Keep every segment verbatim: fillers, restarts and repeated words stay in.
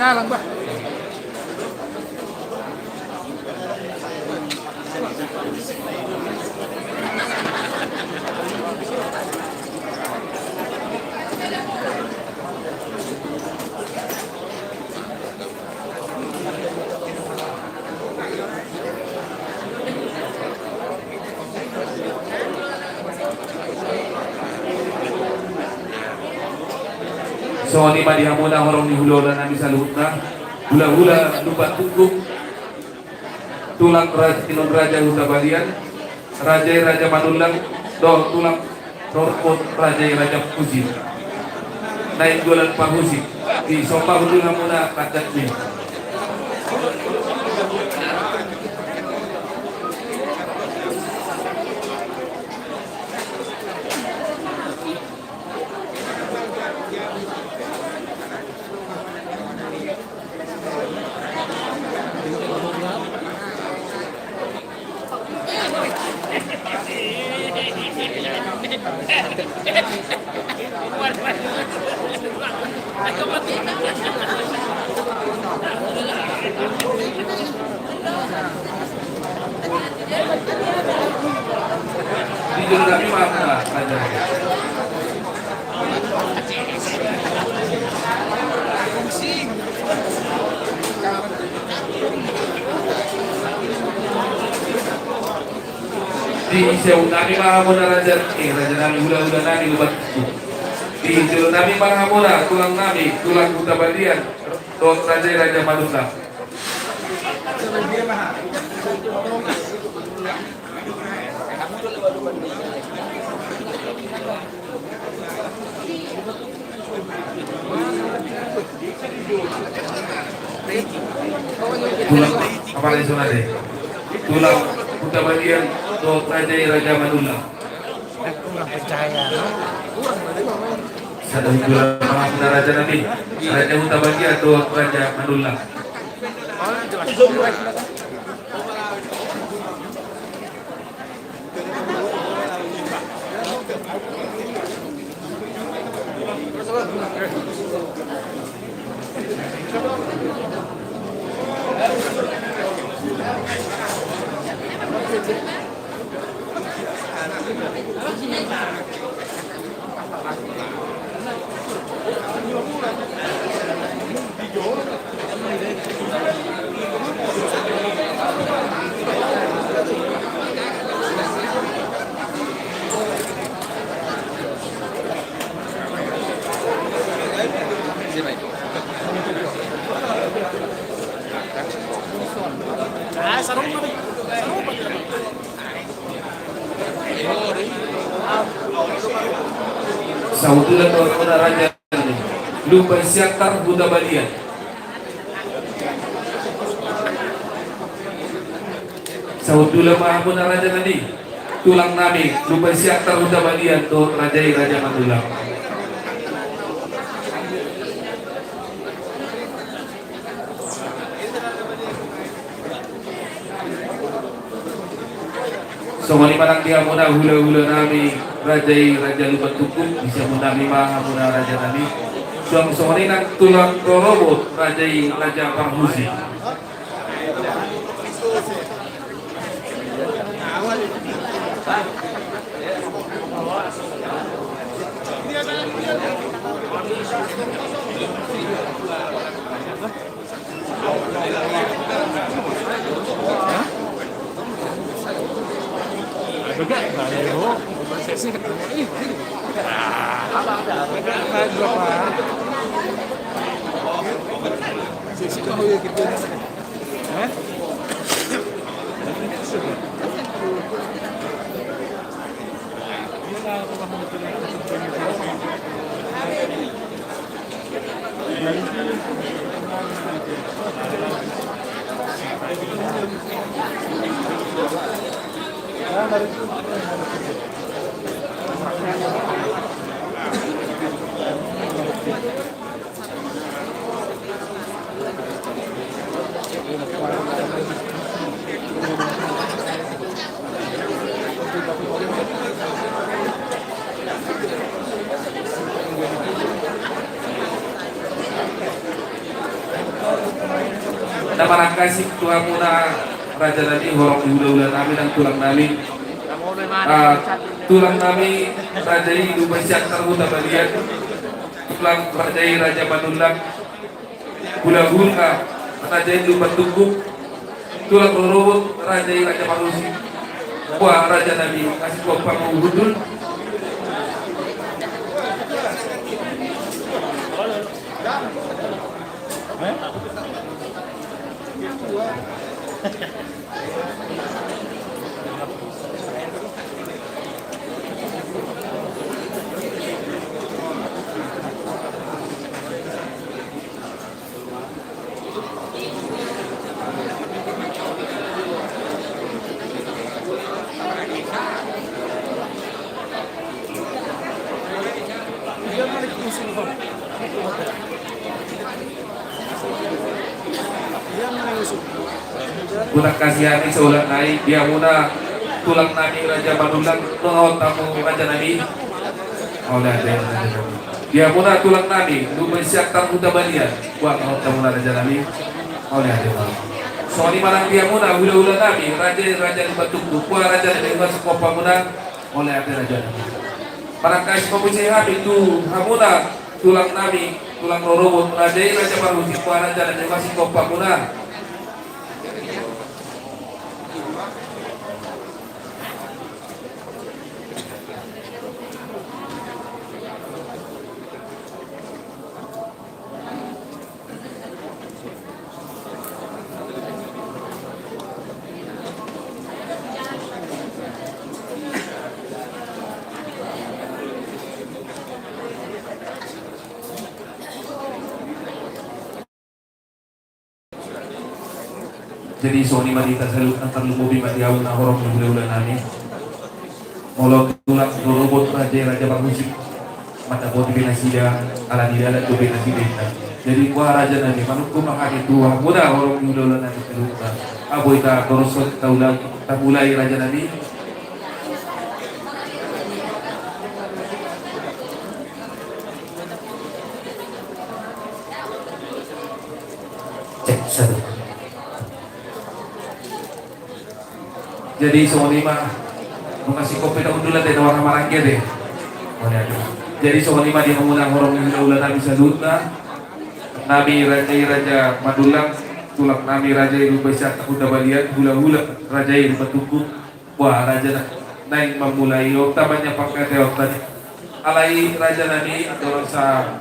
Jalan, bah. Songon i ma di hamuna horong ni hulahula nami saluhutna, hulahula Lumban Tungkung, tulang Raja, Inong Raja Hutabalian, Raja i Raja Manullang, dohot tulang rorobot Raja i Raja Parhusip. Nainggolan Parhusip, disombahon do hamuna tandanmi. Di jolo nami ma hamuna raja. Di seat nami ma hamuna raja, eh, raja nami, hulahula nami, Lumban Tungkung. Di jolo nami ma hamuna tulang nami, tulang Hutabalian, dohot Raja i Raja Manullang. Tulang, apa lagi sana deh? Tulang Hutabalian, dohot Raja i Raja Manullang. Sada hundulan ma hamuna raja nami, Raja Hutabalian dohot Raja Manullang. Sahundulan ma hamuna raja nami, Lumban Siantar Hutabalian. Sahundulan ma hamuna raja nami, tulang nami, Lumban Siantar Hutabalian dohot Raja i Raja Manullang. Songon i ma nang di hamuna hulahula nami, Raja i Raja Lumban Tungkung, di seat nami ma hamuna raja nami. Suang songon i nang tulang rorobot Raja i Raja Parhusip. Na manangkasi tu hamuna raja nami, horong ni hulahula nami nang tulang nami. Ah, tulang nami raja i Lumban Siantar Huta Balian, tulang raja i Raja Manullang, hulahula raja i Lumban Tungkuk, tulang rorobot raja i Raja Parhusip. Boha raja nami, asi tu hamu hundul. Hutangkasi hami saulak nai, di hamuna tulang nami Raja Manullang, nunga hot hamu raja nami. Mauliate. Di hamuna tulang nami Lumban Siantar Huta Balian, boha nunga hot hamuna raja nami. Mauliate. Songon i ma nang di hamuna hulahula nami raja i Raja Lumban Tungkuk, boha raja nami, nunga singkop hamuna. Mauliate raja nami. Manangkasi ma muse hami tu hamuna tulang nami, tulang rorobot raja i Raja Parhusip, boha raja nami, nunga singkop hamuna. Jadi songon i ma di hita saluhutna, tarlumobi ma di hamuna horong ni hulahula nami. Molo tulang rorobot raja i Raja Parhusip, mandapoti be nasida, ala ni dalan dope nasida inna. Jadi boha raja nami, manungkun ma hami tu hamuna horong ni hulahula nami saluhutna. Abo hita torus taulak, tamulai raja nami. Cek satu. Jadi songon i ma, nunga singkop hita hundul ate, na warna maranggi ate. Jadi songon i ma di hamuna horong ni hulahula nami saluhutna. Nami raja i Raja Manullang, tulang nami raja i Lumban Siantar Huta Balian, hulahula raja i Lumban Tungkuk. Boha raja na, naeng mamulai hita ma nian pangkataionta. Alai raja nami, andorang sa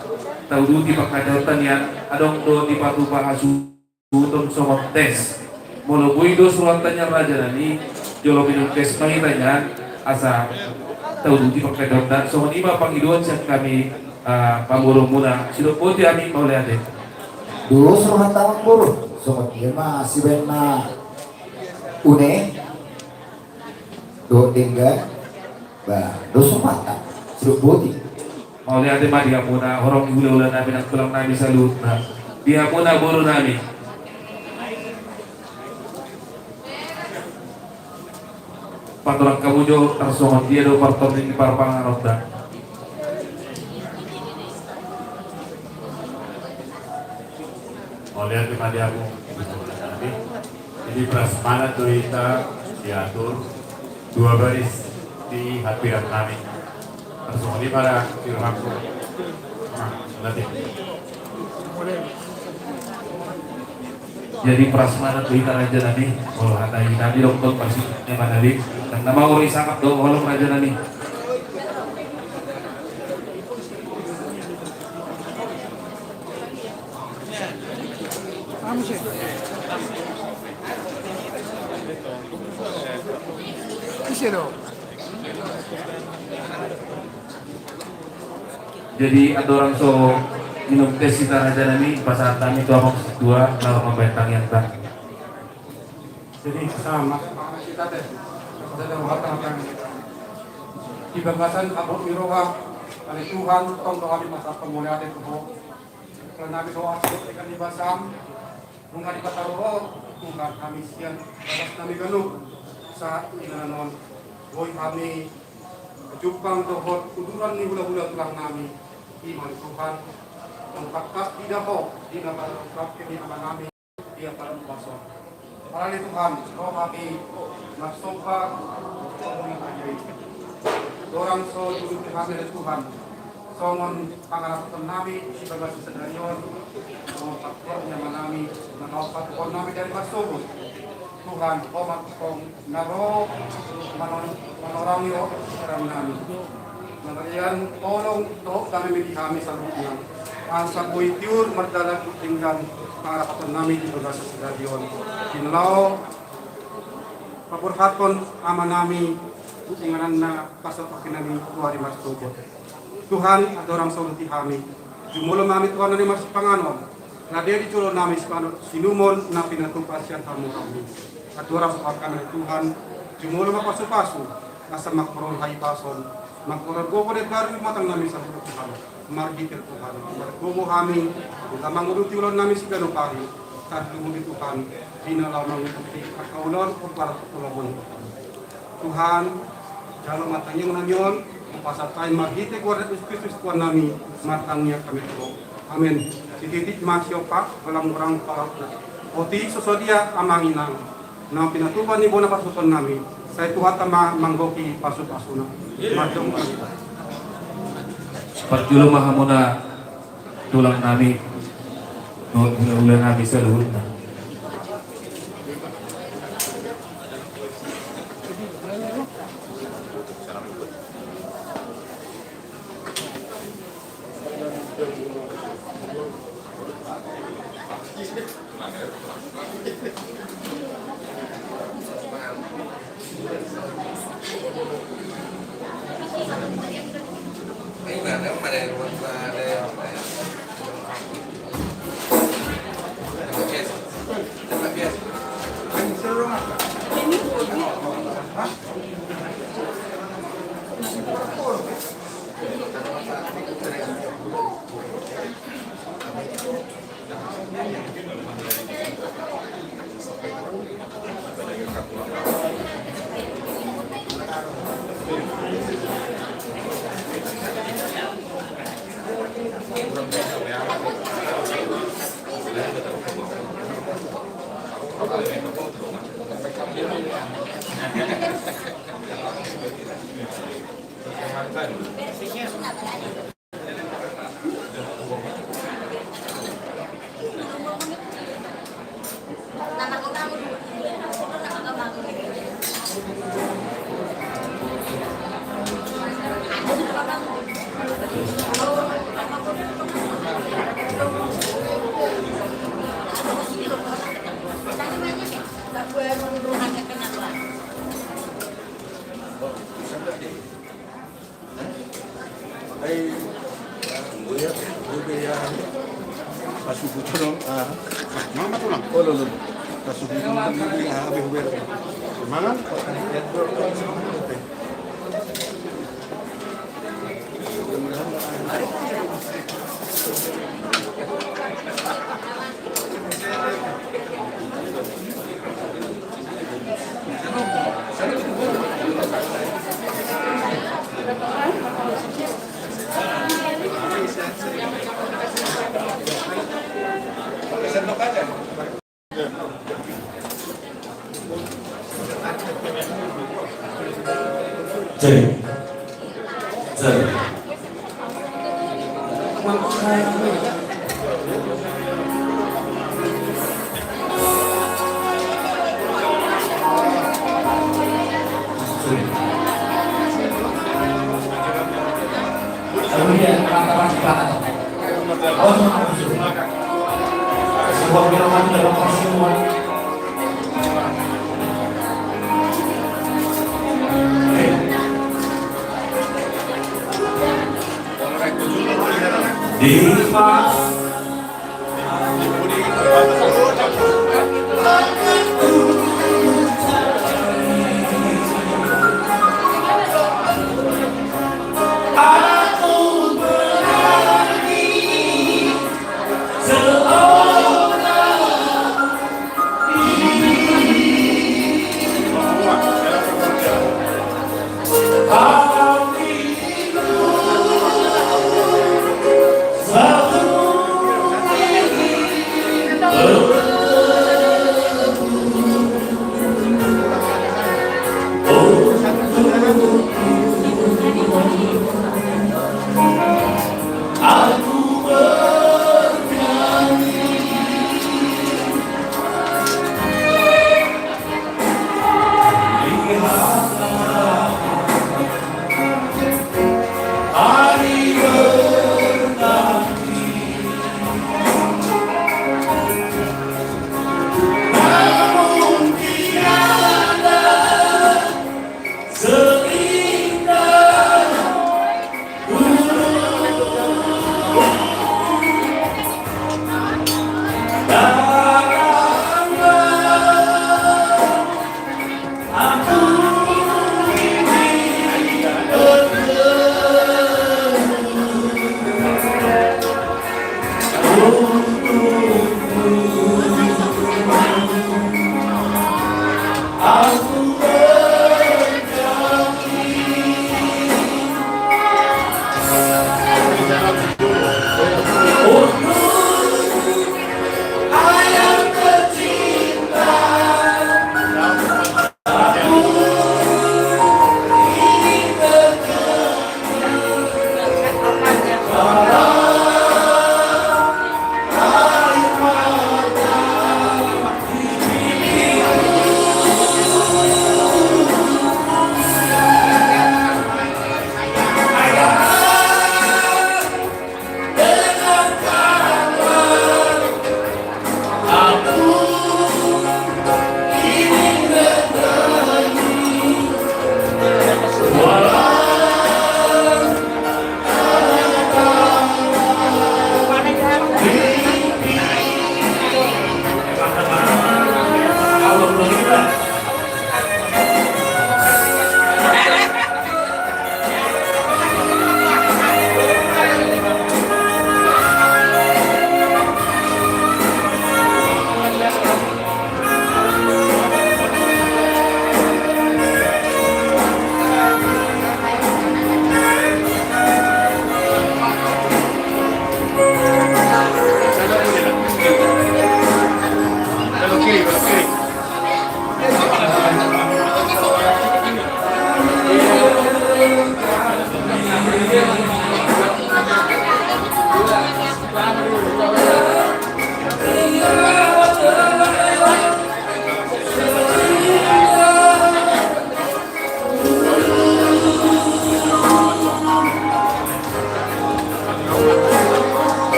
tauduti pangkataionta nian, adong do dipatupa hasuhuton songon tes. Molo boi dos rohanta nian raja nami, jolo minum tes ma hita nian, asa tauduti pangkataionta. Songon i ma pangidoan sian hami, ah, pamoruonmuna, sidok boti hami, mauliate. Dos rohanta amangboru, songon i ma sibaen na une dohot denggan, ba, dos rohanta, sidok boti. Mauliate ma di hamuna horong ni hulahula nami nang tulang nami saluhutna. Di hamuna boru nami. Patorang hamu jo tarsongon dia do partondi ni parpanganonta. Mauliate ma di hamu. Jadi prasmanan do hita diatur dua baris di hatiran nami. Tarsongon i ma da di rohangku. Nah, berarti. Jadi prasmanan do hita raja nami, molo hata i nami dohot parsituan ni ama nami, nang na mauri sangap do holong raja nami. Ise do. Jadi andorang so minum tes hita raja nami, pasahat hami tu amang situa laho mambahen tangiangta. Jadi sama. Di bagasan habot ni roha, ale Tuhan, tong do hami pasahat mauliate tu Ho. Ala nami so asli ikan di basam, nunga dipataru Ho, Tuhan, hami sian bagas nami ganup. Saat inganan on, boi hami jumpang dohot uduran ni hulahula tulang nami. I ma Tuhan, tong tangkas diida Ho di na parrongkap ni ama nami. Ia palupason. Alani Tuhan, ro hami marsomba. Dorang so diuduti hami ale Tuhan songon pangarapoton nami di bagasan sadari on, songon patupahon ni Ama nami, na laho patupahon nami dari marsogot. Tuhan, Ho ma tongtong na ro manon-, manorangi roha nami. Marhite tolong dohot dame ma di hami saluhutna, asa boi tiur mardalan tu denggan pangarapoton nami di bagasan sadari on, di na laho paborhathon Ama nami tu ingananna pasahat hami tu ari marsogot. Tuhan, andorang so diuduti hami, jumolo ma hami Tuhan na marsipanganon, rade di jolo nami sipanganon, siinumon na pinatupa sian Hamu hami. Andorang so pasahat hami Tuhan, jumolo ma pasupasu, asa mangkorhon hahipason, mangkorhon gogo na imbaru di tangngahon nami saluhut Tuhan. Marhite Tuhan, margogo hami, asa manguduti ulaon nami siganup ari, tarlumobi Tuhan, di na laho manguduti angka ulaon, parpar ulaon Tuhan. Tuhan, jalo ma tangiang nami on, pasahat hami marhite goar ni Jesus Kristus Tuhan nami, martangiang hami tu Ho. Amen. Sititi ma siompa, golang-golang palautna. Otik so sadia amang inang na pinatupa ni bona pasupasu nami, sai Tuhanta ma manggohi pasupasuna. Martangiang. Parjolo ma hamuna tulang nami, dohot hulahula nami saluhutna. Ai, buya, buya, buya. Pasupasu tolong, ah. Mama tulang. Oh, lo, lo. Pasupasu tolong, ah, be, be. Mangan? Cek. Cek.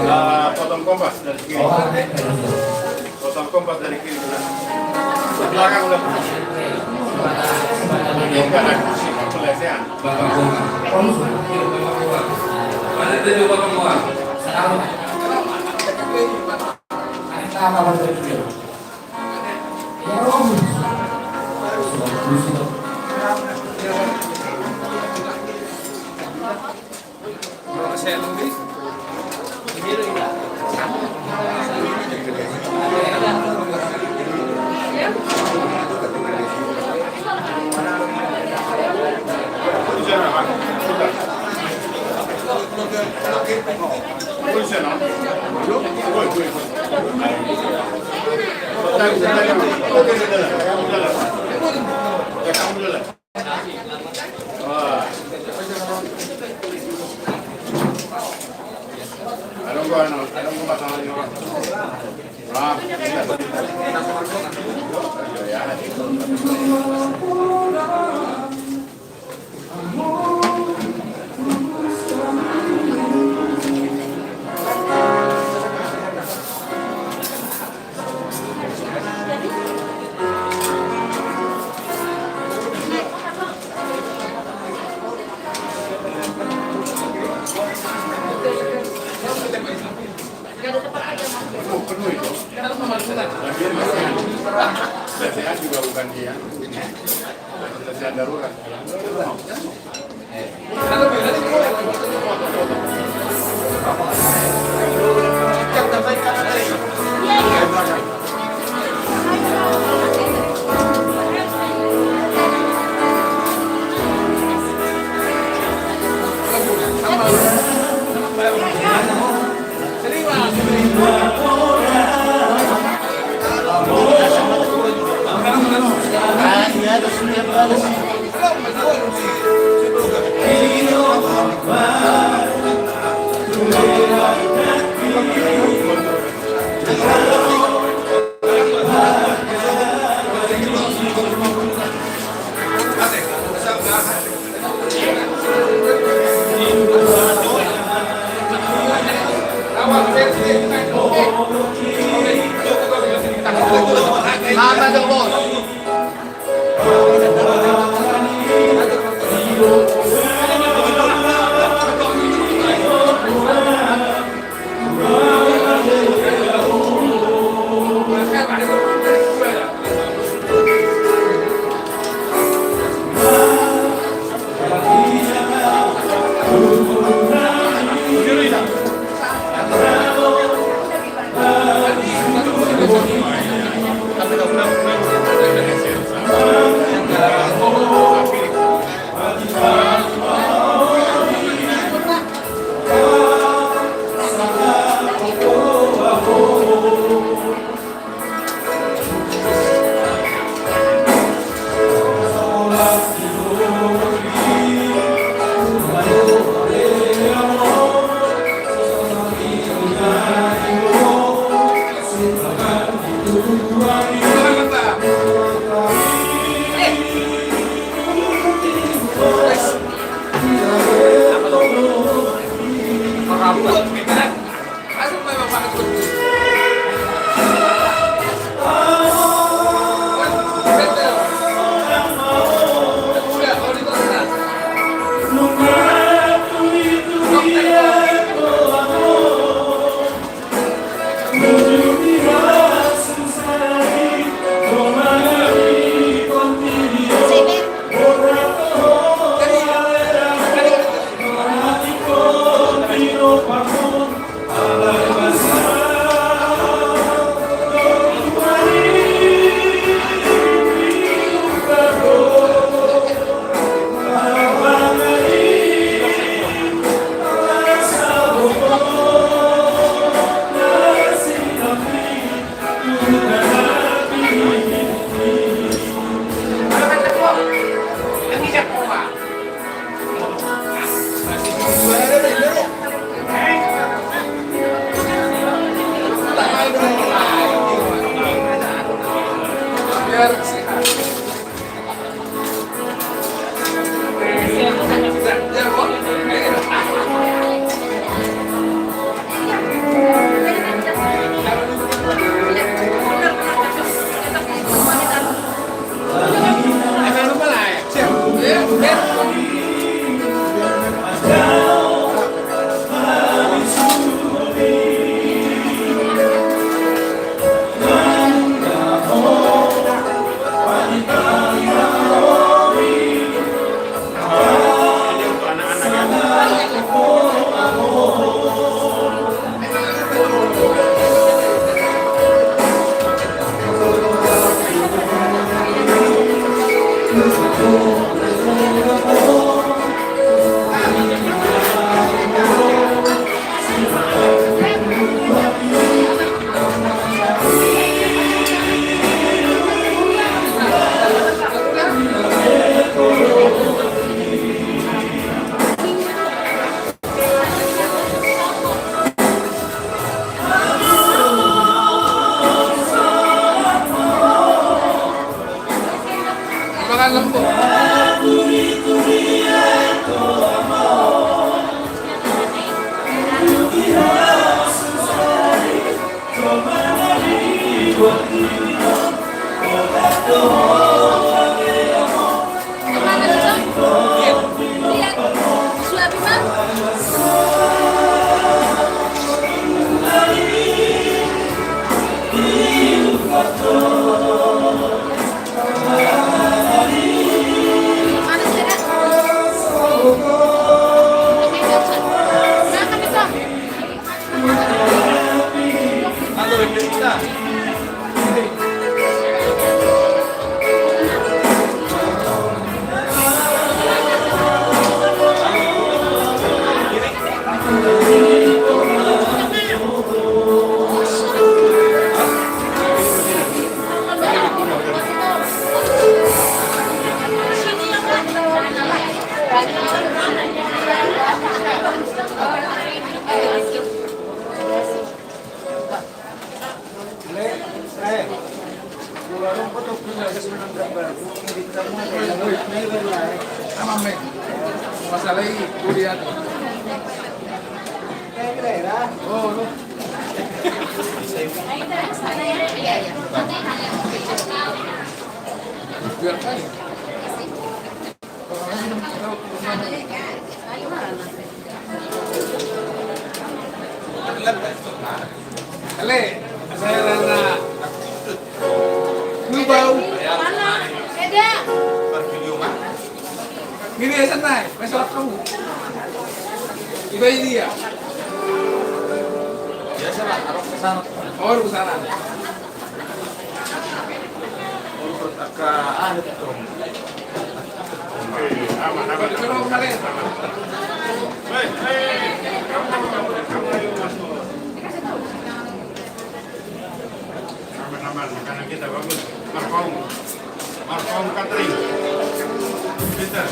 Ah, potong kompas dari kiri. Potong kompas dari kiri. Ke belakang udah. Ini kan ada kursi, pelecehan. Pelecehan juga bukan dia. Pelecehan darurat. Ale, saya rasa. Lu bau. Ini ya, senai, masuk kamu. Iba ini ya. Biasa lah, taruh ke sana. Oh, ke sana. Aman, aman, makanan kita bagus. Marpaung. Marpaung Catering. Pinter.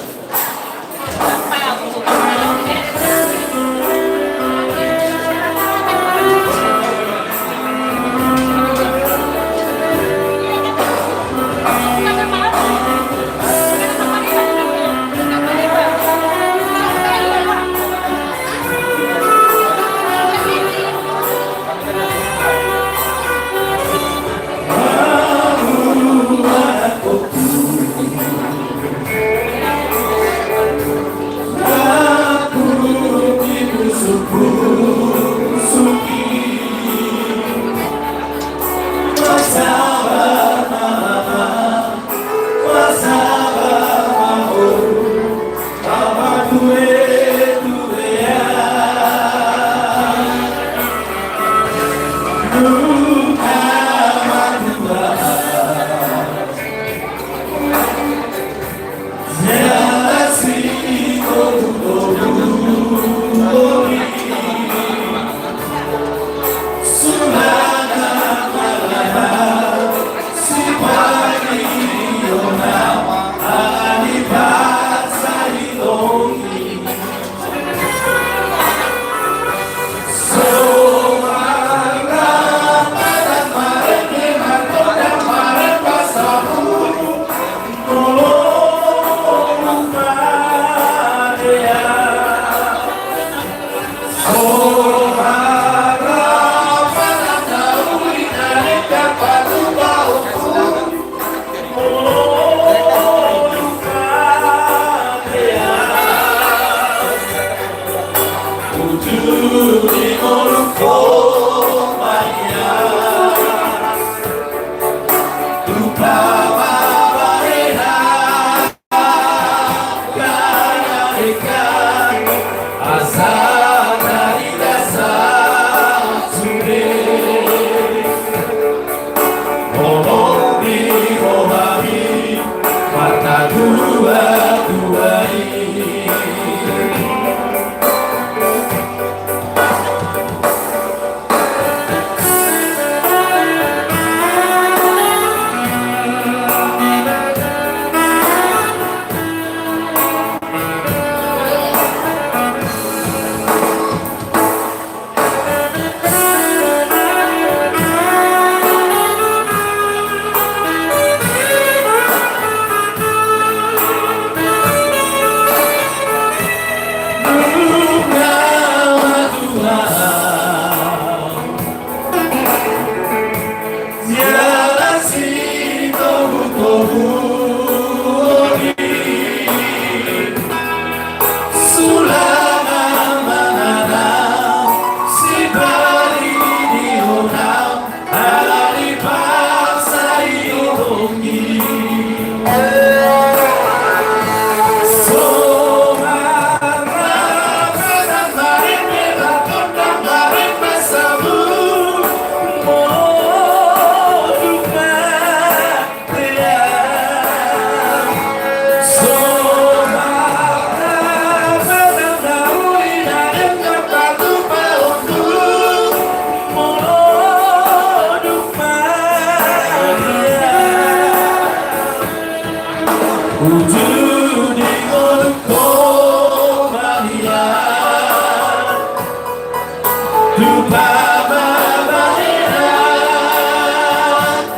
Pamamahena,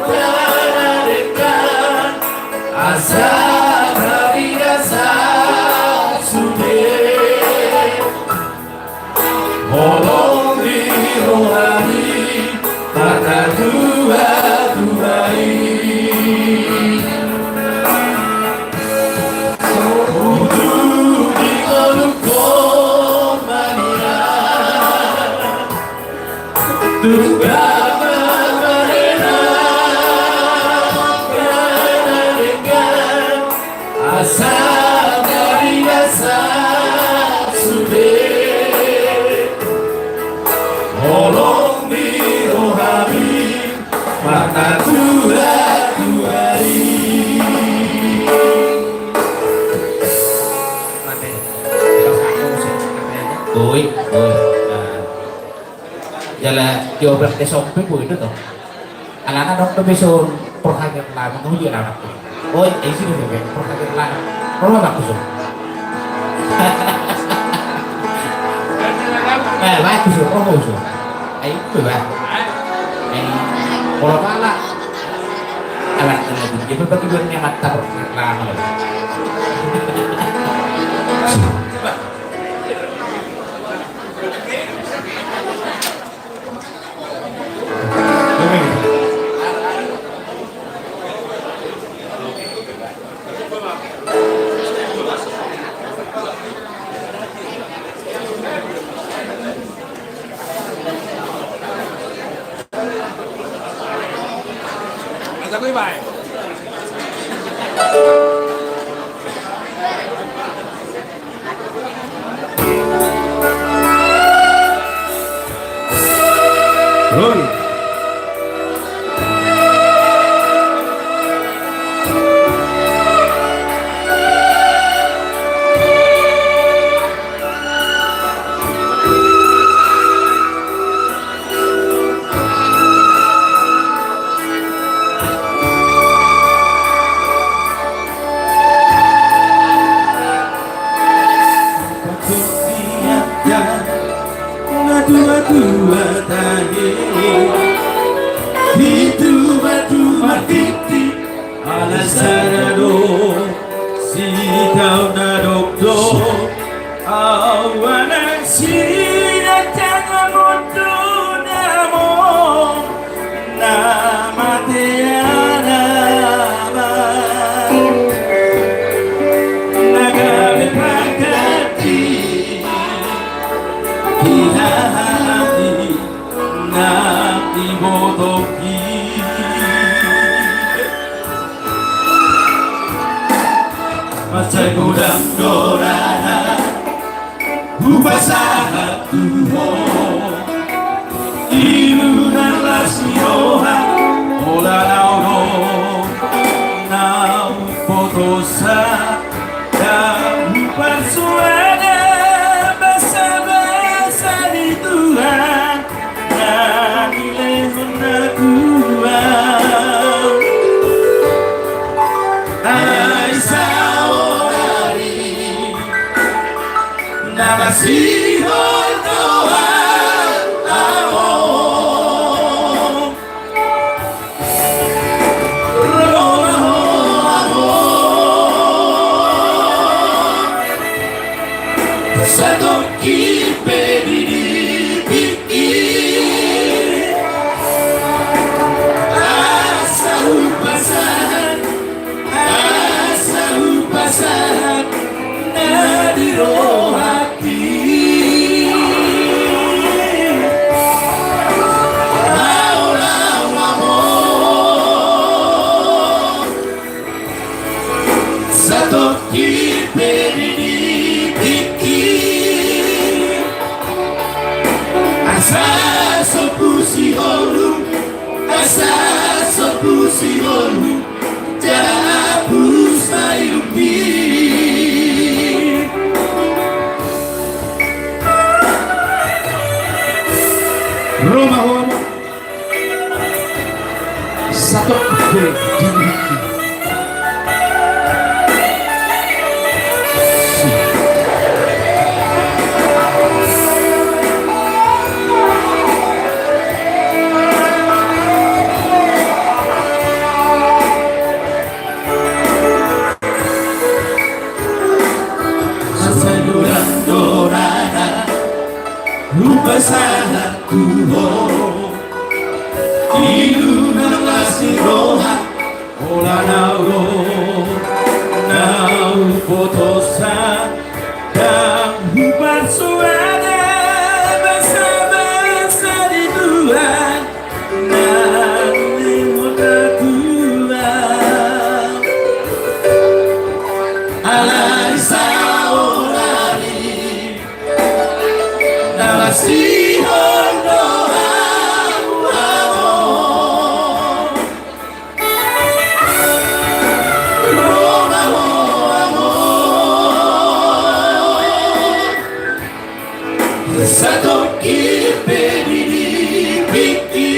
tanadenggan, asa marina sasude. Holong di rohami, marga tua-tua i. Udu di ngolungkon maria. Tuga mamarena, tanadenggan, asa marina sasude. Holong di rohami, marga tua-tua i. Oi, oi. Nah. Jala dioper ke sompe boi do to. Alana dok do beson porhager lama nuli alana. Oi, isi do be porhager lama. Roha baku so. Eh, baku so, roha so. Ai itu ba. Ai, kalau pala. Alat lagi dia bagi buat nyamat tabrak lama. Na tua-tua tahe, di tua-tua titi, ala sada do, sitaon na dokdok, ahu anang sinatang amondonamon. Na mate anak ma na gabe pangkati di hahami na dibotohi. Mansai godang do na hupasahat tu ho, ilu na las ni roha, holan ahu do na hupotosa, na huparsuada basa-basa ni Tuhan. Na nilehon na tua. Ai saonari na masihol do ahu. Ro ma ho ahu. Satongkin pe di tingki, asa hupasahat, asa hupasahat na di rohangki. Ahu laho ma ho. Satongkin pe di tingki, asa sombu sihol, asa sombu sihol, jala hapus ma ilumpi. Ro ma ho. Satongkin pe di tingki. Hupasahat tu ho, ilu na las ni roha, holan na ro, na hubotosa, ndang huparsoada basa-basa ni Tuhan, na nunga tua. Alai saonari na las ni roha, satongkin pe dilipingki.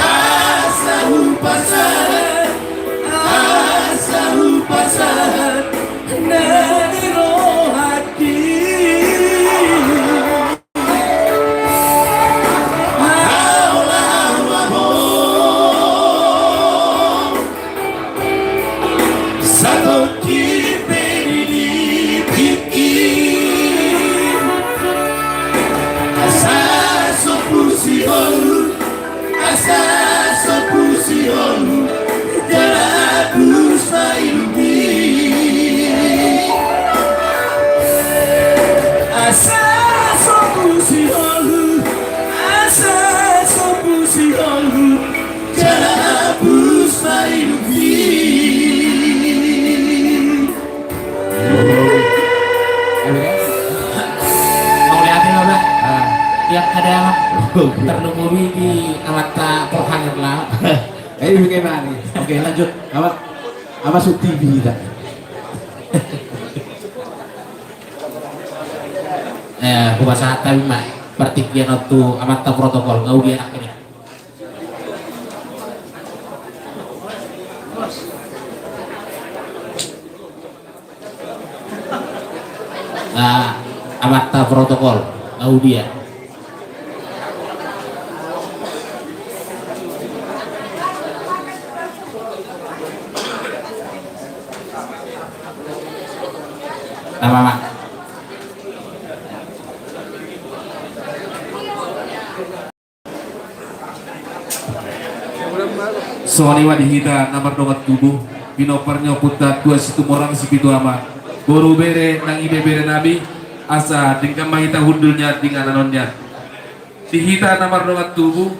Asa hupasahat, asa hupasahat na di rohangki. Haola-ola ho, satongkin pe dilipingki. Asa sombu sihol, asa sombu sihol, jala hapus ma ilungki. Asa sombu sihol, asa sombu sihol, jala hapus ma ilungki. Mauliate ma, Bah. Ah. Tiap ada, Bah. Tarlumobi di amanta Porhanger lah. Eh, bagaimana nih? Oke, lanjut. Apa? Apa Sut T V kita? Eh, hupasahat hami ma partingkian on tu amanta protokol, nga uli anak ini. Ah, amanta protokol, Audia. Nama, Mak. Songon i ma di hita na mardongan tubu, pinompar ni ompunta Tuan Situmorang Sipitu Ama, boru bere nang ibebere nami, asa denggan ma hita hundul nian di inganan on nian. Di hita na mardongan tubu,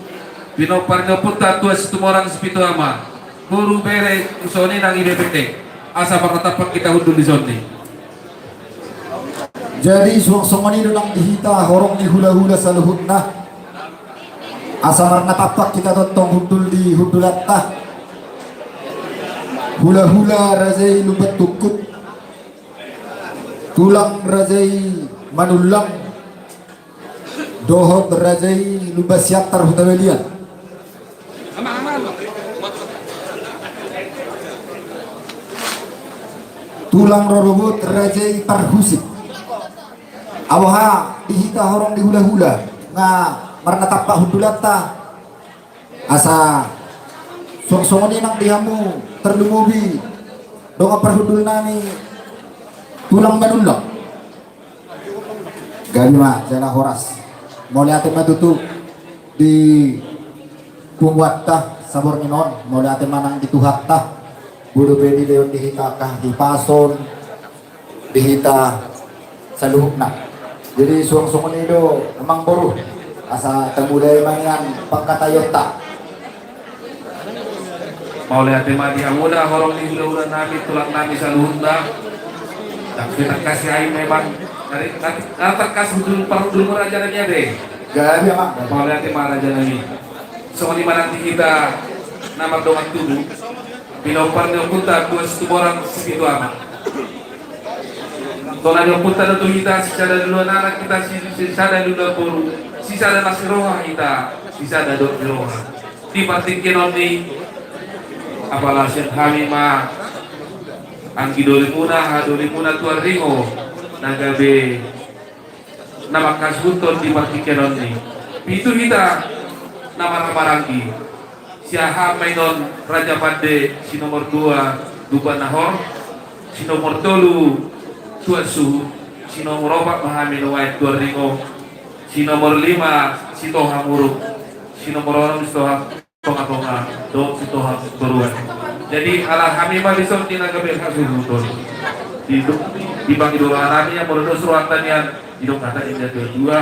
pinompar ni ompunta Tuan Situmorang Sipitu Ama, boru bere songon i nang ibebere, asa marnatampak hita hundul di son i. Jadi suang songon i do nang di hita horong ni hulahula saluhutna. Asa marnatampak hita tongtong hundul di hundulanta. Hulahula raja i Lumban Tungkut, tulang raja i Manullang, dohot raja i Lumban Siantar Hutabalian. Tulang rorobot raja i Parhusip. Aboha di hita horong ni hulahula nga marnatampak hundulanta. Asa suang songon i nang di hamu tarlumobi dongan parhundul nami tulang Manullang. Gabe ma jala horas. Mauliate ma tutu di punguanta saborngin on, mauliate ma nang di Tuhanta. Bodo pe dilehon di hita hahipason di hita saluhutna. Jadi suang songon i do amang boru, asa tamulai ma nian pangkataionta. Mauliate ma di hamuna horong ni hulahula nami, tulang nami saluhutna. Ndang pe tangkas i memang. Nari, nari, nari tangkas hundul parhundulmu raja nami ate. Gabe, Amang. Mauliate ma raja nami. Songon i ma nang di hita na mardongan tubu, pinompar ni ompunta Tuan Situmorang Sipitu Ama. Tona ni ompunta do tu hita, sisada do dua anak hita, si-, sisada do dua boru, sisada las ni roha hita, sisada do ni roha. Di partingkian on ni, apala sian hami ma anggi dolimuna, hadolimuna Tuan Ringo, na gabe na manghasuhuthon di partingkian on ni. Pitu hita na marhahamaranggi. Siahaan ma i non Raja Pande si nomor dua Lumban Nahor, si nomor tolu Tuan Suhut, Si nomor opat ma hami nuaeng tu Arringo, si nomor lima Sitoha Muruk, si nomor onom Sitoha Tonga-tonga, dohot Sitoha Toruan. Jadi ala hami ma dison di na gabe hasuhuton. Di, di pangidoan nami, ia molo dos rohanta nian, didok hata ni na tua-tua,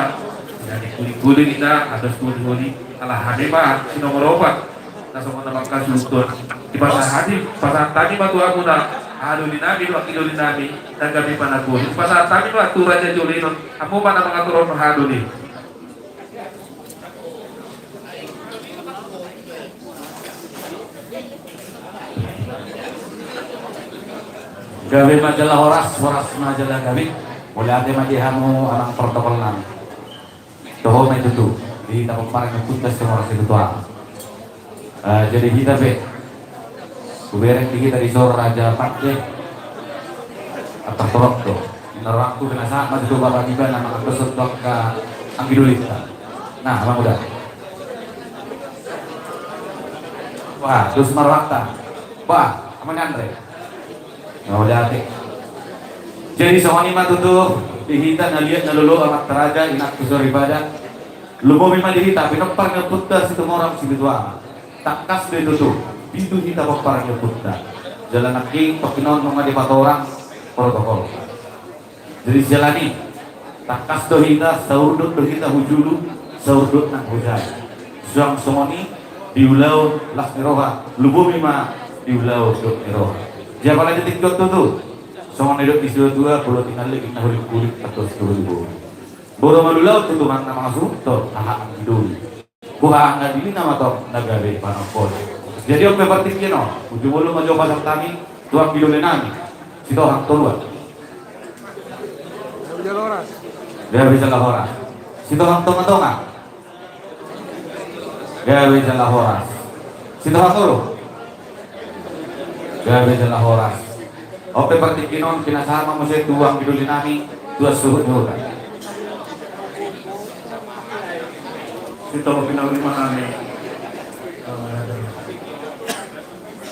na dikulik-kulik hita, atas holi-holi, ala hami ma si nomor opat. Na songon na mangkasuhuton. Dipasahat, pasahat hami ma tu hamuna, aha doli nami, dohot anggi doli nami, na gabe panagori. Pasahat hami ma tu raja jolo i, hamu ma na mangaturhon, aha doli. Gabe ma jala horas, horas ma jala gabe. Mauliate ma di hamu amang protokol nami. Toho ma i tutu, di hita pomparan ni ompunta Sitomoran Situtu. Eh, jadi hita pe, hubereng di hita dison Raja Pande. Atas torop do. Ninna rohangku, pinasahat ma tutu bapak iba na mangandoshon tu angka anggi dolinta. Nah, amang uda. Wah, dos ma rohanta. Bah, amang Andre. Mauliate. Jadi songon i ma tutu, di hita na liat na lolo, amanta raja, inangku soripada. Lumobi ma di hita pinompar ni ompunta Situmorang Sipitu Ama. Tangkas do i tutu, pitu hita pomparan ni ompunta. Jala nangkin tongkin on nunga dipatorang protokol. Jadi siala ni i, tangkas do hita, saurdot do hita hu julu, saurdot nang hu jai. Suang songon i, di ulaon las ni roha, lumobi ma di ulaon dok ni roha. Jadi apala di tingki on tutu, songon na nidok ni situa-tua, molo tinggal lagi na hulik-hulik, atos tu hulik-hulik. Molo malua ulaon tutu manang na mangasuhuthon, aha anggi doli. Huhaha anggi doli nama tong na gabe panongkol. Jadi on pe partingkian on, ujung olo ma jo pasahat hami tu anggi doli nami, Sitohang Toruan. Gabe jala horas. Sitohang Tonga-tonga. Gabe jala horas. Sitohang Toru. Gabe jala horas. On pe partingkian on, pinasahat ma muse tu anggi doli nami, tu suhut ni hula. Sitohang pinauli ma hami.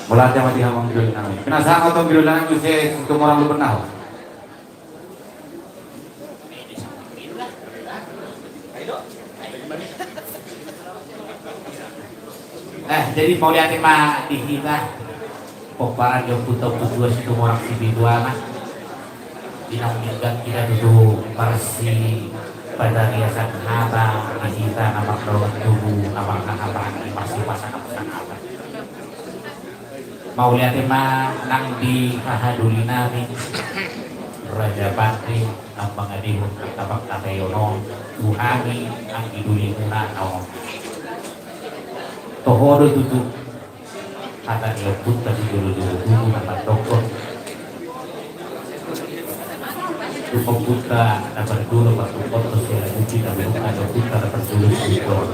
Mauliate ma di hamu anggi doli nami. Pinasahat ma tu anggi doli nami muse Situmorang Lumban Nahor. Eh, jadi mauliate ma di hita pomparan ni ompunta Ompu Tua Situmorang Sipitu Ama. Di na umdenggan hita tutu parsipatariasan hata di hita na mardongan tubu, na marhahamaranggi, marsipasahat-sahatan. Mauliate ma nang di haha doli nami Raja Pande, na mangadehon angka pangkataion on tu hami anggi dolimuna na on. Toho do tutu hata ni ompunta sijolo-jolo tubu na mandokkon. Tu ompunta na parjolo partukothon siala buti na burung, na ompunta na parjolo sijolo.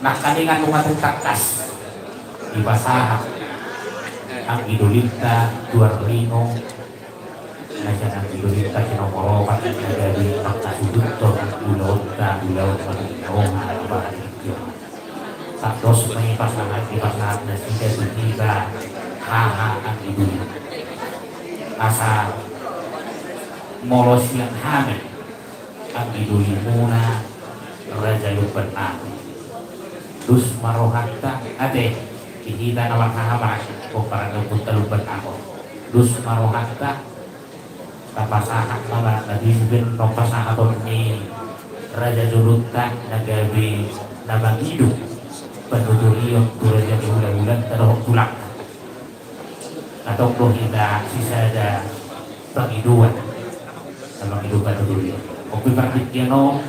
Nangkaningan nunga tung tangkas dipasahat anggi dolinta tu Arringo, na sian anggi dolinta si nomor opat na gabe mangkasuhuthon ulaonta, ulaon parjolo na bahat i. Santos ma i pasahat, dipasahat nasida tu hita haha anggi doli. Asa molo sian hami anggi dolimuna Raja Lumban Nahor, dos ma rohanta ate, di hita na marhahamaranggi pomparan ni ompunta Lumban Nahor. Dos ma rohanta, tapasahat ma ba na di sipen no pasahaton ni raja jolonta na gabe na mangido panuturion tu raja ni hulahulanta dohot tulangta. Antong do hita sisada pangidoan, na mangido panuturion. On pe partingkian on,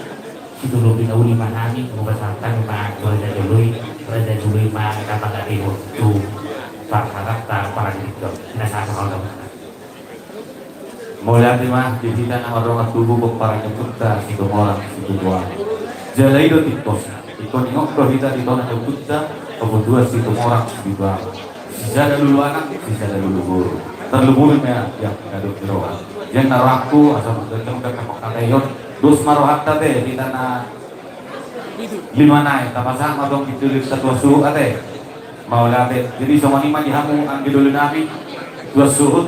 sitolopi na uli ma hami, hupasahat hami ma tu raja jolo i, raja jolo i ma na mangadehon tu parhatanta partingkian on. Pinasahat ma hami. Mauliate ma di hita na mardongan tubu pomparan ni ompunta Situmorang Sipitu Ama. Jala i do tingkos. Ingkon ingot do hita di tona ni ompunta, Ompu Tua Situmorang Sipitu Ama. Sisada lulu anak, sisada lulu boru. Tarlumobi ma di angka dok ni roha. Jadi na rohangku, asa mangganjang angka pangkataion, dos ma rohanta ate, hita na lima nai, tapasahat ma tu anggi dolinta tu suhut ate. Mauliate. Jadi songon i ma di hamu anggi doli nami tu suhut.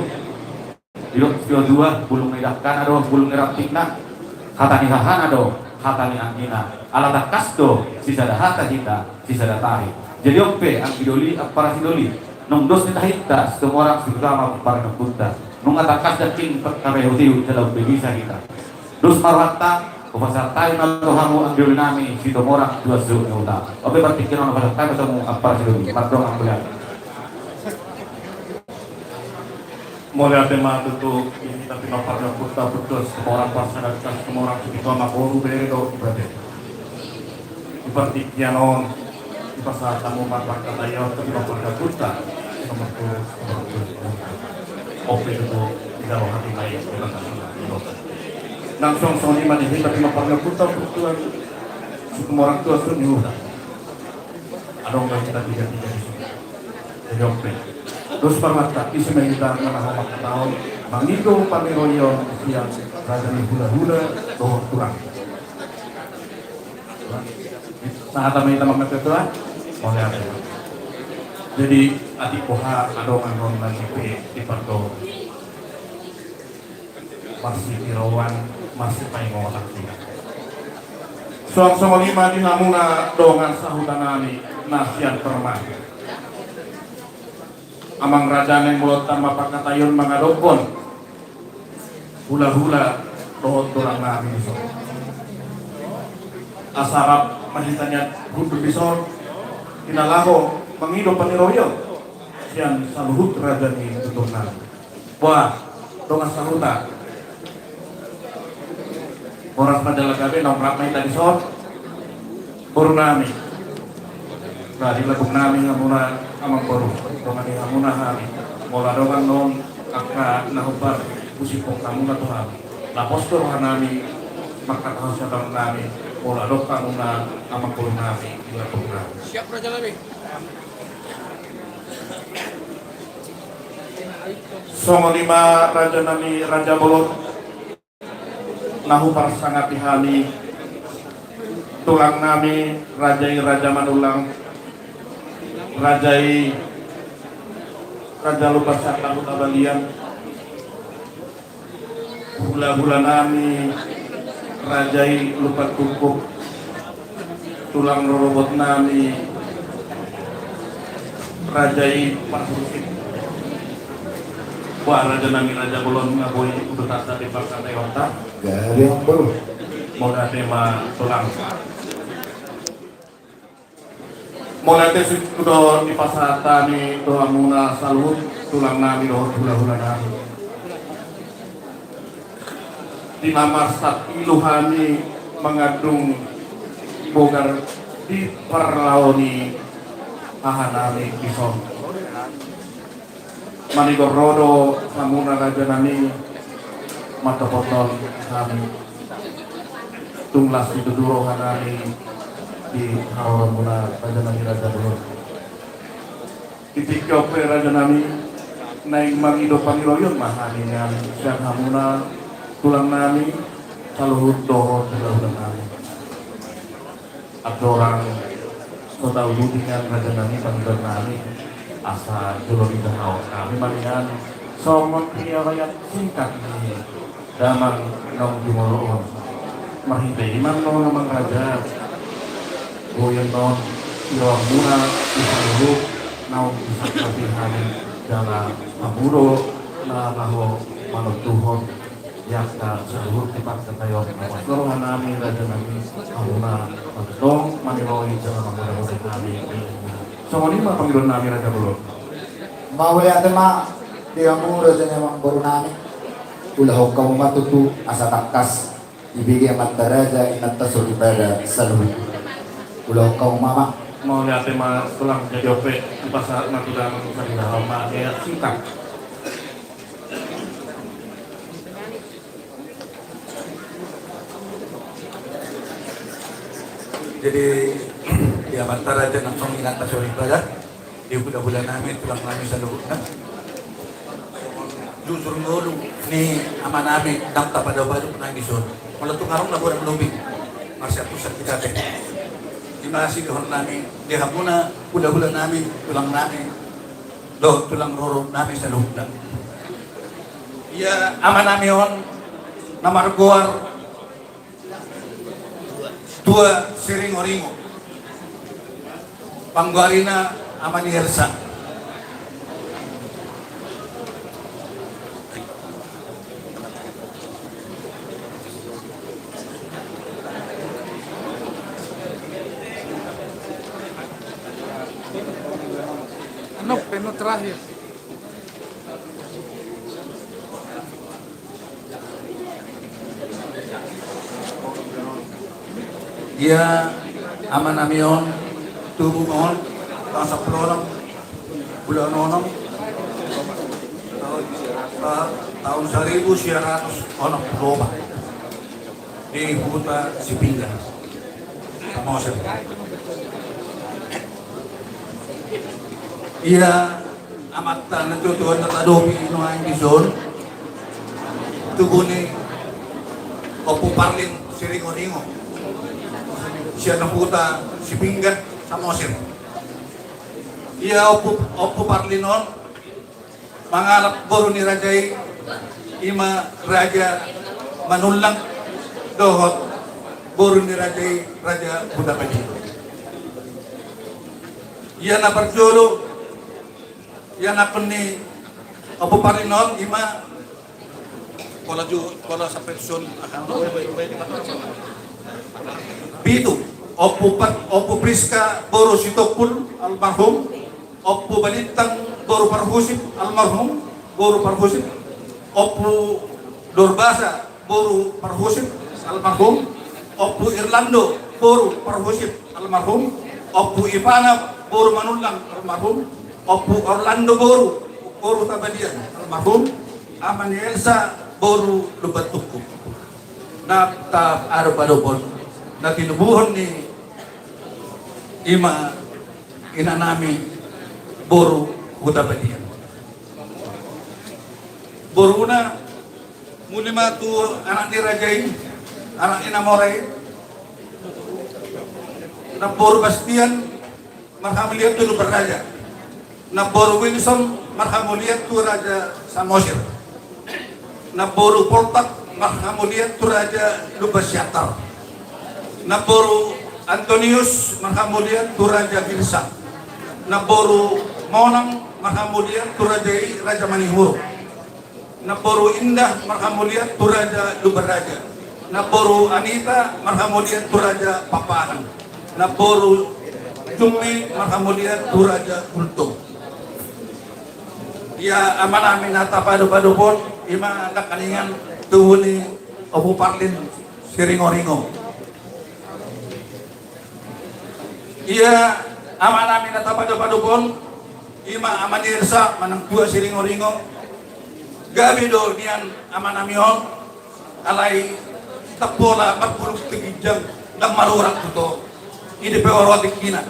Didok sitaotua, bulung ni dangkana do bulung ni rampingna, hata ni hahana do hata ni anggina. Ala tangkas do sisada hata hita, sisada tahi. Jadi on pe anggi doli, ampara sidoli, nunga dos ni tahinta Situmorang Sipitama Parngapulta. Nunga tangkas dangkin pe tapaihutihut jala umbegisa hita. Dos ma rohanta, hupasahat hami ma tu hamu anggi doli nami Situmorang Tuan Suhut ni Huta. On pe partingkian on hupasahat hami ma tu hamu ampara sidoli. Mardongan mauliate. Mauliate ma tutu di hita Situmorang Parngapulta, Ompunta Situmorang, Parsada Situmorang, Sipitama boru, bere dohot ibebere. Di partingkian on, hupasahat hamu ma parkatai on tu Situmorang Parngapulta. Nomor tu, nomor tu. On pe tutu, di dalam hati mai, di bagasan hati. Nang songon i ma di hita Situmorang Parngapulta, Ompunta Situmorang Tuan Suhut ni Huta. Adong do hita tigatiga di son. Jadi on pe, dos ma rohanta, ise ma hita na laho manghatahon, mangido paniroion sian raja ni hulahula dohot tulang. Sahata ma hita manghatai, tulang. Mauliate. Jadi atik boha adong annon na nipe di pardo. Marsitiroan, marsipaingotan hita. Suang songon i ma di hamuna dongan sahuta nami na sian Permai. Amang raja, naeng molo tamba panghataion mangadophon hulahula dohot tulang nami di son. Asa rap ma hita nian hundul di son, di na laho mangido paniroion sian saluhut raja ni tutur nami. Boha, dongan sahuta. Horas ma jala gabe, naung rap ma hita di son. Boru nami. Bah, di lambung nami hamuna amang boru. Dongani hamuna hami. Molo adong annon angka na hombar, husiphon hamuna tu hami. Laos pos do roha nami manghatahon sian tangan nami. Molo adong hamuna amang boru nami di lambung nami. Siap, raja nami. Songon i ma raja nami, raja bolon, na huparsangapi hami, tulang nami, raja i Raja Manulang, raja i Raja Lumban Saka Huta Balian, hulahula nami, raja i Lumban Tungkuk, tulang rorobot nami, raja i Parhusip. Bah, raja nami, raja bolon, nga boi hudok hata di parkataionta. Gabe, amang boru. Mauliate ma, tulang. Mauliate situtu do dipasahat hami tu hamuna saluhut, tulang nami dohot hulahula nami. Di na marsap ilu hami mangandung bogar di parlao ni haha nami di son. Manigor ro do hamuna raja nami, mandophon hami. Tung las situtu roha nami di haroromuna raja nami, raja bolon. Di tingki on pe raja nami, naeng mangido paniroion ma hami nian sian hamuna tulang nami, saluhut dohot hulahula nami. Andorang so tauduti nian raja nami pangidoan nami, asa jolo dijahaon hami ma nian songon riwayat singkat ni damang naung jumolo on. Marhite i ma annon, amang raja, boi annon tiroanmuna di saluhut naung disangkapi hami, jala hamu do na laho manontuhon di angka saluhut di parkataion. Laos do roha nami raja nami, hamuna tongtong maniroi jala mangudahon hami. Songon i ma pangidoan nami, raja bolon. Mauliate ma di hamu raja ni amang boru nami. Ulahon hamu ma tutu asa tangkas dibege amanta raja, inanta soripada saluhut. Ulahon hamu ma, amang. Mauliate ma tulang. Jadi on pe, dipasahat ma tu damang, sarilaho ma riwayat singkat. Jadi, di amanta raja nang songon inanta soripada, di hulahula nami, tulang nami saluhutna. Jujur ngolu ni ama nami, ndang tapadao-padao nang dison. Molo tung adong na godang lobi, marsiantusan hita pe. Di na sidohonon nami di hamuna hulahula nami, tulang nami dohot tulang rorobot nami saluhutna. Ia amanami on na margoar Tua Siringoringo, panggoarina ama ni Elsa. Anu, peno terakhir. Ia amanami on tubu ma on tanggal sampulu onom bulan onom tahun, tahun seribu sia ratus onom pulu opat di huta Sipinggan, Samosir. Ia amanta na tuatua na tadopi nuaeng dison, tubu ni Ompu Parlin Siringoringo, sian huta Sipinggan, Samosir. Ia Ompu, Ompu Parlin on mangalap boru ni raja i, ima Raja Manullang dohot boru ni raja i Raja Hutabadia. Ia na parjolo, ia na peni Ompu Parlin on ima pola ju, pola sampai sun. Pitu, Ompu Pat, Ompu Priska boru Sitompul almarhum, Ompu Balintang boru Parhusip almarhum, boru Parhusip, Ompu Dorbasa boru Parhusip almarhum, Ompu Irlando boru Parhusip almarhum, Ompu Ipana boru Manullang almarhum, Ompu Orlando boru, boru Hutabadia almarhum, ama ni Elsa boru Lumban Tungku. Na tapadopadophon na tinubuhon ni ima inanami boru Hutabadia. Boruna, muli ma tu anak ni raja i, anak ni na mora i. Namboru Bastian marhamulian tu Lumban Raja. Namboru Wilson marhamulian tu Raja Samosir. Namboru Poltak marhamulian tu Raja Lumban Siantar. Namboru Antonius marhamulian tu Raja Girsa. Namboru Monang marhamulian tu raja i Raja Manihuruk. Namboru Indah marhamulian tu Raja Lumban Raja. Namboru Anita marhamulian tu Raja Papahan. Namboru Jummi marhamulian tu Raja Gultom. Ia amanami na tapadopadophon ima nangkiningan tubu ni Ompu Parlin Siringoringo. Ia amanami na tapadopadophon ima ama ni Elsa manang Tua Siringoringo. Gabe do nian amanami on, alai tapola marpulung tu ginjang, ndang marurat tutu. Ida pe orotik hina.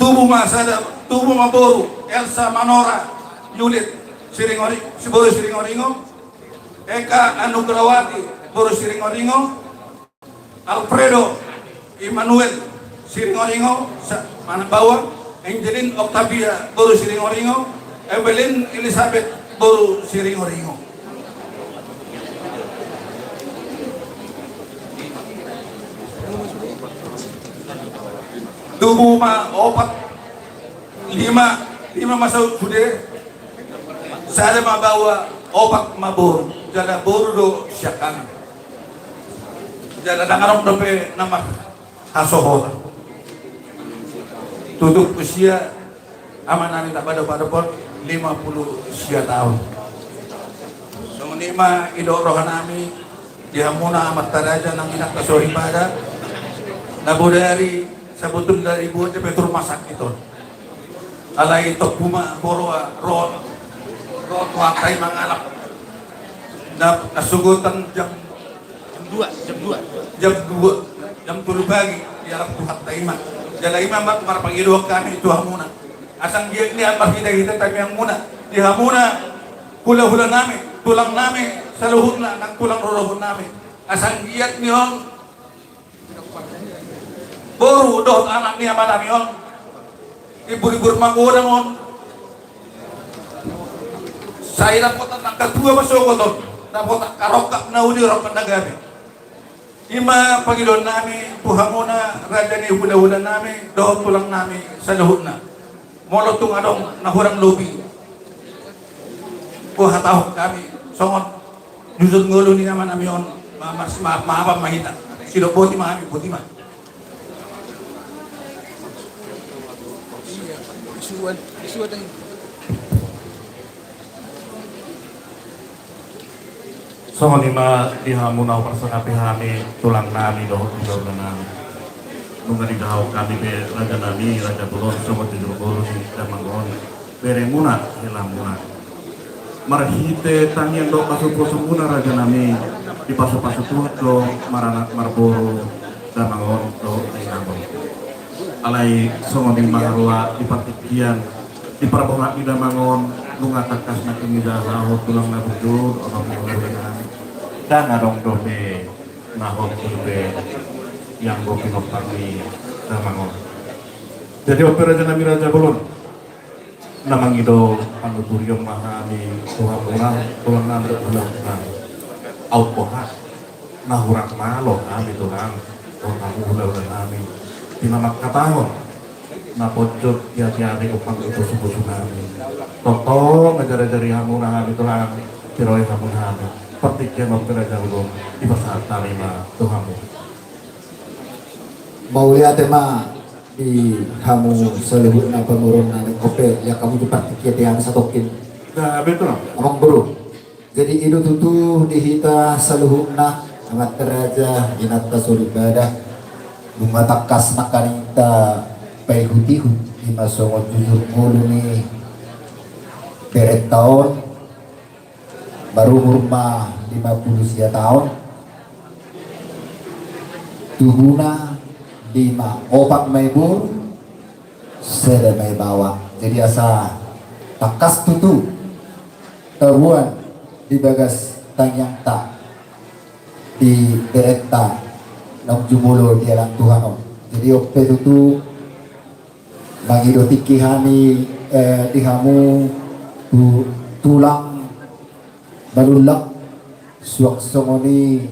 Tubu ma sada, tubu ma boru Elsa Manora Yulit Siringori, si boru Siringoringo. Eka Anugrawati boru Siringoringo. Alfredo Immanuel Siringoringo, sa-, manang baoa, Angelin Octavia boru Siringoringo, Evelyn Elizabeth boru Siringoringo. Tubu ma opat, lima, lima ma saut sude, sada ma baoa, opat ma boru, jala boru do siangkangan. Jala ndang adong dope na marhasohotan. Tutup usia amanami tapadopadophon lima pulu sia taon. Songon i ma didok rohanami di hamuna amanta raja nang inanta soripada, na bodari sabotulna dibuat dope tu rumah sakit on. Alai tompu ma boru ro, ro tu hata i mangalap. Na, na sogot jam, jam dua, jam dua. Jam dua, jam tolu pagi dialap tu hata i ma. Jala i ma marpangidoan hami tu hamuna. Asa anggiat nian marhitehite tangiangmuna di hamuna hulahulanami, tulangnami saluhutna nang tulang rorobotnami. Asa anggiat nian boru dohot anak ni amanami on, imbur-imbur magodang on, Sai dapotan angka tua ma sogot on, dapotan angka rongkap na uli, rongkap na gabe. I ma pangidoan nami tu hamuna raja ni hulahula nami dohot tulang nami saluhutna. Molo tung adong na hurang lobi, huhatahon hami songon jujur ngolu ni ama nami on, ma-, mas-, ma-, maaf ma hita. Sidok boti ma hami, boti ma. Songon i ma di hamu na huparsangapi hami tulang nami dohot hulahula nami. Nunga didahahon hami pe raja nami, raja bolon, songon jujur ngolu ni damang on, beremuna, helamuna. Marhite tangiang dohot pasupasu muna raja nami, dipasupasu Tuhan do maranak marboru damang on dohot inang on. Alai songon i ma haroa di partingkian, di parboruon ni damang on, nunga tangkas nangkin didahahon tulang na bujur, onom ni hulahula nami. Ndang adong dope na hot dope ianggo pinompar ni damang on. Jadi on pe raja nami, raja bolon, na mangido panuturion ma hami tu hamuna tulang nami dohot hulahula nami. Aut boha na hurang malo hami tulang dohot hamu hulahula nami di na mangkatahon na ponjot di ate-ate, umpan, di pusu-pusu nami. Tongtong ajari-ajari hamuna hami tulang, tiroe hamuna hami. Partingkian on pe raja bolon, dipasahat hami ma tu hamu. Mauliate ma di hamu saluhutna pamoruon nami. On pe, ia hamu tu partingkian di hami satongkin. Nah, betul. Amang boru. Jadi i do tutu di hita saluhutna, amanta raja, inanta soripada, nunga tangkas nangkaninta paihut-ihut, i ma songon jujur ngolu ni berenta on, marumur ma lima pulu sia taon, tubuna lima, opat ma i boru, sada ma i baoa. Jadi asa tangkas tutu taboan di bagas tangiangta di berenta naung jumolo dialap Tuhan on. Jadi on pe tutu mangido tingki hami, eh, di hamu tu-, tulang Balullak, suang songon i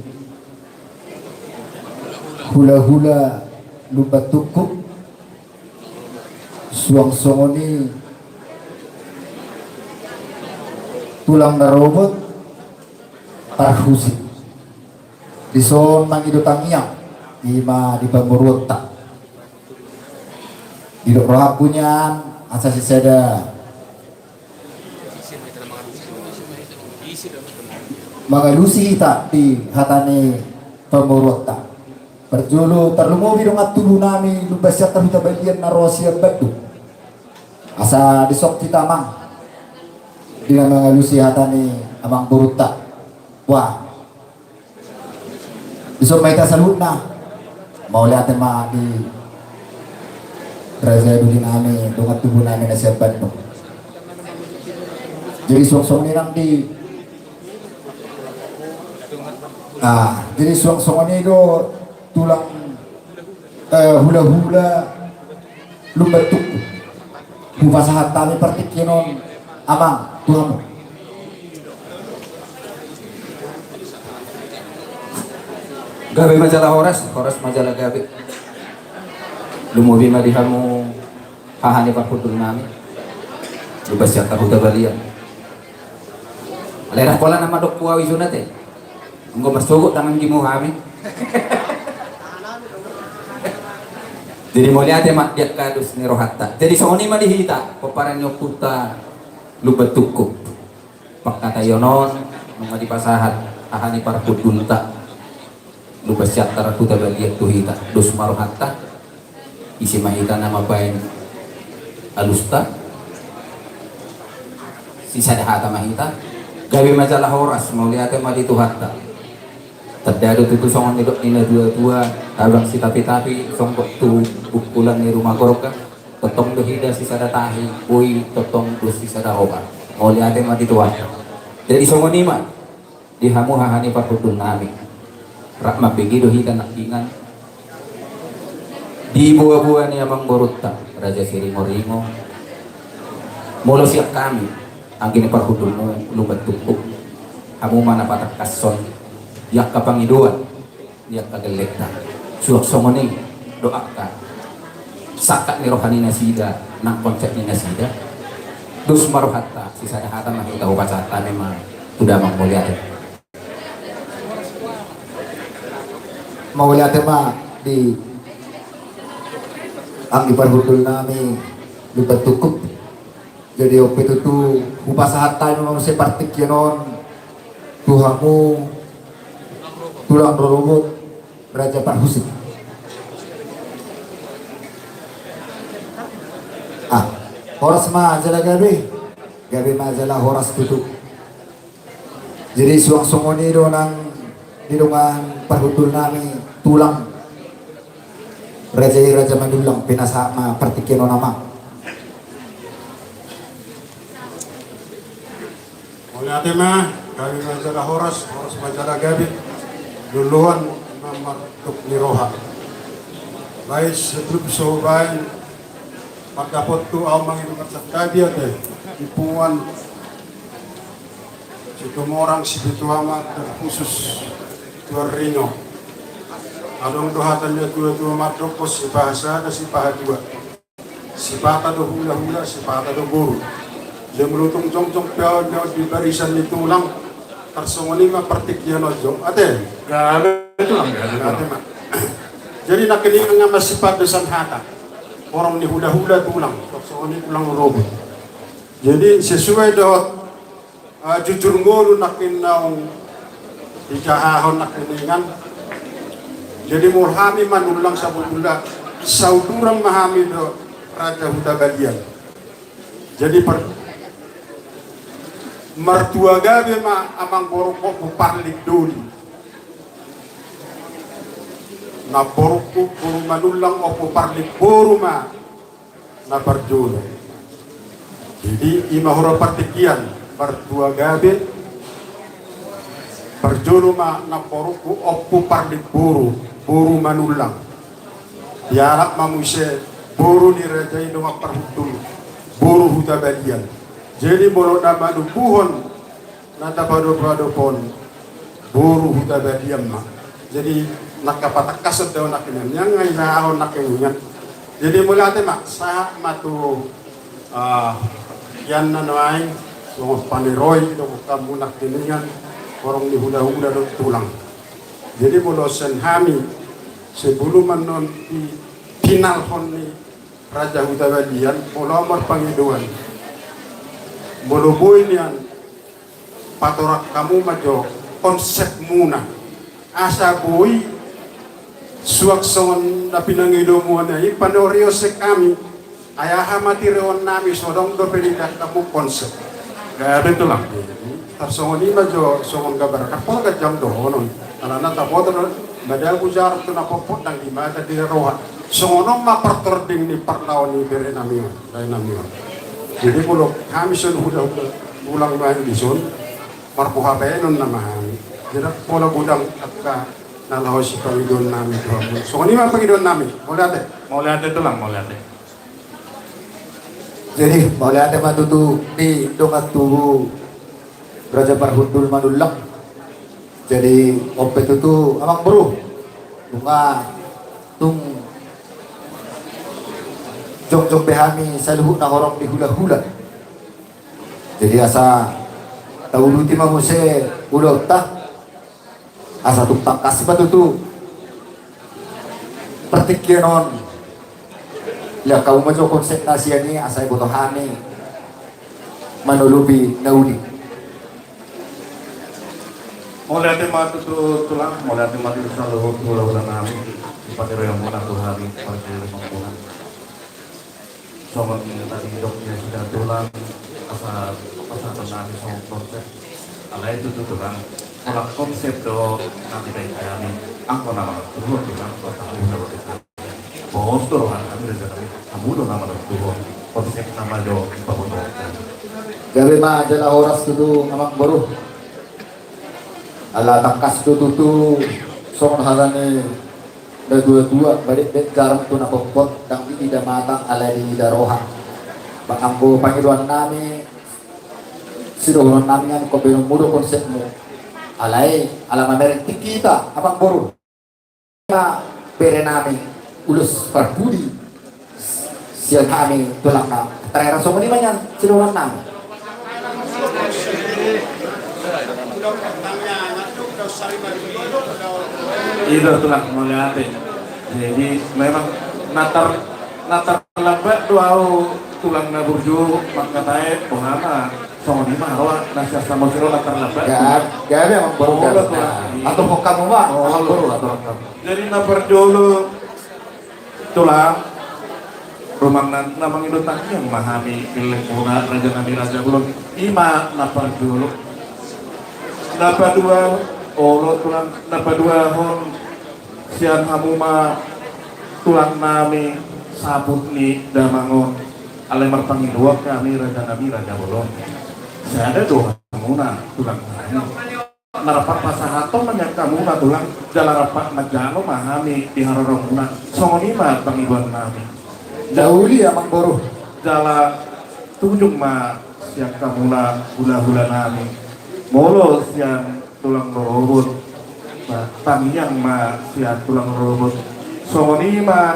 hulahula Lumban Tungkup, suang songon i tulang na robot parhusip. Dison mangido tangiang, i ma di pamoruonta. Didok rohangku nian, asa sisada mangalusi hita di hata ni pamoruonta. Parjolo, tarlumobi dongan tubu nami Lumban Siantar Huta Balian na ro sian Bandung. Asa dison hita, Amang, di na mangalusi hata ni amangborunta. Wah. Dison ma hita saluhutna. Mauliate ma di raja doli nami, dongan tubu nami na sian Bandung. Jadi suang songon i nang di, ah, jadi suang songon i do tulang, eh, hulahula Lumban Tungkup. Hupasahat hami partingkian on, Amang, tu hamu. Gabe ma jala horas, horas ma jala gabe. Lumobi ma di hamu haha ni parhundul nami Lumban Siantar Huta Balian. Alai ndang pola na mandok tu au i sunat, eh. Anggo marsogot tangan gimu hami. Jadi mauliate ma di angka dos ni rohanta. Jadi songon i ma di hita pomparan ni ompunta Lumban Tungkup. Pangkataion on nunga dipasahat haha ni parhundulta Lumban Siantar Huta Balian tu hita. Dos ma rohanta. Ise ma hita na mambaen alusta? Sisada hata ma hita. Gabe ma jala horas, mauliate ma di Tuhanta. Tanda do tutu songon nidok ni na tua-tua, tabang sitapi-tapi songgop tu bungkulan ni ruma gorga. Tongtong do hita sisada tahi, boi tongtong do sisada roha. Mauliate ma di Tuhanta. Jadi songon i ma di hamu haha ni parhundul nami. Rap mambege do hita nangkiningan di boa-boa ni amangborunta Raja Siringo-ringo. Molo sian hami, Anggi ni parhundulmu Lumban Tungkup, hamu ma na patangkashon di angka pangidoan ni angka gellengta. Suang songon i do angka sangkap ni roha ni nasida nang konsep ni nasida. Dos ma rohanta, sisada hata ma hita hupasahat hami ma tu damang. Mauliate. Mauliate ma di anggi parhundul nami Lumban Tungkup. Jadi on pe tutu hupasahat hami ma muse partingkian on tu hamu tulang rorobot Raja Parhusip. Ah, horas ma jala gabe, gabe ma jala horas tutu. Jadi suang songon i do nang di dongan parhundul nami tulang raja i Raja Manullang, pinasahat ma partingkian on, amang. Mauliate ma, gabe ma jala horas, horas ma jala gabe. Loloan ma martuk ni roha. Baik, sebelum so baen, mardapot tu au mangido marsantabi ate di punguan Situmorang Sipitu Amak, terkhusus Tuan Rino. Adong do hata ni natua-tua mandok, sipahasada, sipahatua. Sipata do hula-hula, sipata do boru. Jadi molo tung jongjong pe au di barisan ni tulang, tarsongon i ma partingkian on jo. Ate? Gabe tulang, gabe tulang. Ate ma. Jadi nangkiningan ma sipandosan hata. Horong ni hula-hula tulang, tarsongon i tulang rorobot. Jadi sesuai dohot, ah, jujur ngolu nangkin naung dijahahon nangkiningan. Jadi molo hami Manullang sabotulna sauduran ma hami dohot Raja Hutabalian. Jadi par-, martua gabe ma amang borungku, Ompu Parlik Doli. Namborungku boru Manullang, Ompu Parlik boru ma na parjolo. Jadi i ma hurang partingkian, martua gabe. Parjolo ma namborungku Ompu Parlik boru, boru Manullang. Dialap ma muse boru ni raja i dongan parhundul, boru Hutabalian. Jadi molo na manubuhon na tapadopadopon boru Hutabalian ma. Jadi nangkin patangkashon do nangkiningan, nangkin na ahu nangkiningan. Jadi mauliate ma, sahat ma tu, ah, ian na nuaeng, songon paneroi do hamu nangkiningan, horong ni hula-hula dohot tulang. Jadi molo sian hami, sebelum annon di finalhon ni Raja Hutabalian, molo au marpangidoan, molo boi nian, patorang hamu ma jo konsepmuna. Asa boi suang songon na pinangidomu on i, paneori ose hami. Ai aha ma tireon nami, so adong dope diida hamu konsep. Gabe tulang. Tarsongon i ma jo songon gambaran. Ndang pola ganjang dohonon. Alana taboto do, madabu jarum tu na potpot, ndang dimata di roha. Songon on ma partording ni parlao ni bere nami on, dae nami on. Jadi molo hami sian hula-hula tulang nuaeng dison, marboha baenon nama hami. Jadi ndang pola godang angka na laho sipangidoan nami tu hamu. Songon i ma pangidoan nami. Mauliate. Mauliate tulang, mauliate. Jadi mauliate ma tutu di dongan tubu Raja Parhundul Manullang. Jadi on pe tutu amang boru, nunga tung jongjong be hami saluhutna horong ni hula-hula. Jadi asa tauduti ma muse ulaonta, asa tung tangkas ma tutu partingkian on. Lehon hamu ma jo konsepna sian i, asa diboto hami manolopi na uli. Mauliate ma tutu tulang, mauliate ma tutu saluhut hula-hula nami, di pangidoanmuna tu hami, parjolo mangkuhan. Songon na nidok ni nasida tulang, asa pasahaton nami songon konsep. Alai tutu tulang, holan konsep do na nidainami. Anggo na manang tulang, tulang, konsep do na nidainami. Pos do roha nami, raja nami, hamu do na manang tulang. Konsep nama jo dipabotohon. Gabe ma jala horas tutu amang boru. Ala tangkas do tutu songon hata ni natua-tua, badekdek jarum tu na potpot, ndang diida mata alai diida roha. Ba anggo pangidoan nami, Sidohonon nami, ingkon be nunga molo konsepmu. Alai ala mamereng tingki hita, amang boru, ma bere nami, ulos parpudi sian hami tulangna. Terakhir songon i ma nian sidohonon nami. I do tulang, mauliate. Jadi memang na tar- na tarlambat do au tulang na burju mangkatai, boha ma. Songon i ma roha na sian Samosir on na tarlambat. Gabe, gabe amang boru, gabe. Atur hamu ma amang boru, atur hamu. Jadi na parjolo tulang, rumang na mangido tangiang ma hami, ilek muna raja nami raja bolon. I ma na parjolo. Na padua, olo tulang, na paduahon sian hamu ma tulang nami saput ni damang on. Alai marpangidoan hami raja nami raja bolon, sada do hamuna tulang nami. Na rap pasahaton ma nian hamuna tulang, jala rap manjalo ma hami di haroromuna. Songon i ma pangidoan nami. Jauli amang boru. Jala tujung ma sian hamuna hulahula nami. Molo sian tulang rorobot, tangiang ma sian tulang rorobot. Songon i ma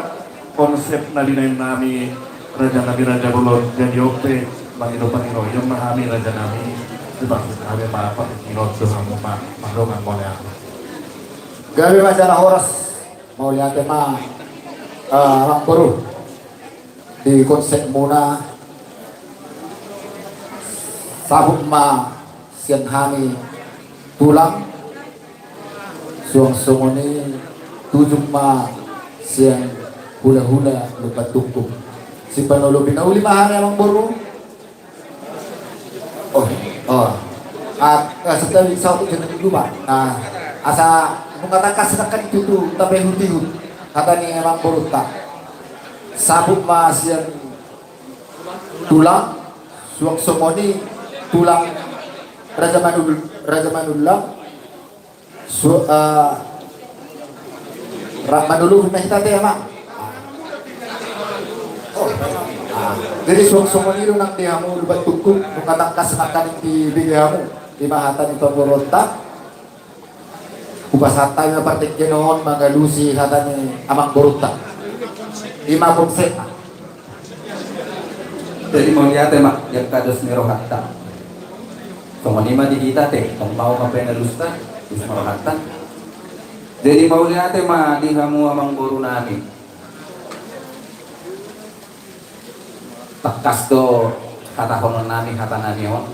konsep na binaen nami raja nami raja bolon. Jadi on pe mangido pangidoan ma hami raja nami. Dipaksud hami ma partingkian on tu hamu ma, mandongan mauliate. Gabe ma jala horas, mauliate ma amang boru. Di konsepmuna, saput ma sian hami tulang, suang songon i tujung ma sian hulahula Lumban Tungkung. Sipanolopi na uli ma hami amang boru. Oh, oh. Ah, ah, setawi sautu jadi lupa. Nah, asa nunga tangkas nangkin tutu tape hutihut hata ni amang borunta. Saput ma sian tulang, suang songon i tulang raja manul raja manullang. Su-, eh, ra-, manuluhon na hita te, amang. Oh, ah, jadi suang songon i do nang di hamu Lumban Tungkung, nunga tangkas nangkin dibege hamu, i ma hata ni amang borunta. Hupasahat hami ma partingkian on mangalusi hata ni amang borunta. I ma konsepna. Jadi mauliate ma di angka dos ni rohanta. Songon i ma di hita te, tong mau ma pe na lusta, dos ma rohanta. Jadi mauliate ma di hamu amang boru nami. Tangkas do hatahonon nami hata nami on.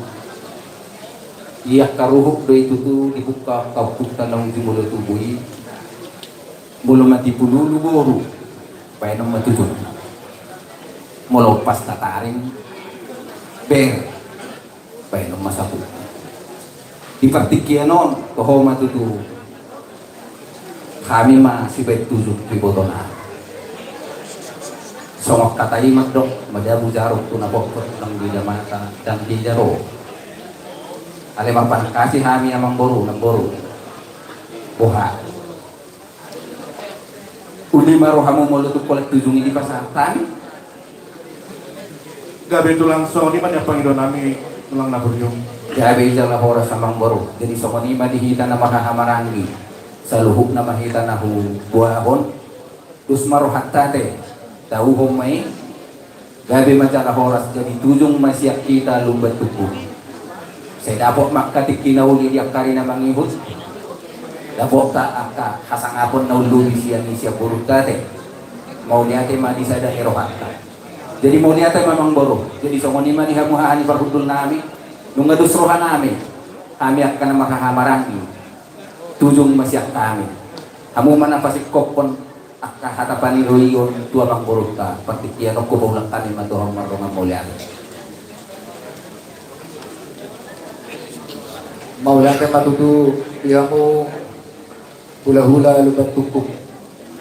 Di angka ruhut do i tutu dibuka angka ompunta naung jumolo tubu i. Molo mandipululu boru, baenon ma tutu. Molo pas tataring bere, baenon ma saput. Di partingkian on toho ma tutu hami ma sibaen tujung tu ibotona. Songon hata i mandok, madabu jaruk tu na potkot, ndang dida mata ndang dida roha. Alai marpanangkasi hami amang boru, namboru. Boha, uli ma rohamu molo tung holan tujung i dipasahat hami. Gabe tulang, songon i ma nian pangidoan nami tulang na burju. Gabe jala horas amang boru. Jadi songon i ma di hita na marhahamaranggi, saluhutna ma hita na huboahon. Dos ma rohanta te, tauhon ma i. Gabe ma jala horas, jadi tujung ma sian hita Lumban Tungkung. Sai dapot ma angka tingki na uli di angka ari na mangihut. Dapotta angka hasangapon na umlobi sian i sian borunta te. Mauliate ma di sada ni rohanta. Jadi mauliate ma amang boru. Jadi songon i ma di hamu haha ni parhundul nami. Nunga dos roha nami. Hami angka na marhahamaranggi, tujung ma sian hami. Hamu ma na pasingkophon angka hata paniroion tu amang borunta. Partingkian on hupaulak hami ma tu hamu mardongan mauliate. Mauliate ma tutu di hamu hulahula Lumban Tungkung.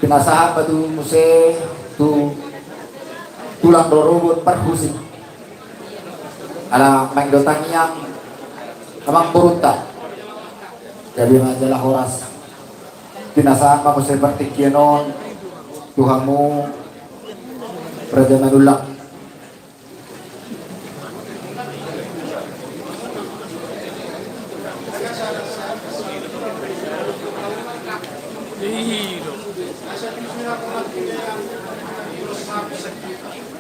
Pinasahat ma tutu muse tu tulang rorobot parhusip. Ala mangido tangiang amang borunta. Gabe ma jala horas. Pinasahat ma muse partingkian on tu hamu raja manullang.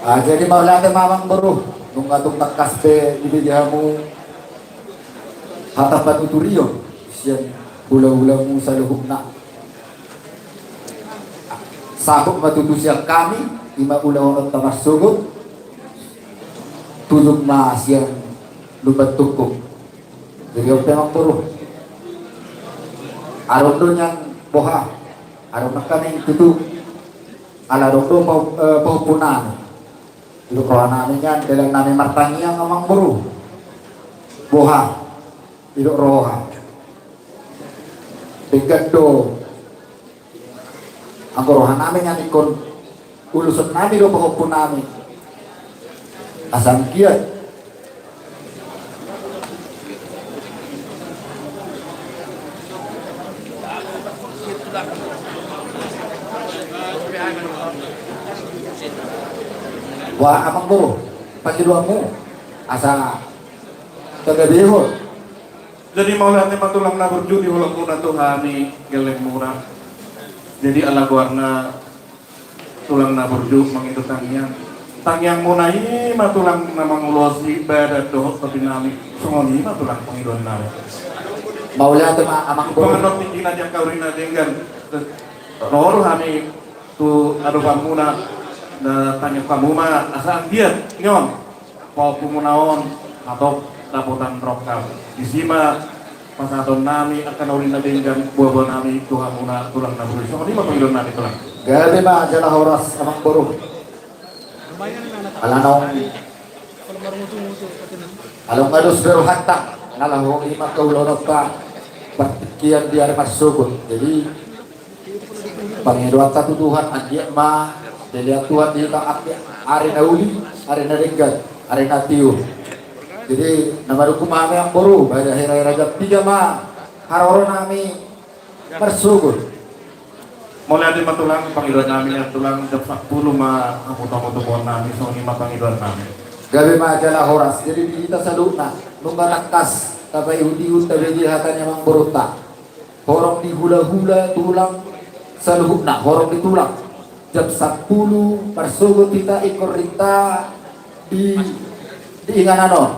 Ah, jadi mauliate ma amangboru, nunga tung tangkas pe dibege hamu hata patuturion sian hulahulamu saluhutna. Sahat ma tutu sian hami, ima ulaonta marsogot, tujung ma sian Lumban Tungkung. Jadi on pe amangboru, adong do nian boha, adong nangkaning tutu, ala adong do pahompunami. Didok rohanami nian, dalan nami martangiang amangboru, boha didok roha. Denggan do anggo rohanami nian ingkon ulusonnami do pahompunami. Asa anggiat Wah, amangboru, pangidoanmu asa tagabehon. Jadi mauliate ma tulang na burju di holongmuna tu hami gellengmuna. Jadi ala goarna tulang na burju mangido tangiang. Tangiangmuna i ma tulang na mangulosi badan dohot tondinami. Songon i ma tulang pangidoannami. Mauliate ma amangboru. Panganon tingkina di angka uri na denggan. Ro do hami tu adopanmuna, na tangiang hamu ma asa anggiat nion pahompumuna on hatop dapotan rongkap. Disi ma pasahatonnami angka na uli na denggan buabuanami tu hamuna tulang na burju. Songon i ma pangidoannami tulang. Gabe ma jala horas amangboru. Ala naung Along adus beru hata na laho ima kaulononta partingkian di ari marsogot. Jadi pangidoanta tu Tuhan anggiat ma dilehon Tuhan di hita anggiat ari na uli, ari na denggan, ari na tiur. Jadi na madungkun ma hami amangboru, bada hira-hira jam tiga ma haroro nami marsogot. Mauliate ma tulang, pangidoannami nian tulang, jam sampulu ma hamu tamu tubuan nami, songon i ma pangidoannami. Gabe ma jala horas. Jadi di hita saluhutna nunga tangkas tapaihut-ihut tabege hata ni amangborunta. Horong di hula-hula tulang saluhutna, horong di tulang. Jam sampulu marsogot hita ingkon rinta di, di inganan on.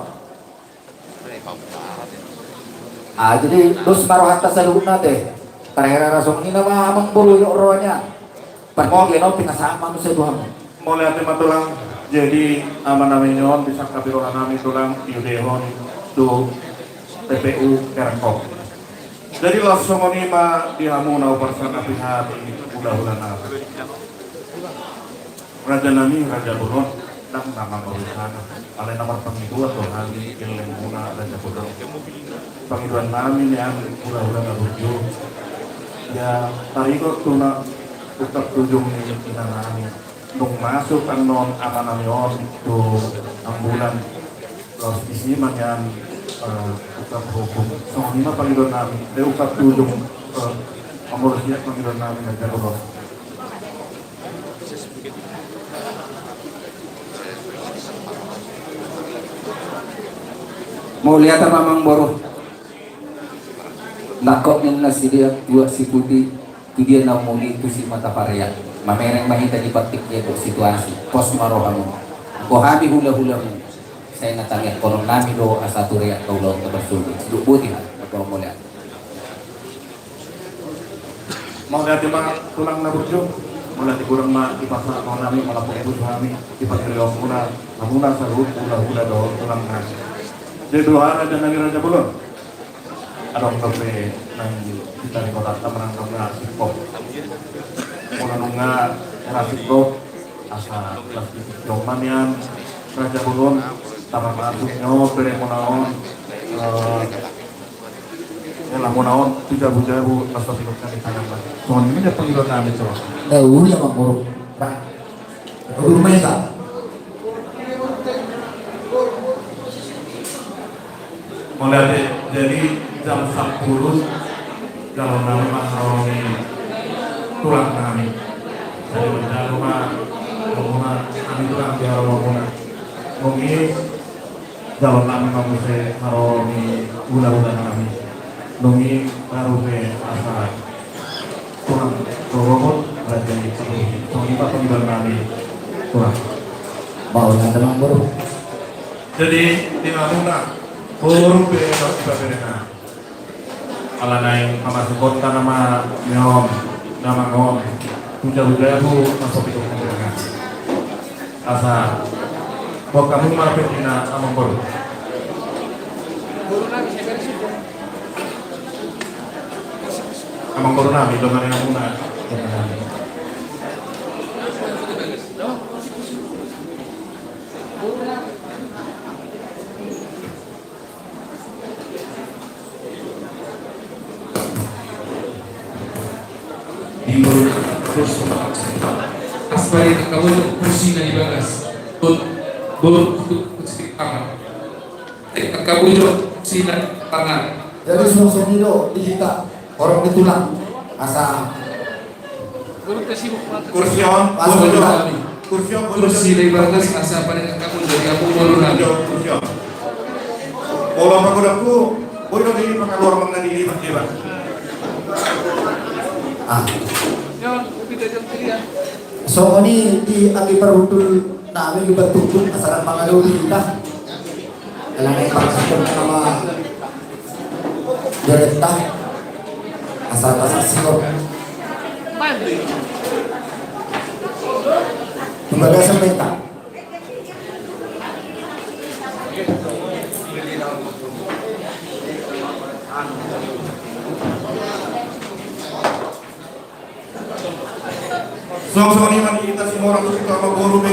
Ah, jadi dos ma rohanta saluhutna te. Parhera rasong ni nama amangboru jo rohana. Parmoge no pinasahat manusia Tuhan. Mauliate ma tulang. Jadi amanami on disangkapi rohanami tulang diudehon tu T P U Kerengkong. Jadi laos songon i ma di hamu na huparsangapi hami hula-hula nami. Raja nami, raja bolon, ndang na mangorusana. Alai na marpangidoan do hami gellengmuna raja bolon. Pangidoan nami nian hula-hula na burju. Ia taringot tu na ungkap tu ujung ni ina nami. Nung masuk annon amanami on tu ambulan. Laos disi ma nian, eh, ungkap hukum. Songon i ma pangidoan nami. Eh, ungkap tu ujung, eh, amor siap pangidoan nami raja bolon. Mauliate ma amangboru. Nangkok ninna sidea tuak si Puti, tu dia na umuli tusi ma taparea. Mamereng ma hita di partingkian dohot situasi. Pos ma rohamu. Anggo hami hula-hulamu, sai na tangiangkonon nami do asa tureak kaulaon tabar sulu. Siduk boti ha. Apa mauliate. Mauliate ma tulang na burju. Mauliate godang ma dipasahat roha nami, malapok ibu tu hami, di pangidoan muna, hamuna saluhut hula-hula dohot tulang nami. Jadi dohot raja nami raja bolon. Adong dope nang di tari kota tamarang nang na singkop. Muna nunga na singkop asa las di jong ma nian raja bolon tamarang nang singkop bere muna on. Eh, Yalah, muna on tu jabu-jabu, pas tapi kok kami tanam lah. Songon ini dia pangidoan nami, coba. Tahu ya, Bang Guru. Nah. Guru Mesa. Mauliate, jadi jam sampulu, jalo nami ma haroro ni tulang nami. Jadi menjalo ma, muna, nami tulang di haroro muna. Mungkin jalo nami ma muse haroro ni hula-hula nami. Nunga baru pe asa Tulang rorobot, raja i, songon i ma pangidoan nami. Tulang. Baoa na damang boru. Jadi, di hamuna boru pe, di paperena. Ala naeng pamasukonta nama nion, nama on. Huja-huja hu masuk itu paperena. Asa, buat kamu ma pe di na amang boru. Amang boru nami, dongan ni hamuna. Di boru, boru, aspari angka boru kursi na di bagas. Boru, boru, kursi tangan. Angka bujur sina tangan. Jadi suang songon i do di hita horong ni tulang. Asa kursi on, kursi on, kursi on, kursi di bagas asa pada angka bujur di apu boru nami. Kursi on. Olo pagodangku, boru di pangaluar mangan di lima. Ah. Songon i di anggi parhundul nami di batu pun asa mangaluar hita. Alana i pasahaton nama jaretta asa tasaksihon. Tumbaga sampai ta. Songon i ma di hita Simorang tu sitama boru be.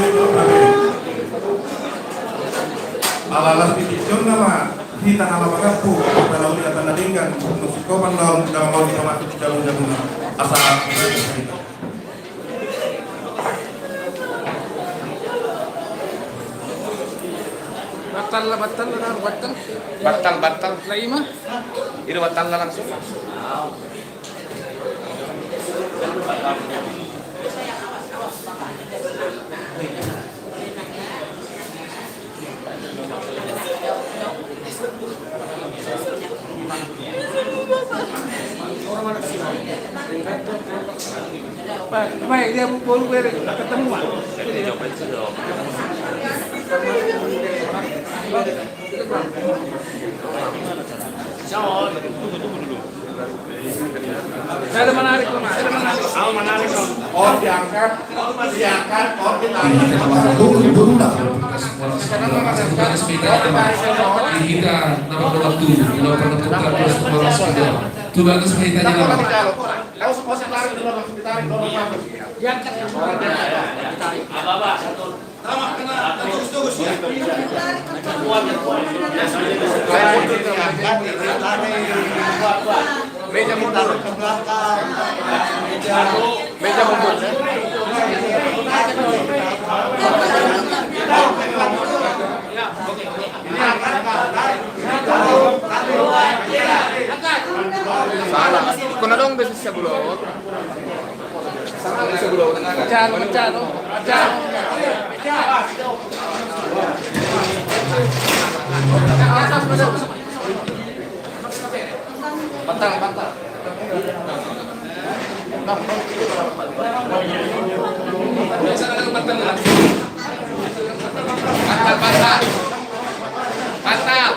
Ala las pitison nama hita na mangampu, hita na uli, hita na denggan, musik kopan daun, daun mau hita masuk di jalur-jalur. Asa. Batal lah, batal lah, batal. Batal, batal. Lah, ima. Ini batal lah langsung. Baik, baik, dia baru bere, ketemu, Pak. Saya ada menarik, Pak. Saya ada menarik. Oh, menarik, Pak. Oh, diangkat. Oh, diangkat. Oh, diangkat. Di hita nama waktu, di lo pernah tukar terus tukar sepeda. Coba ke sepedanya nama. Kau semua saya tarik dulu, Bang. Ditarik dulu, Bang. Diangkat. Apa, Pak? Meja mundur. Meja mundur. Salah. Kena dong, besi sebelah. Batal, batal. Batal, batal. Batal.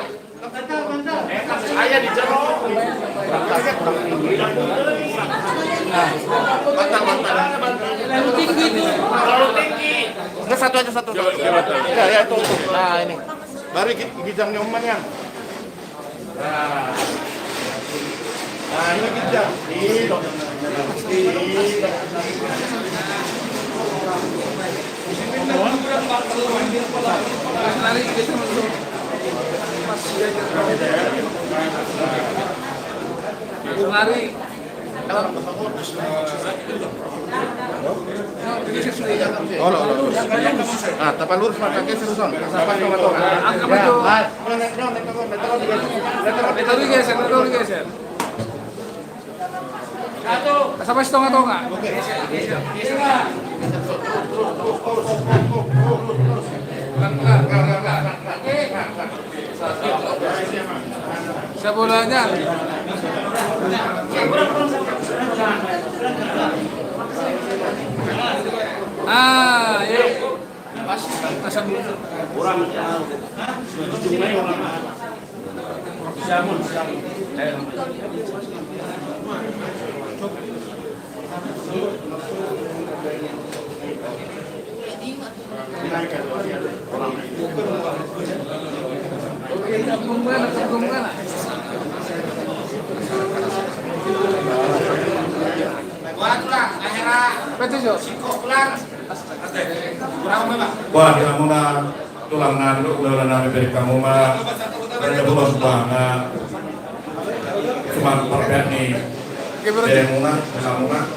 Enggak, satu aja, satu. Ya, ya, itu. Nah, ini. Baru gi-, gijangnya oman ya. Nah. Nah, ini gijang. Ini. Olo, olo, olo. Ah, tapa lurus, Pak, pakai serusan. Tapa lurus, Pak. Tapa lurus, Pak. Sampai setengah-tengah. Sebolanya. Betul, Jo. Wah, di hamuna tulang nami, dohot hulahula nami, bere hamu ma, raja bolon, bah, na suman parpeak ni. Oke, berarti. Bere hamuna, hamuna.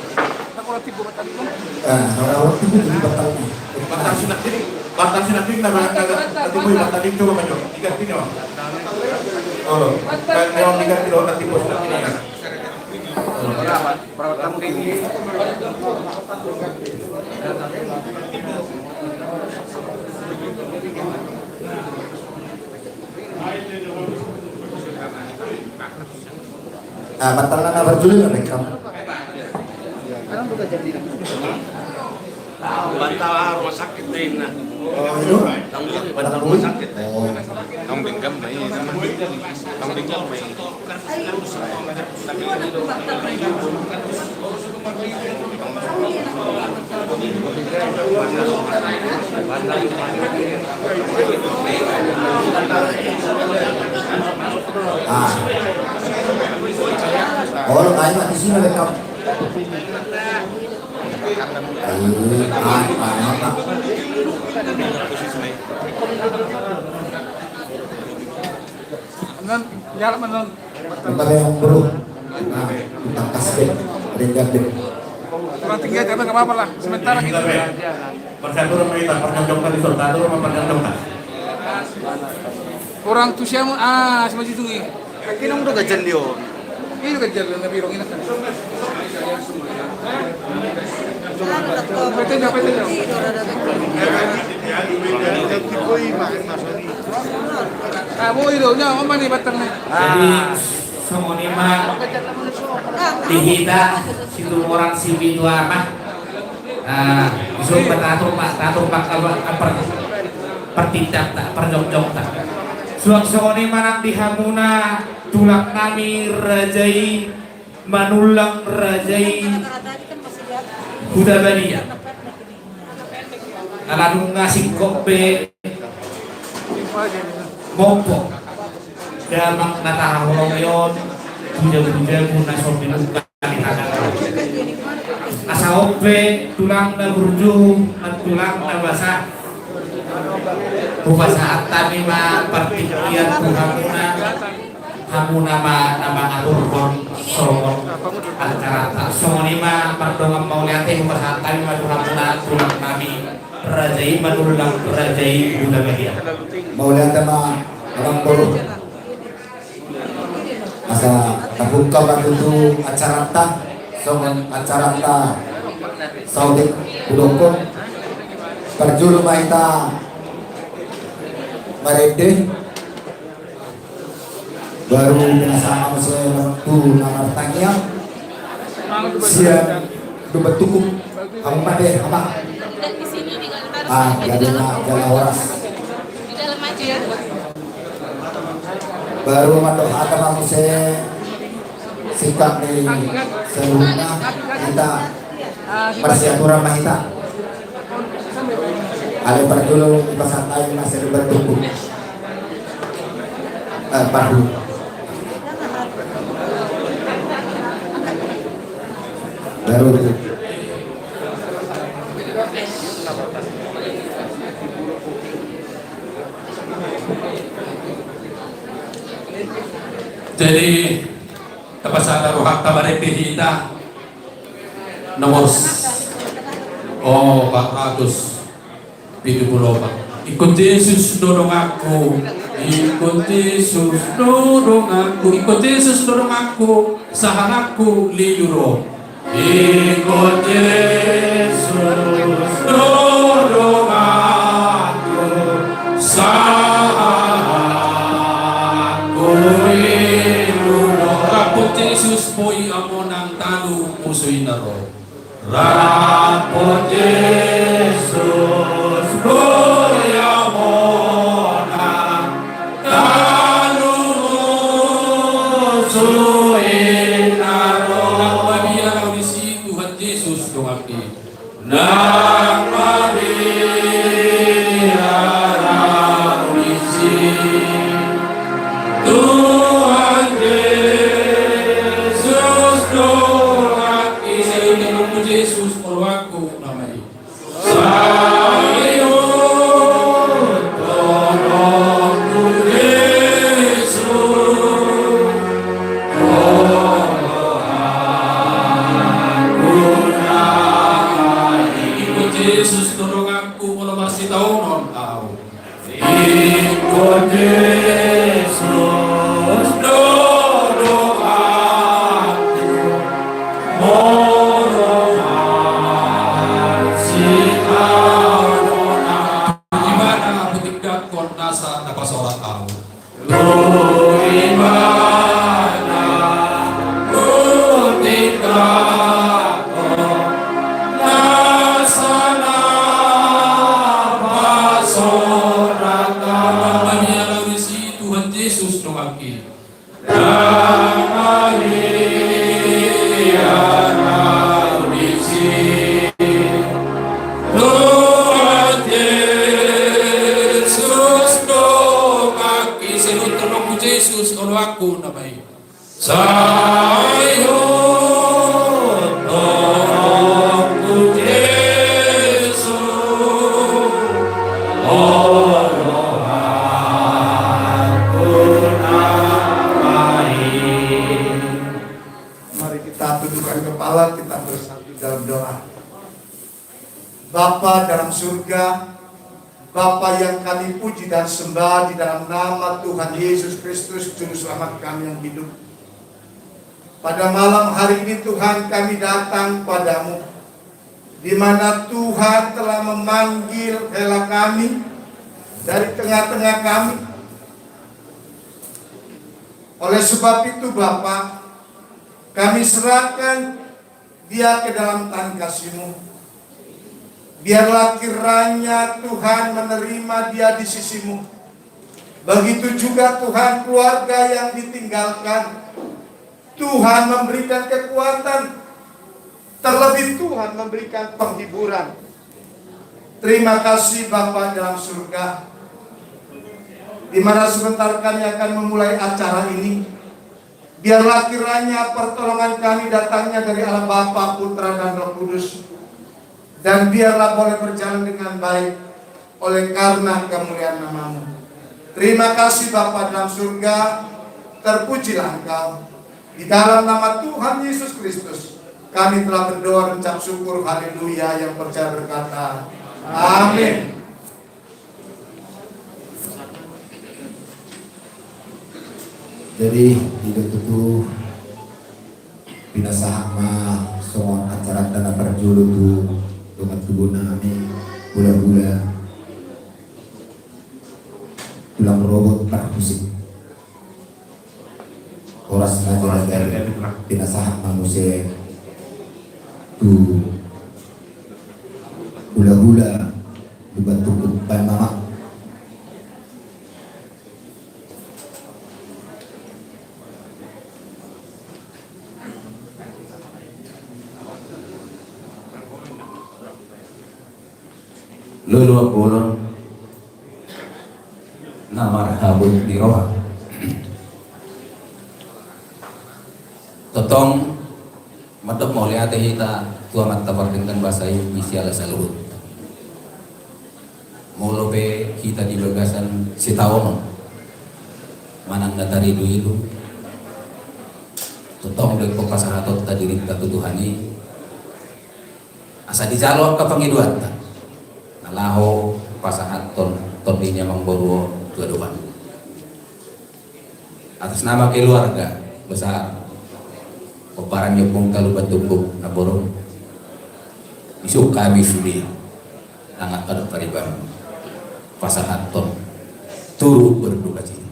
Ah, orang tiga jadi batal. Batal sinak ini, batal sinak ini, nama, nama, nanti boy, batal ini coba, Pak Jo. Tiga ini, Pak. Oh, lo. Kan memang tiga kilo nanti bos sinak ini, ya. Berapa? Berapa tamu ini? Ah, batal na parjolo na rekam. Batal rumah sakit na inna. Oh, itu? Batal rumah sakit. Oh. Tong denggan ma i, tong denggan ma i. Ah. Oh, lo kain mati sini, rekam. Ayo, ah, ah, ah. Nan, jalan, nan. Kita yang bro. Nah, kita kasih. Ringan deh. Kurang tinggi aja, nggak apa-apa lah. Sementara kita. Percaturan kita, percaturan di Sultan, percaturan. Kurang tuh siapa? Ah, sama situ nih. Kaki nang udah gajan dia. Ini gajan dia, Nabi Rong, ini kan. Betul, betul. Ah, mau itu, ya, Om, ini batang nih. Jadi, songon i ma di hita, situmorang sipitu ama. Ah, so, taturpuk, taturpuk, apa, apa, partindangta, parjongjongta. Suang songon i ma nang di hamuna tulang nami raja i Manullang, raja i Hutabadia. Ala nunga singkop pe mompo damang na tahaholongi on tu jabu-jabu na so minungka ni tangan. Asa on pe tulang na burju, tulang na basa. Hupasahat hami ma partingkian tu hamuna, hamuna ma na mangaturhon songon acaranta. Songon i ma mardongan mauliate hupasahat hami ma tu hamuna tulang nami. Raja i Manullang, raja i Hutabadia. Mauliate ma, Abang Boru. Asa tabuka ma tutu acaranta, songon acaranta saotik hudokkon. Parjolo ma hita marende. Baru pinasahat muse tu na martangiang. Sian Dumbantuku. Hamu ma be, Abang. Ah, jadi na jala horas. Baru mandok hata ma muse sikap ni seluruhna hita marsiatur ma hita. Alai parjolo hupasahat hami ma sian Dumbantuku. Eh, baru. Baru. Jadi, tapasahat rohanta marende hita. Nomor s-, oh, empat ratus pitu pulu opat. Ingkon Jesus do donganku, ingkon Jesus do donganku, ingkon Jesus do donganku, sahalakku lilu ro. Ingkon Jesus do donganku, sahalakku lilu ro. Rap Jesus boi among nang talu musu i na ro. Rap Jesus boi among nang talu musu i na ro. Nang mabiar ahu disi Tuhan Jesus donganki. Nang mabiar ahu disi Tuhan Jesus donganki. Sai hita memuji Jesus, oloanku nama i. Sai hot torongku Jesus, oloanku nama i. Ingkon Jesus donganku, molo masitaonon ahu. Ingkon Jesus do donganku, molo masitaonon ahu. Ibana hutindanghon nasa na pasorat ahu. Tu ibana hutindanghon nasa na pasorat ahu. Ndang maria laho disi, Tuhan Jesus donganki. Ndang maria laho disi, Tuhan Jesus donganki. Sai hot torongku Jesus, oloanku nama i. Sai hot torongku Jesus, oloanku nama i. Mari kita tundukkan kepala, kita bersatu dalam doa. Bapa dalam surga, Bapa yang kami puji dan sembah di dalam nama Tuhan Yesus Kristus, Juru Selamat kami yang hidup. Pada malam hari ini, Tuhan, kami datang padamu, di mana Tuhan telah memanggil hela kami dari tengah-tengah kami. Oleh sebab itu, Bapa, kami serahkan dia ke dalam tangan kasih-Mu. Biarlah kiranya Tuhan menerima dia di sisi-Mu. Begitu juga Tuhan, keluarga yang ditinggalkan. Tuhan memberikan kekuatan. Terlebih Tuhan memberikan penghiburan. Terima kasih Bapa dalam surga. Di mana sebentar kami akan memulai acara ini. Biarlah kiranya pertolongan kami datangnya dari Allah Bapa, Putra, dan Roh Kudus. Dan biarlah boleh berjalan dengan baik oleh karena kemuliaan nama-Mu. Terima kasih Bapa dalam surga, terpujilah Engkau. Di dalam nama Tuhan Yesus Kristus, kami telah berdoa dan ucap syukur, haleluya, yang percaya berkata, amin. Jadi, di tutu pinasahat ma songon acara na parjolo tu dongan tubu nami, hula-hula, tulang rorobot parhusip. Horas ma jala gabe, pinasahat ma muse tu hula-hula, tu bantuk umpan mama. Lolo bolon na marhabot di roha. Tongtong mandok mauliate hita tu Amanta Pardenggan Basa i di siala saluhut. Molo pe hita di bagasan sitaonon manang na tarilu-ilu, tongtong do ingkon pasahatonta dirinta tu Tuhan i. Asa dijalo angka pangidoanta na laho pasahathon tondi ni amangboru on tu adopan. Atas nama keluarga besar pomparan ni ompungta Lumban Tumbuk Namboru, isuk hami sude nang angka dohot pariban pasahathon turut berduka cita.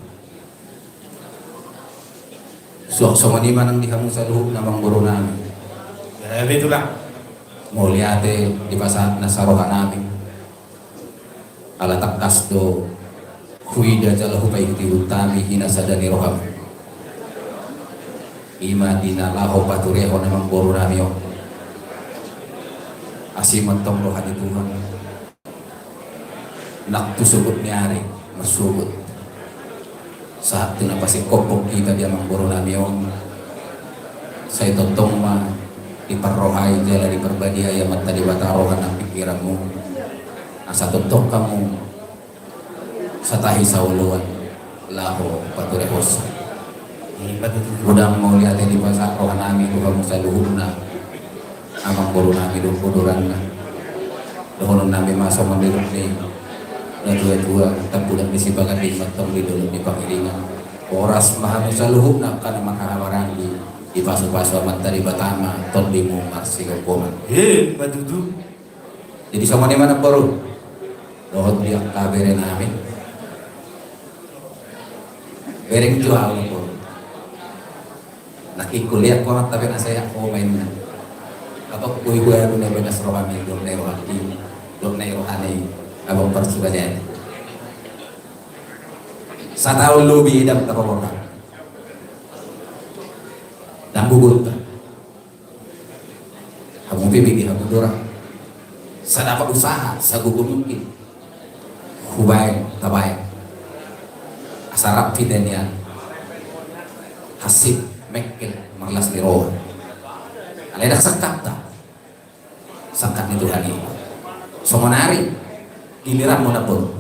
Suang songon i ma nang di hamu saluhutna amangboru nami. Gabe tulang. Mauliate dipasahat nasa roha nami. Ala tangkas do huida jala hupaihut-ihut hami hina sada ni roham. I ma di na laho paturehon amangboru nami on. Asi ma antong roha ni Tuhan. Nang tu sogot ni ari marsogot, sahat tu na pasingkophon hita di amangboru nami on, sai tongtong ma Diparrohai jala diparbadiai Amanta Debata roha nang pingkiranmu, asa tongtong hamu satahi saoloan laho paturehonsa. Godang mauliate dipasahat rohanami tu hamu saluhutna, amangborunami dohot bodoranna. Dohononnami ma songon nidok ni natuatua: Tampudak ni sipaganding ma antong di dolok ni pangiringan. Horas ma hamu saluhutna angka na marhahamaranggi, dipasupasu Amanta Debata ma tondimu marsigomgoman. Emma tutu. Jadi songon i ma namboru dohot di angka berenami. Bereng jo ahu namboru. Nangkin kuliah ho, tapi na sai ho ma inna. Apa kuliah ho, ahu na ibagas rohami, dohot na i rohani, dohot na i roha ni abang parsuka jadi. Sataon lobi ndang tarroha, ndang gogonta. Hamu pe bege hamu do ra. Sai dapot usaha sagogo mungkin. Hubaen, tabaen. Asa rap hita nian. Hansip, mengkel, marlas ni roha. Alai ndang sangkapta. Sangkap ni Tuhan i. Songon ari giliranmu namboru.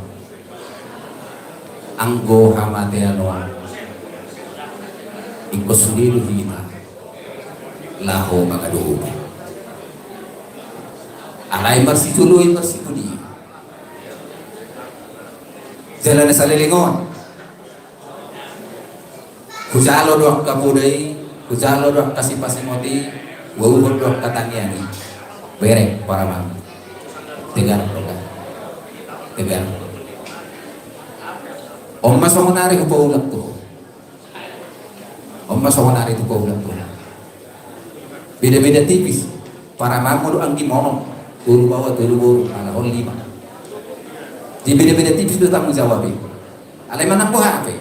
Anggo hamatean on, ingkon sude do hita laho mangadopi. Alai marsitolu i, marsipudi. Jala na saleleng on, hujalo do angka poda i, hujalo do angka sipasingot i, hualuhon do angka tangiang i. Bereng paramang. Tegar, tegar. Tegar. On ma songon ari hupaulak tu ho. On ma songon ari tu ho, hupaulak tu ho. Beda-beda tipis. Paramangmu do anggi monong. Tolu baoa, tolu boru, ala on lima. Jadi beda-beda tipis do tanggung jawab i. Alai manang boha pe,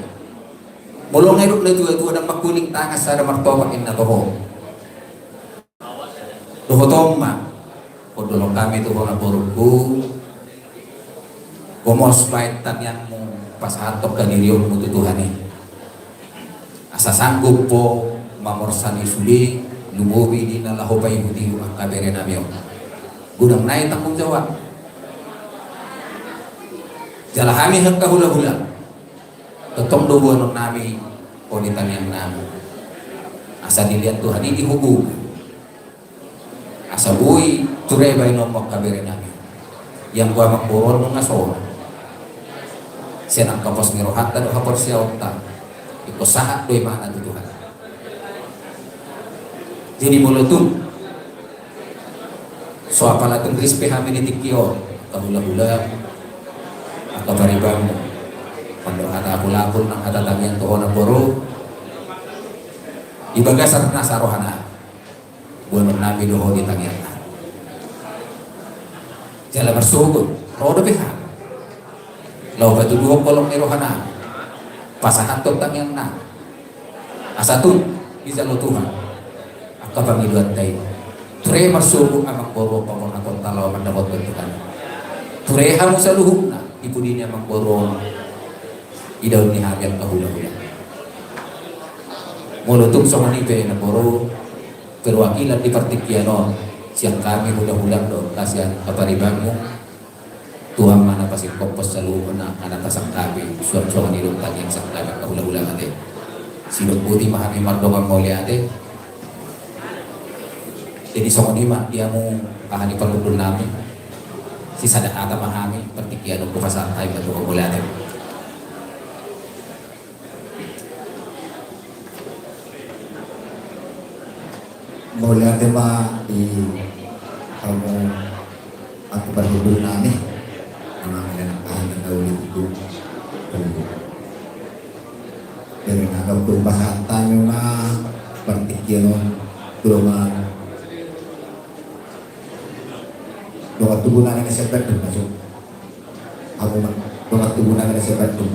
molo nga didok natuatua, ndang mangkuling tangan sada martopak, inna tu ho. Dohot on ma, hudok hami tu ho namborungku, gomos baen tangiangmu, pasahathon hadirionmu tu Tuhan i. Asa sanggup ho mamorsan i sude, lumobi di na laho paihutihut angka berenami on. Godang nai tanggung jawab. Jala hami angka hulahula, tongtong do boanonnami ho di tangiangnami. Asa dilehon Tuhan i di ho gogo. Asa boi ture baenonmu angka berenami. Ianggo amangboru on nunga songon i. Sian angka pos ni rohanta dohot haporseaonta, ingkon sahat do imana tu Tuhan. Jadi molo tung so apala tung ris pe hami di tingki on, angka hulahula, angka paribanmu, mandok hata apulapul nang hata tangiang tu ho namboru, di bagasan nasa rohanami, boanonnami do ho di tangiangnami. Jala marsogot, ro dope hami laho patuduhon holong ni rohanami, pasahathon tangiangnami. Asa tung dijalo Tuhan angka pangidoanta i. Ture marsogot amangboru on paborhatonta laho mandapothon Tuhan. Ture hamu saluhutna di pudi ni amangboru on, idaon ni hami angka hulahula. Molo tung songon i pe namboru, perwakilan di partingkian on, sian hami hulahula dohot sian angka paribanmu, Tuhan ma na pasingkophon saluhutna, na tasangkapi, suang songon i do tangiang sangkapi angka hulahula ate. Sidok boti ma hami mardongan mauliate. Jadi songon i ma di hamu, aha ni parhundulnami. Sisada hata ma hami, partingkian on hupasahat hami ma tu ho mauliate. Mauliate ma di hamu angka parhundulnami. Amang inang, aha ni na uli tu ho. Jadi na dok tu pasahat hami ma partingkian on tu dongan, dongan tubu nami na sian Bandung, maksud. Hamu ma dongan tubu nami na sian Bandung.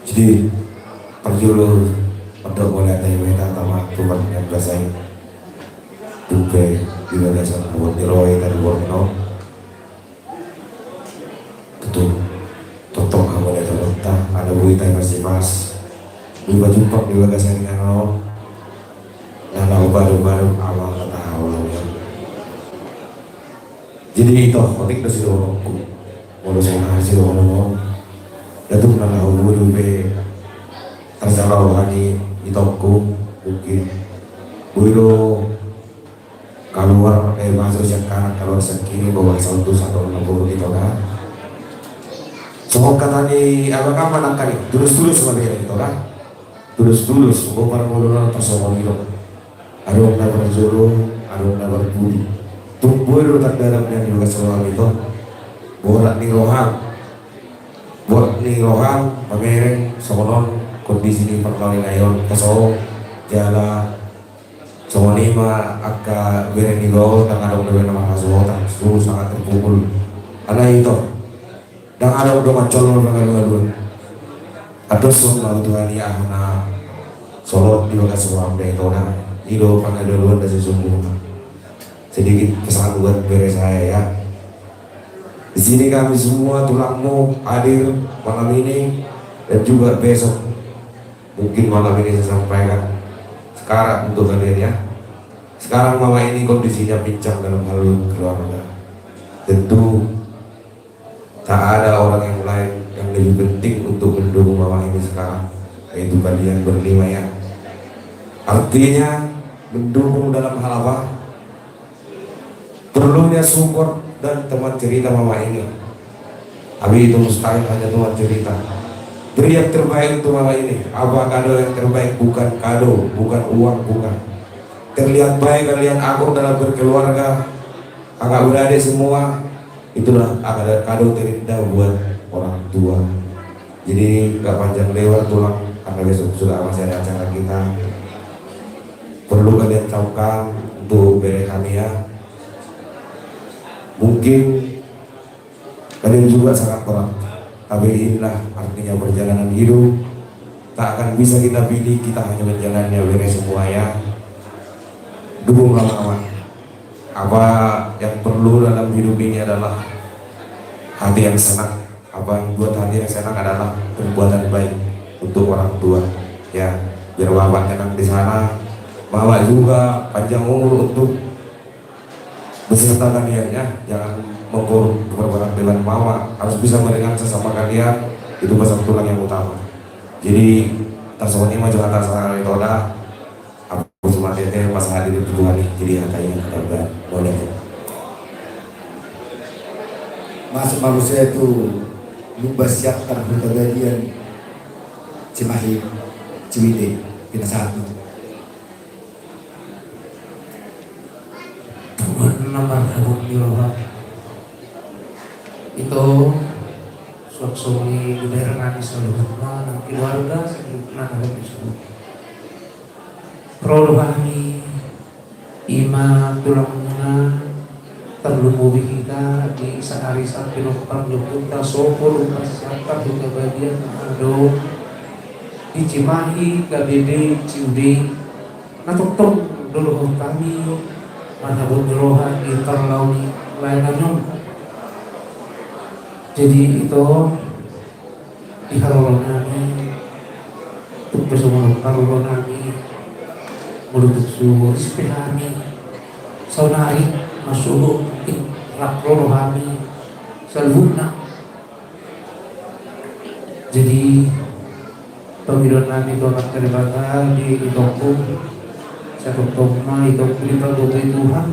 Jadi parjolo, mandok mauliate ma hita tu Amanta Debata, Tuhan na markuasa i. Tung pe di bagasan huhut ni roha hita di borngin on. Tutu, tongtong hamu na tongtong, ala boi hita masing-masing Dipajumpang di bagasan inganan on na laho baru-baru awal kata awal. Jadi ito, otik do sidohononku. Molo songon sidohonon on, datuk na laho buru be tarjalo hami itongku, mungkin buru kaluar, eh, masuk sian kanan, kaluar sian kiri, bahwa sautu satu na buru ito kan. Songon kata ni abang ama nangkani, tulus-tulus ma be ito kan. Tulus-tulus, songon parmuluan na tarsongon i do. Adong na parjolo, adong na parpudi. Tung boi do tanda na nian di bagas roham ito. Borat ni roham. Borat ni roham, mamereng, songon on, kondisi ni parmaen ni on, kaso, jala, songon i ma, angka bere ni gaol, ndang adong dope na marhasohotan, suhu sangat terpukul. Alai ito. Ndang adong dongan colok na mangalualuan. Adoshon ma Tuhan i aha na solot di bagas roham da ito na. I do pangalualuan da sesungguhnya. Sedikit pesan buat bere saya ya. Di sini kami semua tulangmu hadir malam ini dan juga besok. Mungkin malam ini saya sampaikan sekarang untuk kalian ya. Sekarang mama ini kondisinya pincang dalam hal keluarga. Tentu tak ada orang yang lain yang lebih penting untuk mendukung mama ini sekarang, yaitu kalian berlima ya. Artinya mendukung dalam hal apa? Perlunya support dan teman cerita mama ini. Tapi itu mustahil hanya teman cerita. Beri yang terbaik untuk mama ini. Apa kado yang terbaik? Bukan kado, bukan uang, bukan. Terlihat baik kalian akur dalam berkeluarga, kakak beradik semua, itulah kado, kado terindah buat orang tua. Jadi nggak panjang lebar tulang, karena besok juga masih ada acara kita. Perlu kalian camkan untuk bere kami ya. Mungkin kalian juga sangat berat, tapi inilah artinya perjalanan hidup. Tak akan bisa kita pilih, kita hanya menjalani ya bere semua ya. Dukunglah mama. Apa yang perlu dalam hidup ini adalah hati yang senang. Apa yang buat hati yang senang adalah perbuatan baik untuk orang tua. Ya, biar bapak tenang di sana. Mama juga panjang umur untuk beserta kalian ya. Jangan mengurung perbuatan dengan mama. Harus bisa meringan sesama kalian. Itu pesan tulang yang utama. Jadi, tarsongon i ma jo hata sahat ni ito da. Apu sumatete pas hadir di Tuhan i, jadi hata i na tambahan. Boleh. Masuk manusia itu lumba siap terbuka bagian Cimahi, Ciwidey, Pina satu. Tuhan na marhabot ni roha. Ito, suang songon i di bere nami saluhutna, nang keluarga saluhutna na habot ni suhut. Ro do hami, ima tulangmuna, tarlumobi hita di saari Sabtu pinompar ni ompunta Sopo, lumba siap terbuka bagian na adong di Cimahi, K B B, Ciwidey, na tongtong do dohot hami marhabot ni roha di parlaon ni lae nami on. Jadi ito, di haroro nami, tung pe songon on haroro nami, molo tung so ris pe hami, saonari ma sogot, rap ro do hami saluhutna. Jadi pangidoan nami tu Amanta Debata di itongku, sai tongtong ma itongku dipagomgom Tuhan,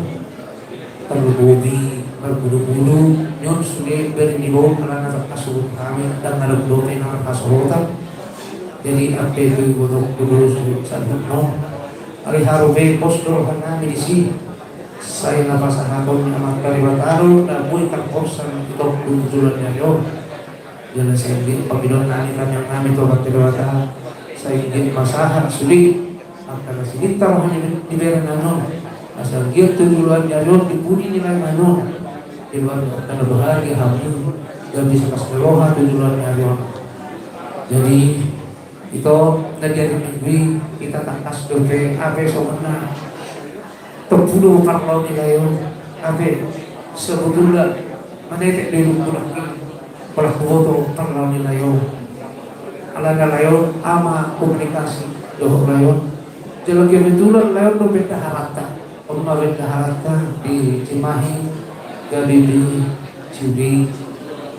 tarlumobi marbudubuduk, nion sude bere ni boru, alana tangkas suhut hami, ndang adong dope na marhasohotan. Jadi ampe tu ibotongku do suhut saluhutna on. Alai haru pe pos do roha nami disi. Sai na pasahaton ni Amanta Debata do na boi tarpos itongku tu joloan ni ari on. Jala sai anggiat pangidoan nami, tangiang nami tu Amanta Debata, sai anggiat pasahat sude angka na sininta roha ni, ni bere nami on. Asa anggiat tu joloan ni ari on di pudi ni lae nami on, keluarga angka na bahagia hami, gabe sapas ni roha tu joloan ni ari on. Jadi, ito, na di ari Minggu i hita tangkas dope, hape songon na tompu do parlaon ni lae on, hape sebetulna manetek do ilungku nangkin, pola huboto parlaon ni lae on. Alana lae on ama komunikasi dohot lae on. Jala kebetulan lae on do bendaharanta. On ma bendaharanta di Cimahi, gabe di Ciudi.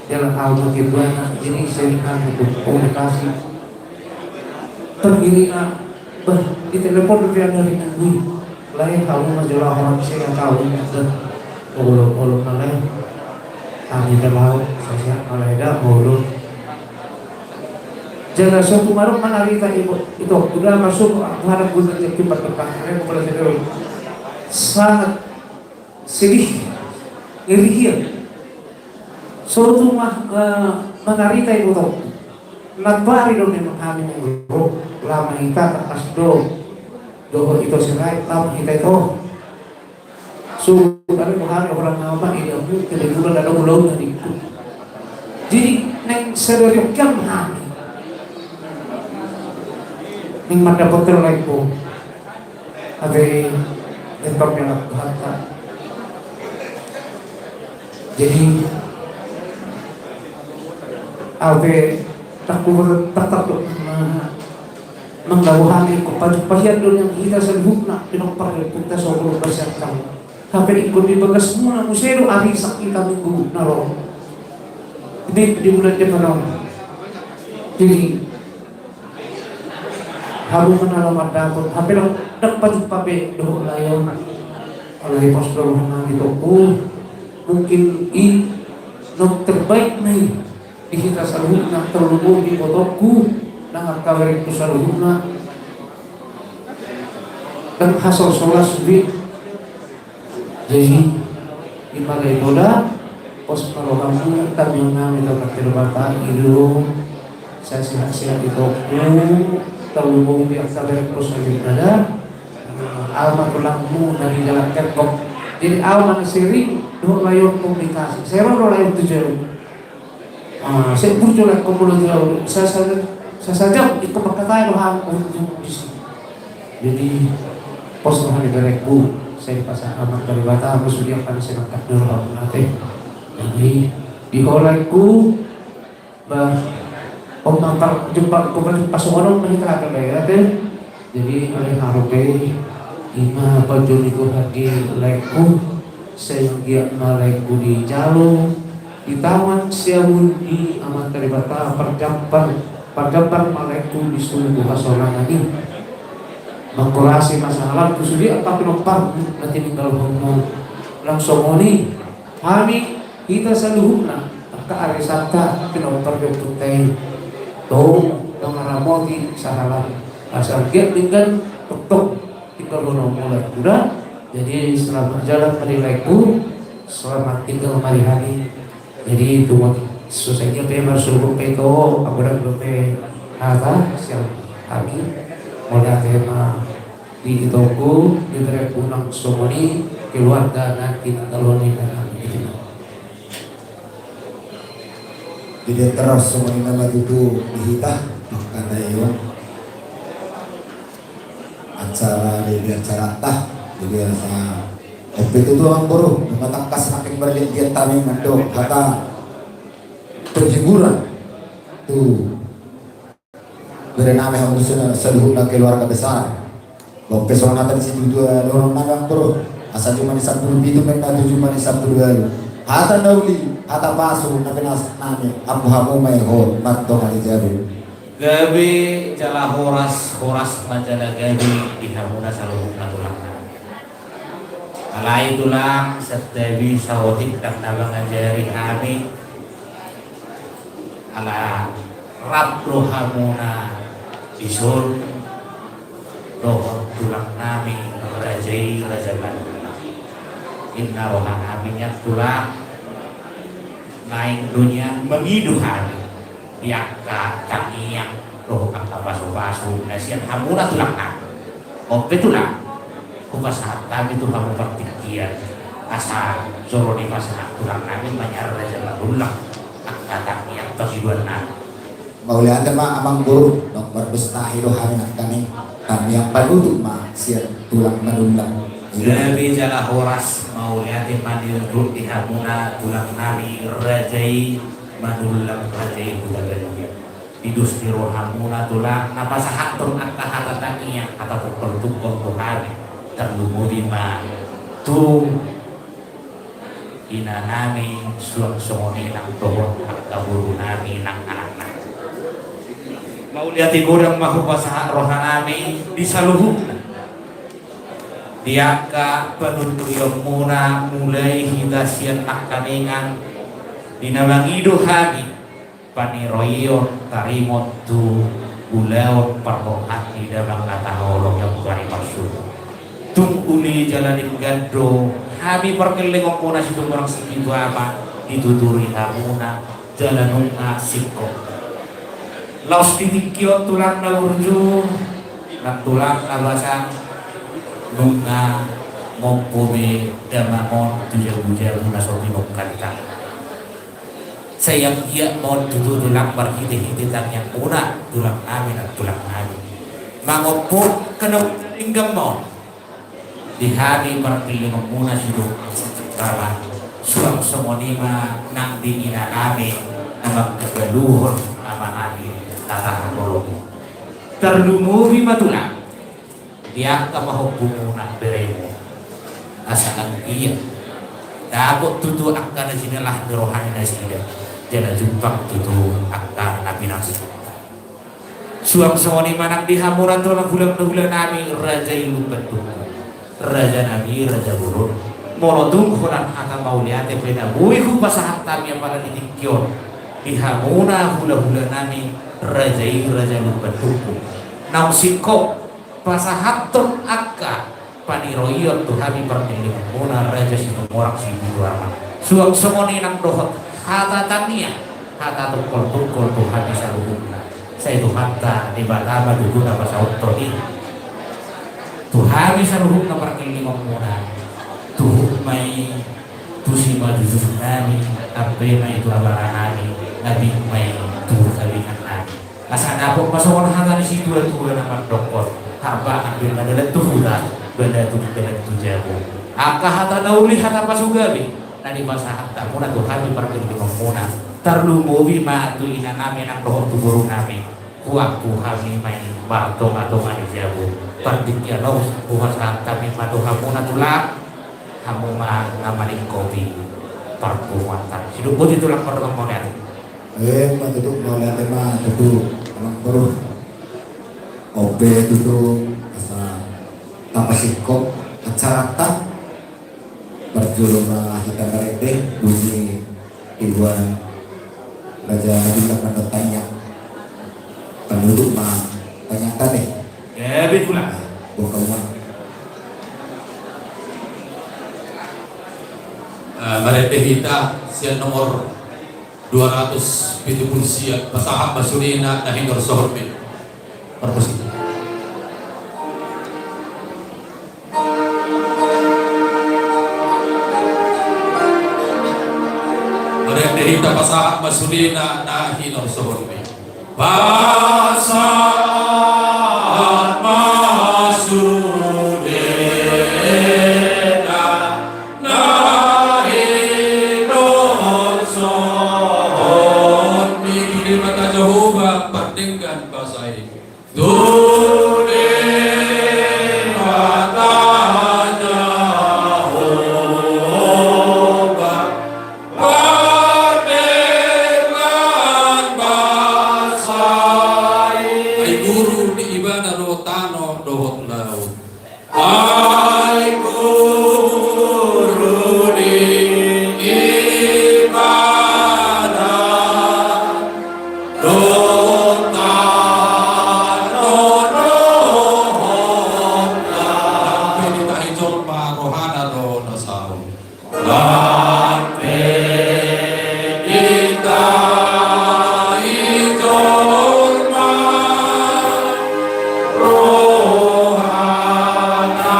Jala au ma ketuana, jadi sering komunikasi. Tergiringan, bah, di telepon do dia dari nunggu. Lae, hamu ma jala orang saya tahu, bah. Olo, olo, ma lae. Kami tahu, saya siap, ma lae, dah, olo. Jala so tung adong manarita ibu, itu, udah masuk, aku harap guna jadi cepat depan, saya mau belajar dulu. Sangat sedih, ngeri dia. So tung ma-, eh, manarita ibu tong. Nabari do memang hami nang ro, lama hita takas do. Dohot ito sirait, lama hita ito. So, tapi mo hami orang nama ini aku, kebetulan ada ulau dari itu. Jadi, neng sadari kiam hami. Neng mata potel lagi po. Ate, tetap yang aku hantar. Jadi, ate, tak ku, tak, tak, tak, nah, manggabuhani ko pajumpang do nian hita saluhutna, pinompar ni ompunta so bolon basian tau. Hape ingkon di bagasmuna muse do arisak hita minggu na ro. Di, di bulan Desember on. Jadi, hamu ma na lam mandapot, hape lam, ndang pajumpang be dohot lae on. Alai pos do rohanami tongku. Mungkin i naung terbaik ma i. Di hita saluhutna, terlebih di ibotongku nang angka berengku saluhutna. Ndang hasolsolan sude. Jadi, ima lae, poda, pos ma rohamu, tangiang nami tu Amanta Debata, i do sasehat-sehat itongku, terlebih di angka berengku saluhutna da. Au ma tulangmu na di dalan tembok. Jadi au ma na sering dohot lae on komunikasi. Sering do lae on tu jauh. Ah, sai burju lae on molo jauh. Sa-, sa-, sa-, sajam ingkon mangkatai roham, oh, jauh di sini. Jadi, pos roha ni berengku, sai dipasahat Amanta Debata, molo sude angka na sai mangkatai roham ate. Jadi, di ho laengku, bah, on ma parjumpa, parjumpa songon on ma hita ate lae ate. Jadi, alai harope, ima panjou ni Tuhan di laengku, sai anggiat ma laengku dijalo, di tangan siamun ni Amanta Debata, parjambar, parjambar ma laengku di suku hasonangan i. Mangkorasi ma sahalamku sude angka pinomparmu na tininggalhonmu. Nang songon i, hami, hita saluhutna, angka arisanta, pinompar ni ompunta i. Tong, mangaramoti sahalam. Asa anggiat denggan, tongtong, tinggalhononmu laengku da. Jadi selamat jalan ma di laengku. Selamat tinggal ma di hami. Jadi tumut so sadia pe marsogot pe ito, agodang dope hata sian hami. Mauliate ma di itongku, di berengku nang songon i, keluarga na tinanggalhon ni hami. Jadi terus songon i nama tutu di hita, mangkatai on. Acara di, di acaranta, jadi asa. Ope tutu amang boru, nunga tangkas nangkin marliat-liat hami mandok hata penghiburan tu bere nami hamu saluhutna keluarga besar. Ope songon hata ni situtua dohonon nami amang boru, asa jumadi sampulu pitu ma inna tu jumadi sampulu ualu. Hata na uli, hata pasu na pinasahat nami, ampu hamu ma i ho, martonga di jabu. Gabe jala horas, horas ma jala gabe di hamuna saluhutna tulang nami. Alai tulang, santabi saotik ndang na mangajari hami. Ala rap do hamuna dison dohot tulang nami raja i, Raja Manullang. Inna roha nami nian tulang, naeng do nian mangido hami di angka tangiang dohot angka pasupasu na sian hamuna tulang nami. Ope tulang, hupasahat hami tu hamu partingkian, asa jolo dipasahat tulang nami ma nian Raja Manullang angka tangiang pangidoan nami. Mauliate ma amang boru, nunga mardos tahi do hami nangkaning tangiang panutup ma sian tulang Manullang. Gabe jala horas, mauliate ma di hamuna tulang nami raja i Manullang, raja i Hutagalung. di dos ni rohamuna tulang, na pasahathon angka hata tangiang, hata tungkol-tungkol tu hami, tarlumobi ma tu inanami, suang songon i nang dohot angka borunami nang anakna. Mauliate godang ma hupasahat rohanami di saluhutna di angka panuturion muna, mulai hita sian nangkaningan di na mangido hami paniroion taringot tu ulaon parrohanta, di damang na taholong, yang bari marsuru. Tung uli jala denggan do hami pargellengon muna Situmorang Sipitu Ama dituturi hamuna jala nunga singkop. Laos di tingki on tulang na burju, nang tulang na basa, nunga mompo be damang on tu jabu-jabu na so pinungka ni tangan. Sai anggiat ma on tutu tulang marhite-hite tangiang muna, tulang nami nang tulang nami. Mangompon kena denggan ma on di hami pargellengon muna Situmorang Sipitu Ama, suang songon i ma nang di inanami na mangkabaluhon amanami na tahaholongi. Tarlumobi ma tulang di angka pahompu muna, beremu, asa anggiat dapot tutu angka na jinalahan ni rohana nasida, jala jumpang tutu angka na pinangido. Suang songon i ma nang di hamuna tulang, hulahula nami, raja i lumban Turpuk, raja nami, raja bolon. Molo tung holan hata mauliate pe na boi hupasahat hami apala di tingki on di hamuna hulahula nami, raja i raja lumban Turpuk, naung singkop pasahathon angka paniroion tu hami pargellengon muna Raja Situmorang Sipitu Ama. Suang songon i nang dohot hata tangiang, hata tungkol-tungkol tu hami saluhutna. Sai Tuhanta Debata ma tutu na pasahathon i tu hami saluhutna pargellengon muna. Tuhuk ma i tu simanjujung nami, ampe ma i tu abara nami, na bing ma i tu hambingan nami. Asa dapot ma songon hata ni situa-tua na mandokkon: Harbangan do na dalan tu huta, balatuk dalan tu jabu. Angka hata na uli, hata pasugabe na dipasahat hamuna tu hami pargellengon muna, tarlumobi ma tu inanami nang dohot tu borunami. Huangku hami ma i martonga-tonga ni jabu. Partingkian on hupasahat hami ma tu hamuna tulang, hamu ma na malingkopi parpunguanta. Sidung boti tulang, partonga mauliate. Emma tutu, mauliate ma tutu, amang boru. On pe tutu asa tapasingkop acaranta. Parjolo ma hita marende, dung i dibuat raja na bilang na tangiang. Panutup ma tangiangta be. Gabe tulang. Buka uang. Eh, marende hita sian nomor dua ratus pitu pulu sia, pasahat ma sudena na hinorsohonmi. Parmusik. Marende hita, pasahat ma sudena na hinorsohonmi. Pasahat ma sudena na hinorsohonmi. Tu Debata Jahowa pardenggan basa i. Tu Debata Jahowa pardenggan basa i. Ai guru ni ibana do tano dohot laut. Ai guru ni ibana do tano dohot laut. Lampe ditahi jolma rohana do na saut. Lampe ditahi jolma rohana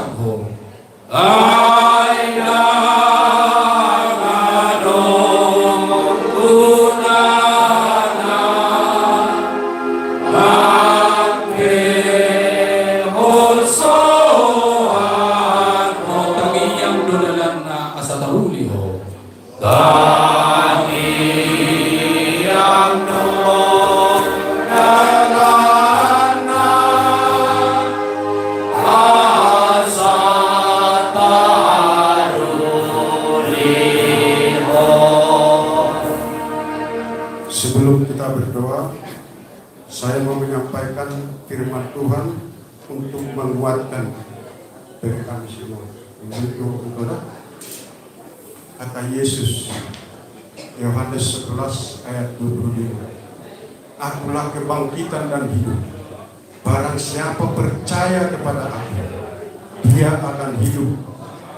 Ho. Ai na adong gunana, angke holsoan ho. Tangiang do dalanna asa tauli ho. Tangiang do dalanna asa tauli ho. Sebelum kita berdoa, saya mau menyampaikan firman Tuhan untuk menguatkan diri kami semua. Begitu, betul. Kata Yesus, Yohanes sebelas ayat dua puluh lima, "Akulah kebangkitan dan hidup. Barang siapa percaya kepada Aku, dia akan hidup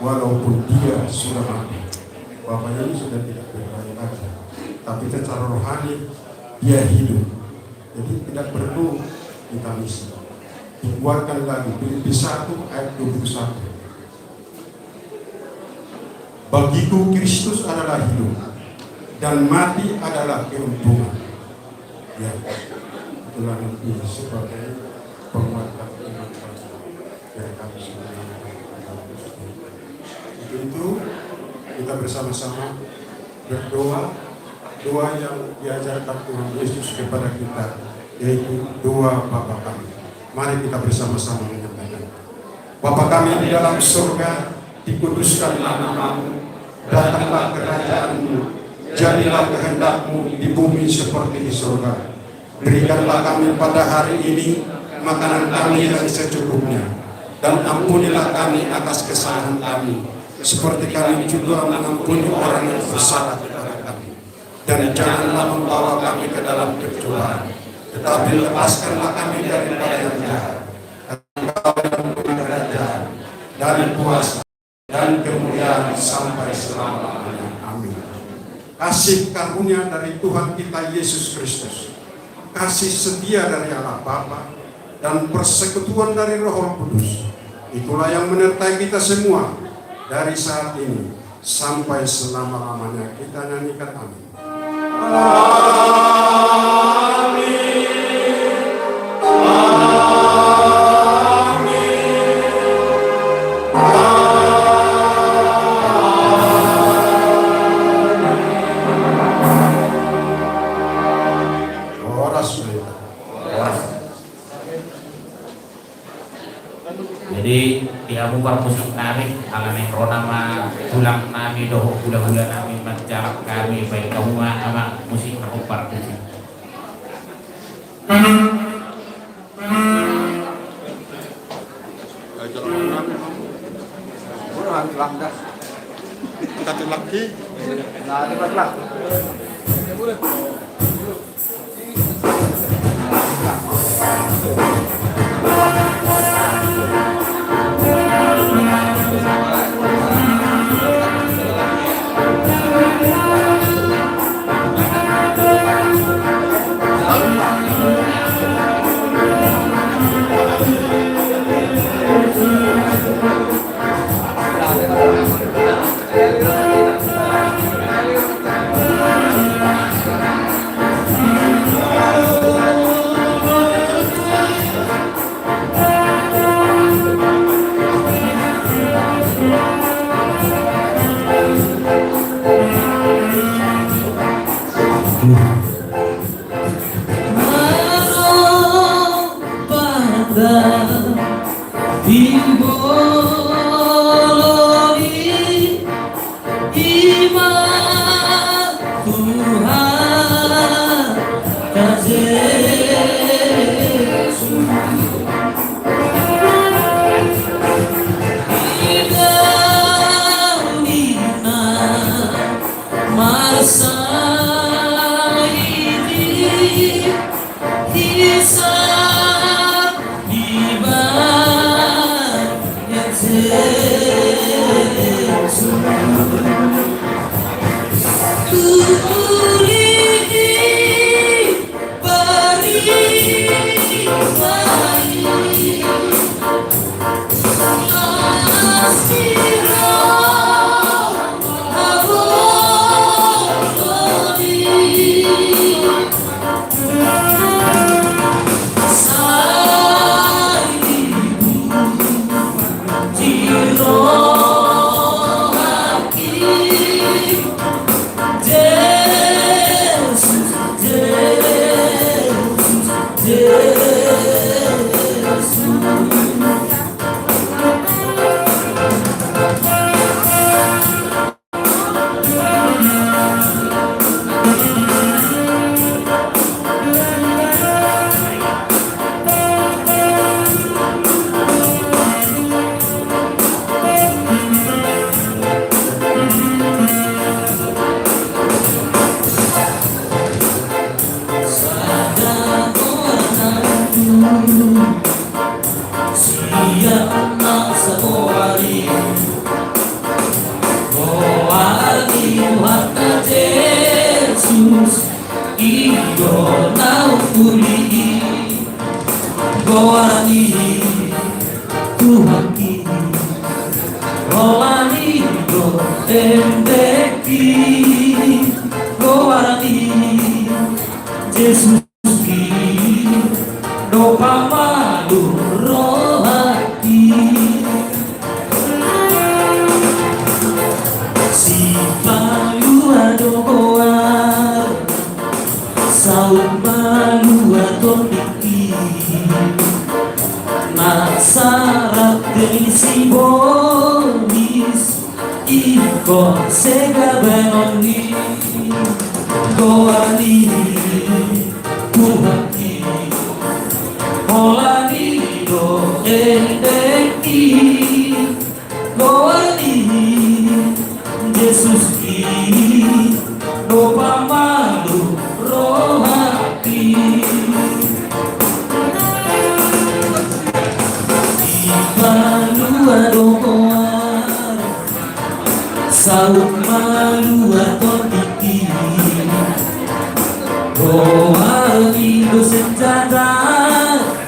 walaupun dia sudah mati." Bapak ini sudah tidak berdaya lagi, tapi secara rohani dia hidup. Jadi tidak perlu ditangisi. Dikuatkan lagi, Filipi satu ayat dua puluh satu. Bagiku Kristus adalah hidup, dan mati adalah keuntungan. Ya, itulah nanti sebagai penguatan iman dari kami semua. Untuk itu, kita bersama-sama berdoa, doa yang diajarkan Tuhan Yesus kepada kita, yaitu doa Bapa Kami. Mari kita bersama-sama menyampaikan. Bapa kami di dalam surga, dikuduskanlah nama-Mu, datanglah kerajaan-Mu, jadilah kehendak-Mu di bumi seperti di surga. Berikanlah kami pada hari ini makanan kami yang secukupnya, dan ampunilah kami atas kesalahan kami, seperti kami juga mengampuni orang yang bersalah kepada kami. Dan janganlah membawa kami ke dalam pencobaan, tetapi lepaskanlah kami daripada yang jahat. Karena Engkau yang mempunyai kerajaan dan kuasa dan kemuliaan sampai selama-lamanya. Amin. Kasih karunia dari Tuhan kita Yesus Kristus, kasih setia dari Allah Bapa, dan persekutuan dari Roh Kudus, itulah yang menyertai kita semua dari saat ini sampai selama-lamanya. Kita nyanyikan amin. Amin. Amin. Amin. Horas ma hita. Horas. Jadi, di hamu parmusik nami, ala naeng ro nama tulang nami dohot hulahula nami manjalak hami, baen hamu ma amang musik na hombar tusi. Di bolon i, i ma Tuhanta Jesus. Di dalan i na marsahit i, hisap di bagasan Jesus. Tutu di parima i. Siap ma saboari. Goar ni Tuhanta Jesus, i do na umuli i. Goar ni Tuhan i, holan i do endek i. Goar ni Jesus i do pamalum roha i. Sipalua do goar, saut malua tonditi. Na sarap ni sibolis, ingkon sega baenon ni. Goar ni Tuhan i, holan i do endek i. Goar ni Jesus i do pamalum roha i. Sipalua do goar, saut malua tonditi. Goar ni do senjata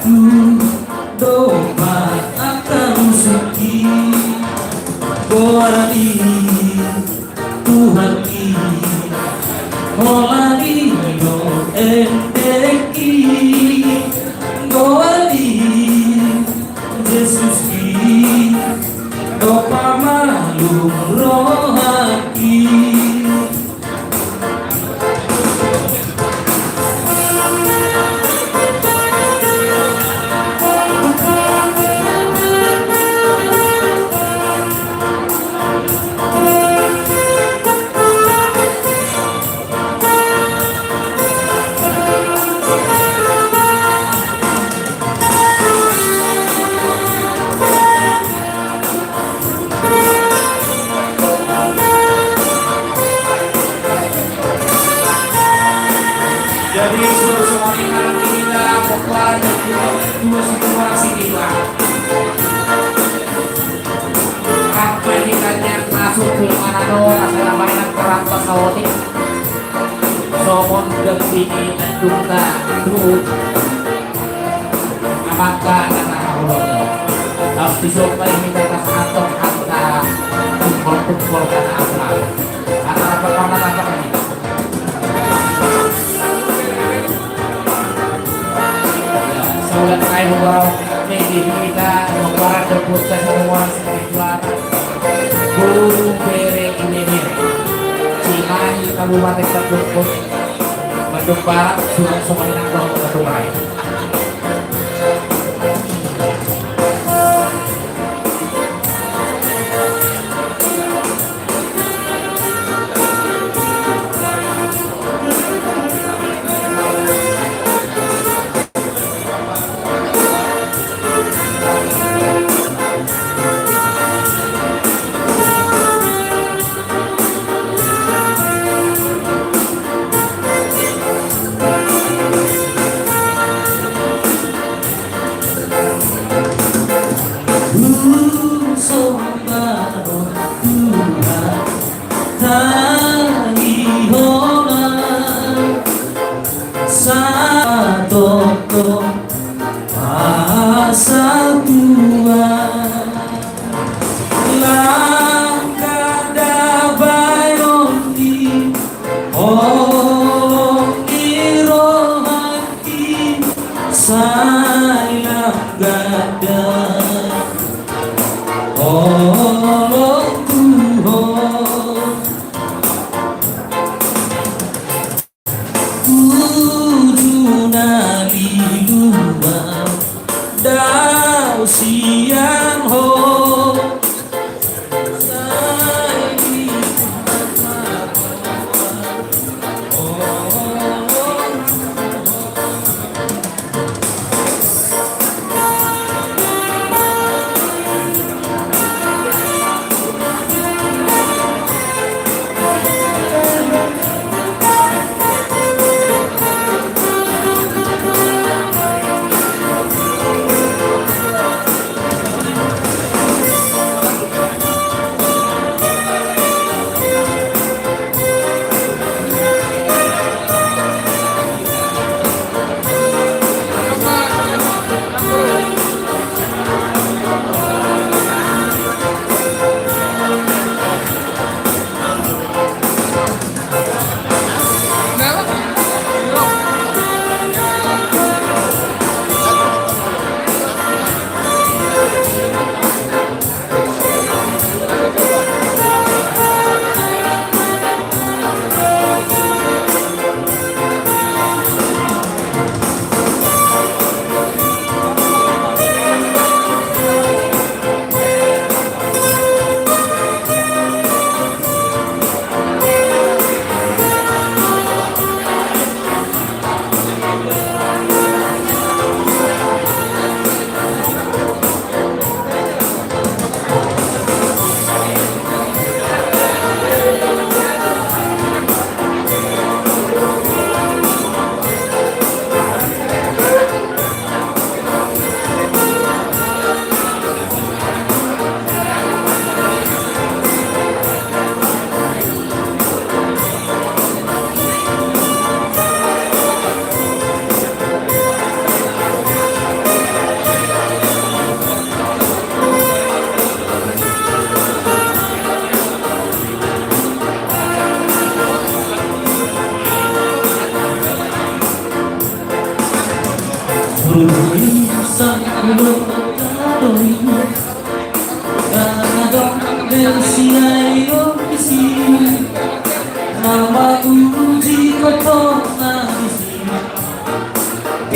tu dompak angka musuh i. Goar ni Tuhan i, holan i do endek i. Goar ni Jesus i do pamalum roha i. Jadi, suruh semua ini, kalau kita, pokoknya, dua situ, dua sini, Pak. Sampai kita nyat masuk ke mana doang, asa na baenon, terang, pas, saotik. Songon dengki ni tandungta tu amanta na marhaholongan. Tapi songon i hita pasahathon angka tungkol-tungkol na asal. Antara pertama-tama ini. Ya, saulian nai hubarang megi hita, hubarang dapot sasamuan. Guru Bere Ilemen, Cimahi, Kabupaten Bandung, Bandung Barat, surat Somalinang, Bandung Barat. Holong tu ho. Tujuh na lima. Dao sian ho.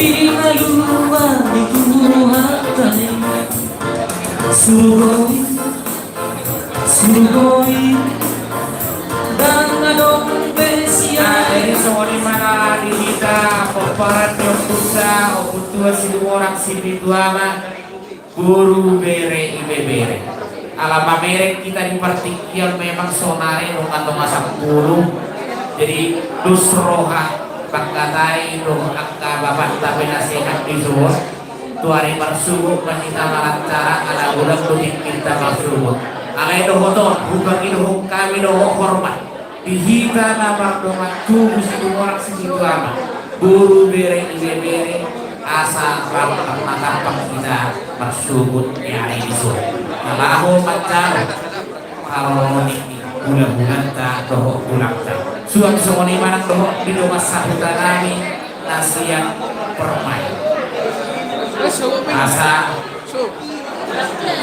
Pinalua ni Tuhanta i. Sugoi, sugoi, dang adong be sian. Nah, jadi songon i ma na di hita pomparan ni ompunta, ompuntua Situmorang Sipitu Ama, boru, bere, ibebere. Ala mamereng hita di partingkian memang sonari dongan dongan sampulu. Jadi dos roha pangkatai dohot angka bapanta penasehat di suhut. Tu ari marsuhut ma hita mangacara ala godang do tingkinta marsuhut. Alai dohot on, hupangidohon hami dohot hormat di hita na mardongan tubu Situmorang Sipitu Ama, boru, bere, ibebere, asa rap marnatampang hita marsuhut ni ari di suhut. Na laho manjalo haroro ni hulahulanta dohot tulangta. Suang songon i ma nang dohot di dongan sahuta nami na sian Permai. Asa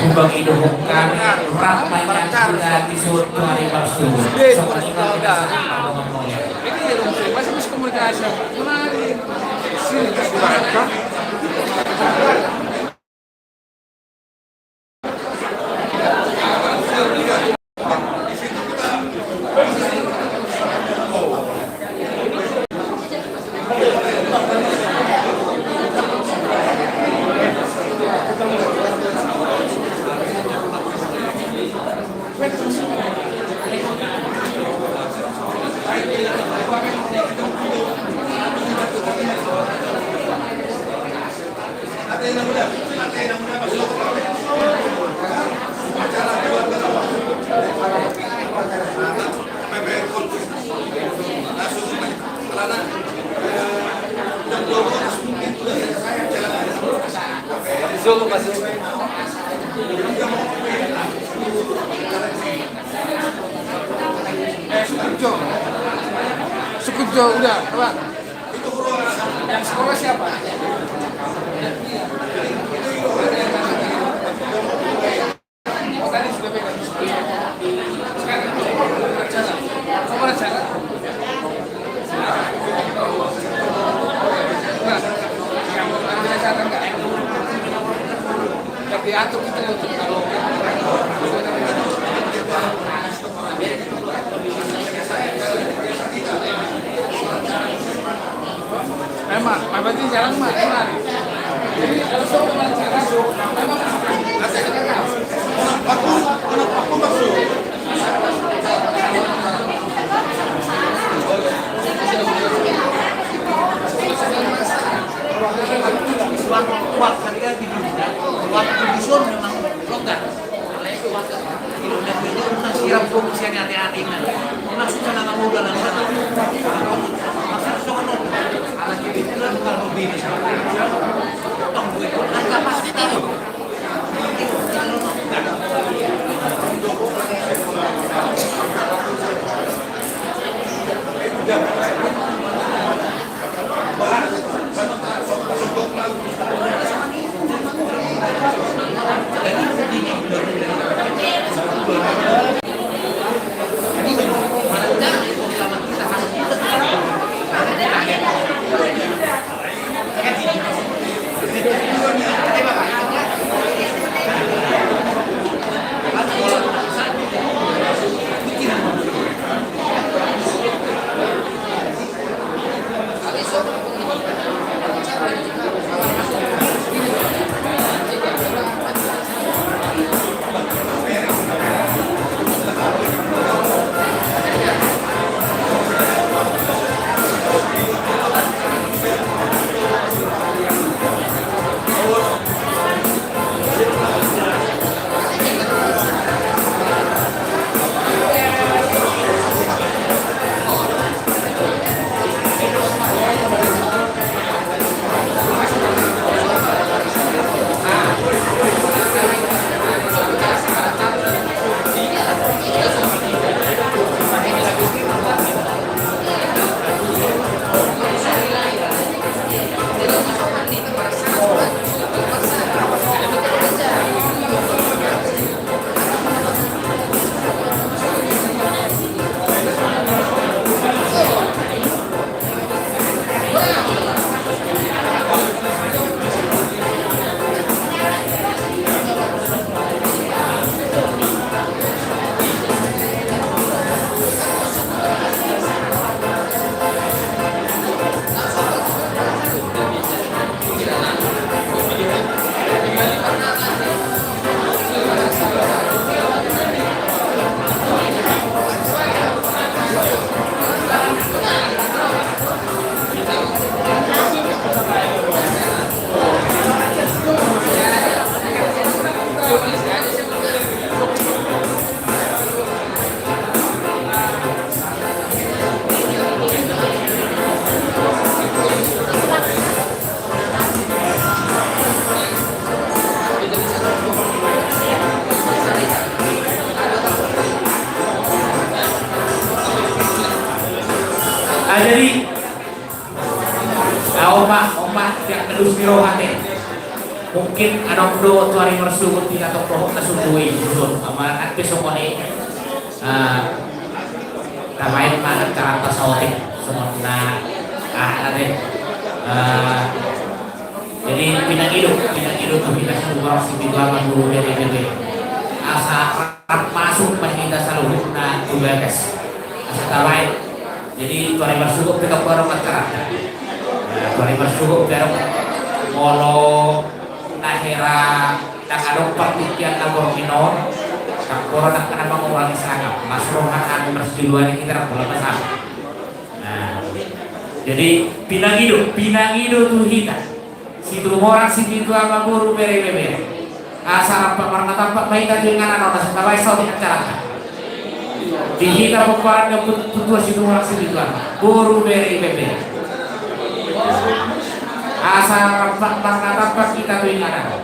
hupangidohon hami rap ma nian hita di suhut tu ari marsuhut. Songon i ma hita sahat. Sukup jo. Sukup jo, udah, apa? Yang sekolah siapa? Ah, jadi, ah, on ma, on ma, tiap terus di roha te. Mungkin adong do tu ari marsogot di katok rohot na sundui, susun. Ama, ate songon i. Ah, tabaen ma acaranta saotik, songon na, ah, ate. Ah, jadi pinangido, pinangido tu hita saluhutna, sipitu ama, guru, bere, bebe. Asa rap masuk ma hita saluhutna tu bagas. Asa tabaen. Jadi tu ari marsogot pe tong adong acaranta. Nah, tu ari marsogot pe adong. Molo na hera ndang adong partingkian na borngin on, ndang pola angka na mangurangi sangap. Las roha hami marsiluan i, hita ndang pola masangap. Nah, jadi pinangido, pinangido tu hita. Situmorang, sipitu ama, guru, bere, bebe. Asa rap marnatampak ma hita tu inganan on, asa tabaen saotik acaranta. Di hita pomparan ni ompu, ompu tua, situmorang, sipitu ama, guru, bere, bebe. Asa rap marnatampak hita tu inganan on.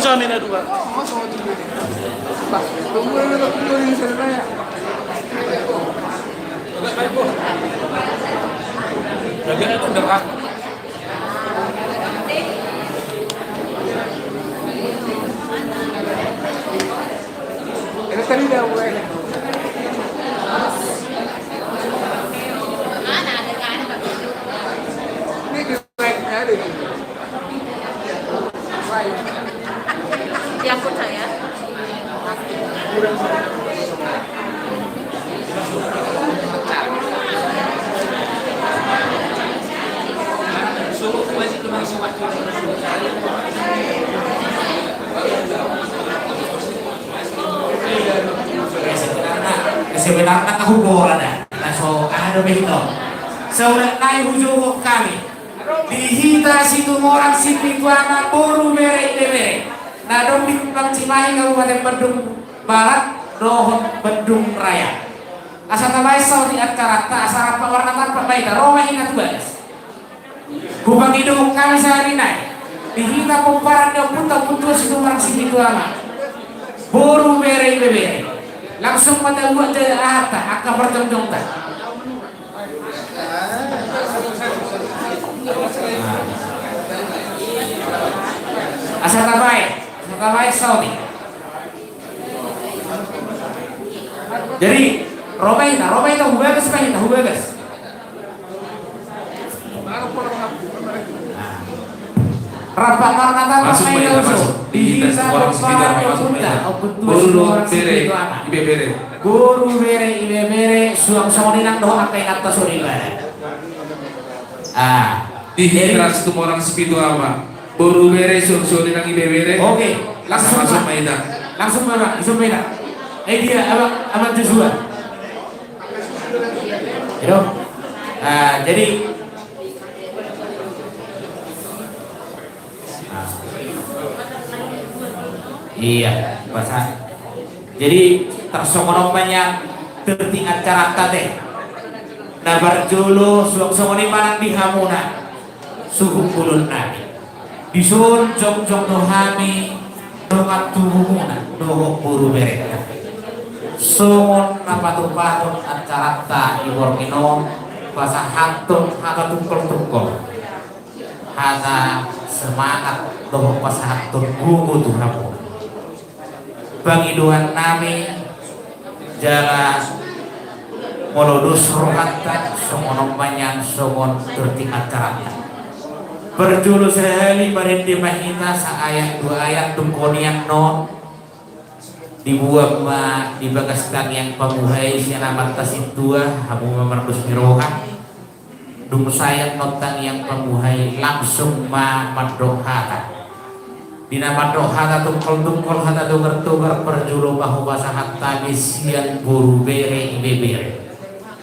Kami na dua. Diangkut saya. Sebenarna, sebenarna tahu bola dah. Langsung ada begitu. Sebenarna hujogo hami. Di hita Situmorang Sipitu Ama, boru, bere, ibebere, na adong di Kumbang Cimahi, Kabupaten Bandung Barat dohot Bandung Raya. Asa tabaen saotik acaranta, asa rap marangkup ma hita, ro ma hita tu bagas. Hupangido hami sahali nai di hita pomparan ni ompunta, Ompu Tuan Situmorang Sipitu Ama, boru, bere, ibebere. Langsung ma tabuat jala hata angka parjongjongta. Asa tabaen, asa tabaen saotik. Jadi, ro ma hita, ro ma hita, hubagas ma hita, hubagas. Rap marangkup ma hita, masuk. Di hita pomparan ni ompunta, Ompu Tuan Situmorang Sipitu Ama, boru, bere, ibebere, suang songon i nang dohot angka inanta soripada. Ah, di hita Situmorang Sipitu Ama, boru, bere, suang songon i nang ibebere. Oke, langsung ma hita. Langsung ma hita. Eh, dia, Abang, Abang Joshua. Ido. Ah, jadi, ah. Iya, pas. Jadi, tarsongon on ma nian tertib acaranta, ate. Na parjolo, suang songon i ma nang di hamuna suhut bolon nami. Dison jongjong do hami dongan tubumuna dohot boru berenta. Songon na patupahon acaranta di borngin on, pasahathon hata tungkol-tungkol, hata semangat dohot pasahathon gogo tu hamuna. Pangidoan nami jala molo dos rohanta, songon on ma nian songon tertib acaranta. Parjolo sahali marende ma hita saayat dua ayat. Dung konean on, dibuat ma di bagas tangiang pamuhai sian amanta sintua, hamu ma mardos ni roha. Dung saayat on tangiang pamuhai, langsung ma mandok hata. Di na mandok hata tungkol-tungkol, hata togar-togar, parjolo ma hupasahat hami sian boru, bere, ibebere.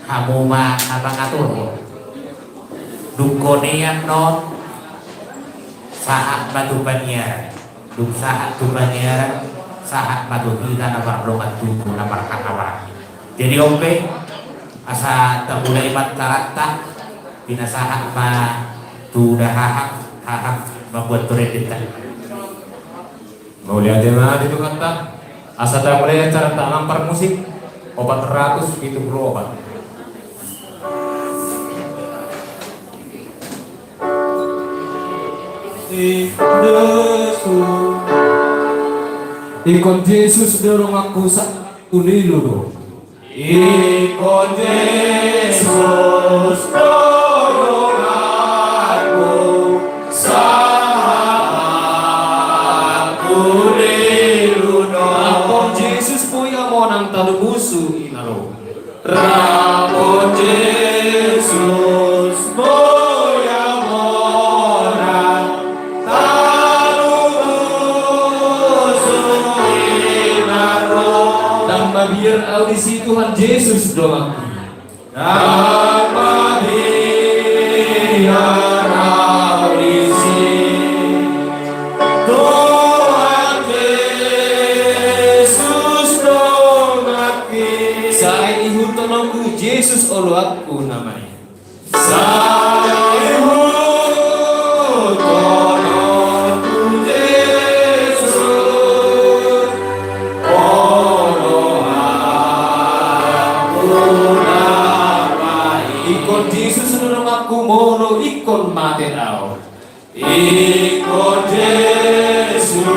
Hamu ma na mangaturhon. Dung konean on, sahat ma tu paniaran. Dung sahat tu paniaran, sahat ma tu hita na mardongan tubu, na marhahamaranggi. Jadi on pe, asa tamulai ma acaranta, pinasahat ma tu dahahang, hahang mambuat tu rendenta. Mauliate ma di Tuhanta. Asa tamulai acaranta, amang parmusik, opat ratus pitu pulu opat. Ingkon Jesus do donganku, sahat tu lelu do. Ingkon Jesus do donganku, sahat tu lelu do. Rap dohot Jesus boi au monang, talu musu ina ro. Rap dohot Jesus boi au monang, talu musu ina ro. Ndang mabiar au disi, Tuhan Jesus donganku. Ndang mabiar au disi, Tuhan Jesus donganki. Sai ihuthononku Jesus oloanku, na maen. Sai ihuthononku Jesus molo ingkon mate au. Ingkon Jesus do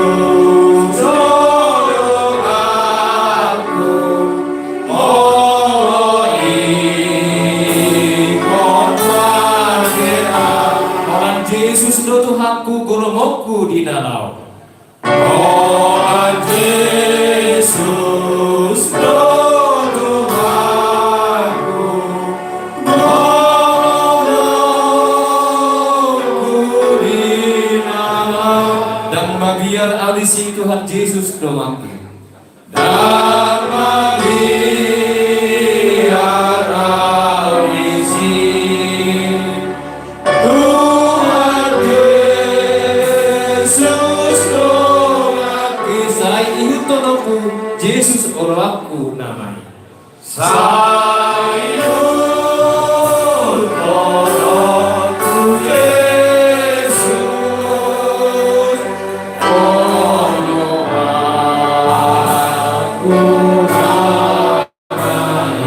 donganku, molo ingkon mate au. Holan Jesus do Tuhanku, golomonku di na laho. Holan Jesus do Tuhanku, golomonku di na laho. Ndang mabiar au disi, Tuhan Jesus donganku. Ndang mabiar au disi, Tuhan Jesus donganku. Sai ihuthononku Jesus oloanku nama i. Sai ihuthononku Jesus oloanku nama i.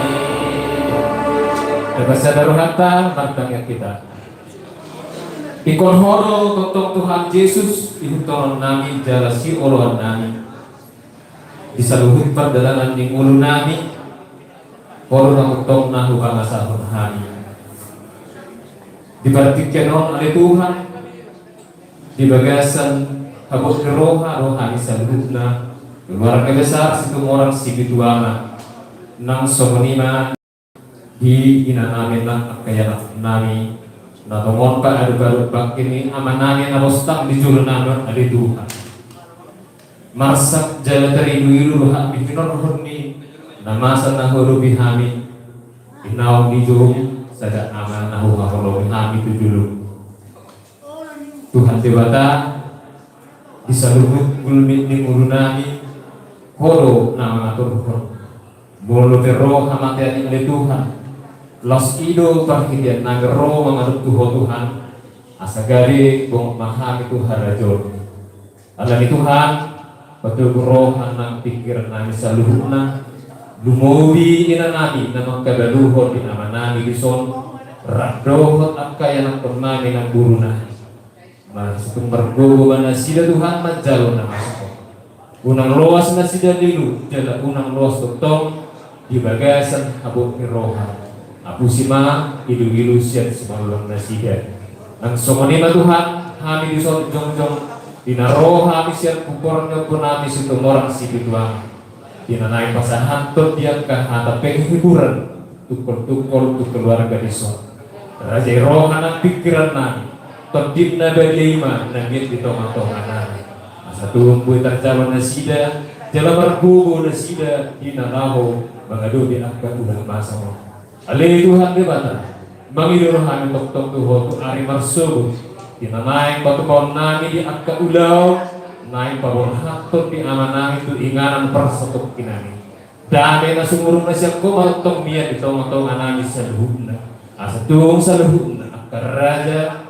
Tapasada rohanta, martangiang hita. Ingkon Ho do tongtong Tuhan Jesus, ihuthononnami jala sioloannami di saluhut pardalanan ni ngolunami. Ho do na tongtong na hupangasahon hami di partingkian on, ale Tuhan. Di bagasan habot ni roha do hami saluhutna, keluarga besar Situmorang Sipituama, nang songon i ma di inanami nang angka ianaknami, na tongon paadop-adop bangke ni amanami na rostang di jolonami on, ale Tuhan. Marsak jala tarilu-ilu do hami hinorhon ni na masa na huadopi hami di naung dijou, sada ama na huhaholongi hami tu jolom. Tuhan Debata, di saluhut gulmit ni ngolunami, Ho do na mangaturhon. Molo pe ro hamatean i, ale Tuhan, laos i do parhiteannami ro mangadop tu Ho Tuhan, asa gabe bongot ma hami tu harajaonMi. Alani i Tuhan, patogu roha nang pingkirannami saluhutna, lumobi inanami na mangkabaluhon di amanami dison, rap dohot angka ianakkonnami nang borunami. Marsitung margogo ma nasida Tuhan manjalo na masa on. Unang loas nasida lilu, jala unang loas tongtong di bagasan habot ni roha. Apusi ma ilu-ilu sian simalolong nasida. Nang songon i ma Tuhan, hami dison jongjong di na ro hami sian pungkaon ni ompunami Situmorang Sipituama. Di na naeng pasahathon di angka hata penghiburan tungkol-tungkol tu keluarga dison. Rajai roha nang pingkirannami, Tondi na badia i ma na mian di tonga-tonganami. Asa tung boi tarjalo nasida, jala margogo nasida di na laho mangadopi angka ulaon masa on. Ale Tuhan Debata, mangido do hami tongtong tu Ho tu ari marsogot, di na naeng patupaonnami di angka ulaon, naeng paborhathon di amanami tu inganan parsatongkinami. Dame na sumurung na sian Ho ma tongtong mian di tonga-tonganami saluhutna. Asa tung saluhutna angka raja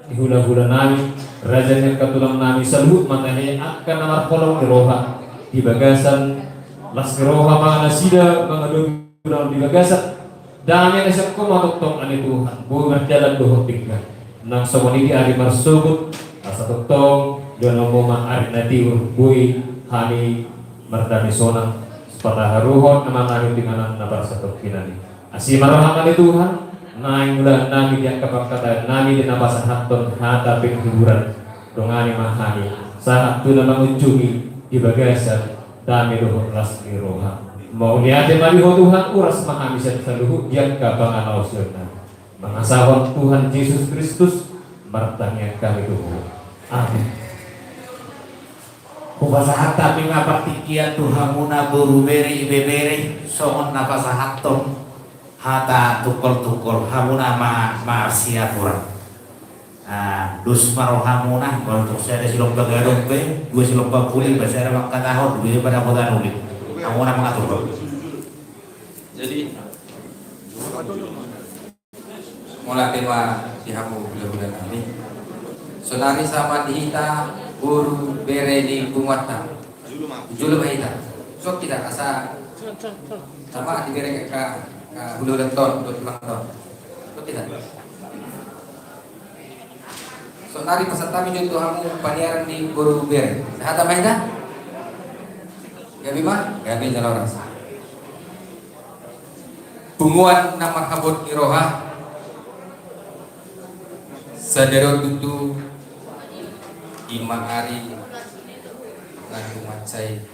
ni hula-hulanami, raja ni angka tulangnami saluhut ma tahe angka na marholong ni roha di bagasan las ni roha ma nasida mangadopi ulaon di bagasan dame na sian Ho ma tongtong, ale Tuhan, boi mardalan dohot denggan. Nang songon i di ari marsogot, asa tongtong di onom ma ari na tiur, boi hami mardame sonang, pataharuhon amanami tu inganan na parsatongkinami. Asi ma rohaM, ale Tuhan, naeng ulaannami di angka pangkataonnami di na pasahathon hata penghiburan. Dongani ma hami sahat tu na mangujungi di bagasan dame dohot las ni roha. Mauliate ma di Ho Tuhan, uras ma hami sian saluhut di angka pangalaosionnami. Mangasahon Tuhan Jesus Kristus, martangiang hami tu Ho. Amin. Hupasahat hami ma partingkian tu hamuna boru, bere, ibebere, songon na pasahathon hata tungkol-tungkol, hamuna ma, marsiapuran. Ah, dos ma rohamuna, molo tung sada silompa gadong pe, dua silompa puli, ba sada mangkatahon, dua pada kota nuli. Hamuna mangaturhon. Jadi, mauliate ma di hamu hulahula nami. Saonari sama di hita boru bere ni punguanta. Jolo ma hita. Sok hita asa sama di bere ka, ka hulahula ton, dot mang ton. Sok hita. Saonari pasahat hami jo tu hamu paniaran ni boru bere. Sahat ma hita? Gabe ma? Gabe jala horas. Punguan na marhabot ni roha. Sadari on tutu ima ari na tumansai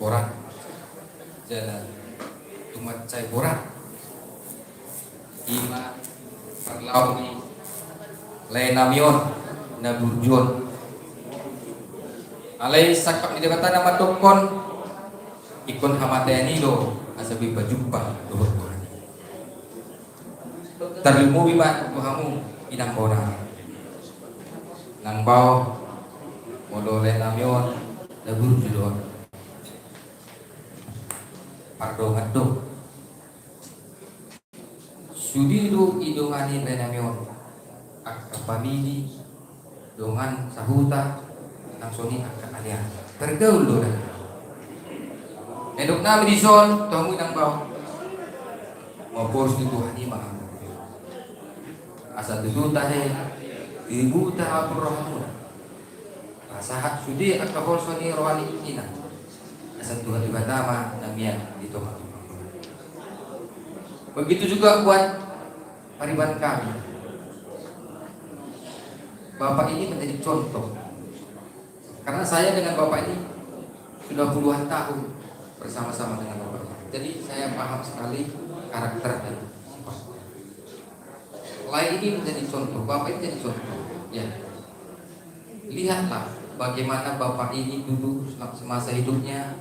borat jala tumansai borat. Ima parlao ni lae nami on na burju on. Alai sangkap ni Debata na mandokkon, ingkon hamatean i do asa boi pajumpa dohot Tuhan i. Tarlumobi ma tu hamu inang bona nang bao, molo lae nami on na burju do on. Pardongan do. Sude do idongani lae nami on angka pamili, dongan sahuta, nang songon i angka alean. Targaul do da. Nidok nami dison tu hamu inang bao, maporus tu Tuhan i ma hamu asa tutu tahe dibuka haporus rohamuna. Pasahat sude angka holso ni roha ni inang asa Tuhan Debata ma na mian di tonga-tonga. Begitu juga buat pariban kami. Bapak ini menjadi contoh. Karena saya dengan bapak ini sudah puluhan tahun bersama-sama dengan bapak ini. Jadi saya paham sekali karakter dan sifatnya. Lae ini menjadi contoh, bapak ini jadi contoh. Ya. Lihatlah bagaimana bapak ini dulu semasa hidupnya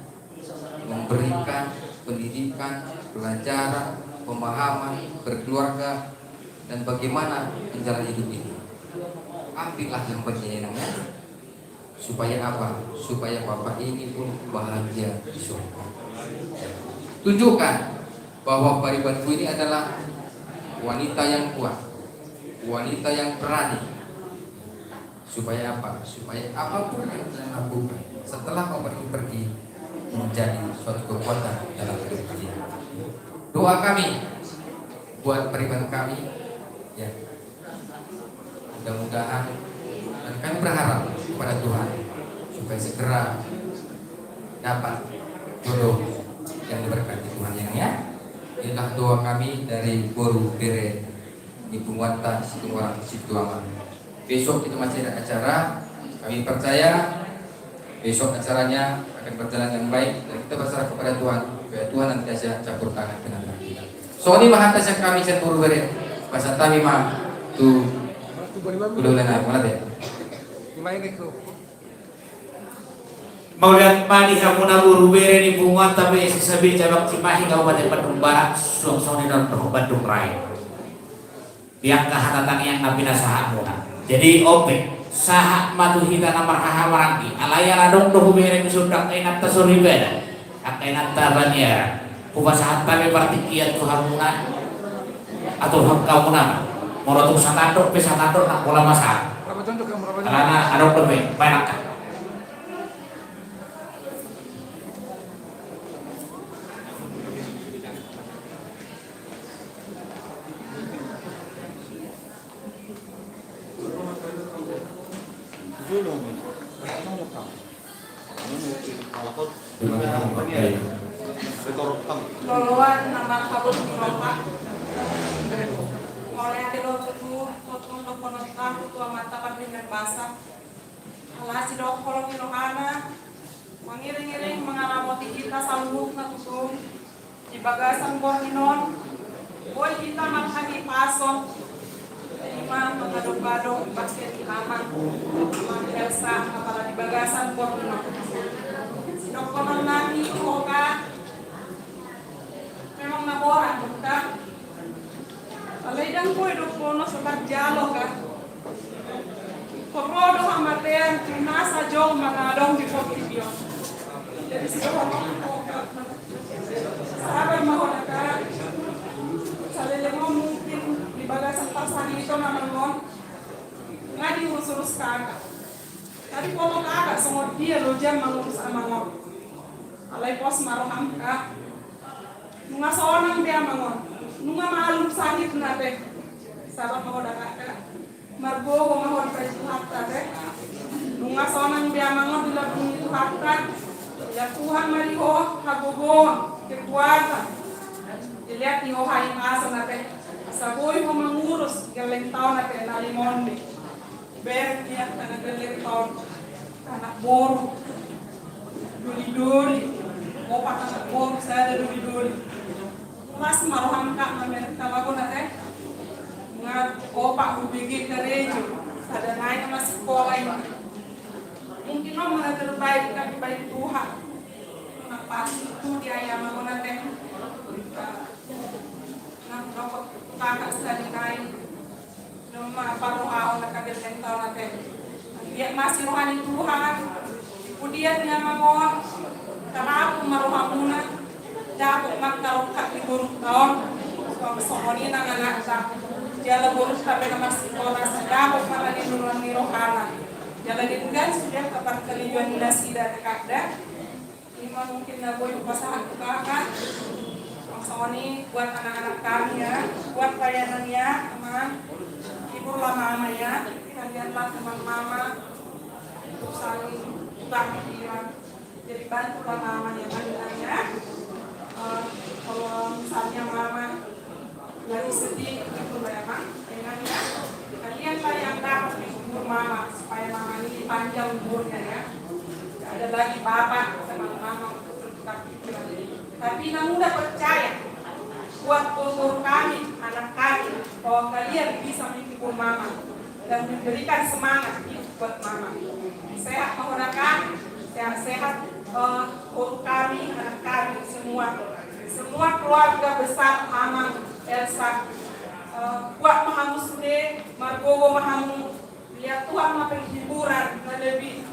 memberikan pendidikan, pelajaran, pemahaman, berkeluarga, dan bagaimana menjalani hidup ini. Ambillah yang baiknya, ya, Nang, ya. Supaya apa? Supaya bapak ini pun bahagia di surga. Tunjukkan bahwa paribanku ini adalah wanita yang kuat, wanita yang berani. Supaya apa? Supaya apapun yang kalian lakukan setelah bapak ini pergi, menjadi suatu kekuatan dalam hidup kalian. Doa kami buat pariban kami, ya, mudah-mudahan, dan kami berharap kepada Tuhan supaya segera dapat jodoh yang diberkati Tuhan, ya, Nang, ya. Inilah doa kami dari boru bere ni punguanta Situmorang Situama. Besok kita masih ada acara. Kami percaya besok acaranya akan berjalan dengan baik dan kita berserah kepada Tuhan supaya Tuhan nanti saja campur tangan dengan kita. Songon i ma hata sian hami sian boru bere. Pasahat hami ma tu uda-uda nami. Mauliate. Mauliate ma di hamuna boru bere ni punguanta B S S B cabang Cimahi Kabupaten Bandung Barat, suang songon i dohot Bandung Raya. Di angka hata tangiang na pinasahatmuna. Jadi on pe, sahat ma tu hita na marhahamaranggi. Alai ala adong do hubereng sundang inanta soripada, angka inanta paniaran. Hupasahat hami partingkian tu hamuna, aturhon hamuna ma. Molo tung satandok pe satandok, ndang pola masalah. Alana adong dope, baen angka. Loloan na marhabot ni roha. Mauliate do tutu, tutu, tutu, tutu, tutu, Amanta Pardenggan Basa. Ala sidok holong ni rohana, mangiring-iring mangaramoti hita saluhutna tutu. Di bagasan borngin on, boi hita marhahipason, ima mangadong-adong bahen di Amanta, mangiasa apala di bagasan borngin on. Sidohonon nami tu ho, Kak, memang na borat do, Kak. Alai ndang boi do ho na so tarjalo, Kak. Ingkon ro do hamatean tu nasa jolma na adong di portibi on. Jadi sidohonon, sabar ma ho da, Kak. Saleleng on mungkin di bagasan parsahiton amang on, nga diurus-urus kakak. Tadi pola kakak songon dia loja mangurus amang on. Alai pos ma roham, Kak. Nunga sonang be amang on. Nunga malum sahitna be. Sabar ma ho da, Kak. Margogo ma ho di Tuhanta, te. Nunga sonang be amang on di lambung ni Tuhanta. Dilehon Tuhan ma di ho hagogoon, kekuatan. Dilehon di ho hahipason, te. Asa boi ho mangurus gelleng taon, te, na lima on be. Bereng ia, anak gelleng taon. Anak boru. Doli-doli. Opat anak boru, sada doli-doli. Las ma roham, Kak, mamereng hami, Kak, na, te. Nga opat U B G karejo, sada nai na masikola i. Mungkin on ma na terbaik, Kak, dibaen Tuhan. Nga pas tu di ayah ma, Kak, na, te. Nga dokot kakak sada nai. Nunga parrohaon na kabeleng taon, te. Dia masih roha ni Tuhan. Kemudian dia mangon, karena aku maroha muna, dapot mangkarongkat di buruk taon. Suang songon i nang anakta. Jala buruk tapi na masih koras, dapot mangani nuruan ni rohana. Jala denggan sudah kabar kalijuan nasida, te, Kak, da. Ima mungkin na boi hupasahat tu kakak. Songon i buat anak-anak kami, ya, buat pelayanan, ya, teman. Hiburlah mama, ya, kalianlah teman mama untuk saling tukar pikiran. Jadi bantulah mama, ya, Kak, ya. Eh, kalau misalnya mama lagi sedih, itu memang dengan, ya, kalianlah yang dapat menghibur mama supaya mama ini panjang umurnya, ya. Tidak ada lagi bapak sama mama untuk bertukar pikiran. Tapi na mudah percaya, buat umur kami, anak kami, bahwa kalian bisa menghibur mama dan memberikan semangat hidup buat mama. Sehat ma ho, Kak, sehat-sehat, eh, umur kami, anak kami semua. Semua keluarga besar Amang Elsa. Eh, kuat ma hamu sude, margogo ma hamu. Liat Tuhan ma penghiburan na lebih,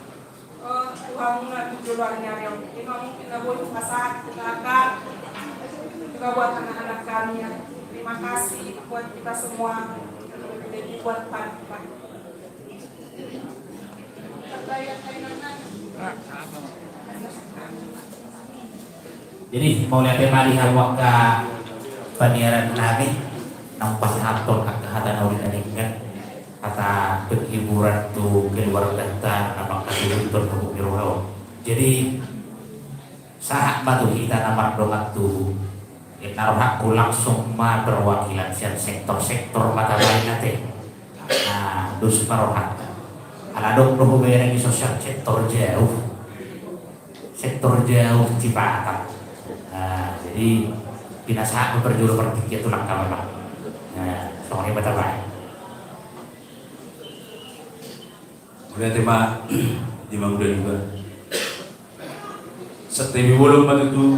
eh, tu hamu na di joloan ni ari on. Ima mungkin na boi hupasahat tu kakak. Juga buat anak-anak kami, ya. Terima kasih buat kita semua. Jadi buat pan-, pan-, Jadi, mauliate ma di hamu angka paniaran nami, naung pasahathon angka hata na uli na denggan, hata penghiburan tu keluarganta na mangkasuhuthon habot ni roha on. Jadi, sahat ma tu hita na mardongan tubu. Inna rohangku langsung ma perwakilan sian sektor-sektor ma tabaen, ate. Nah, dos ma rohanta. Ala adong do hubereng i so sian sektor jauh. Sektor jauh Cipatat. Nah, jadi pinasahat ma parjolo partingkian tu langka ma. Nah, songon i ma tabaen. Mauliate ma di Amang Uda juga. Santabi bolon ma tutu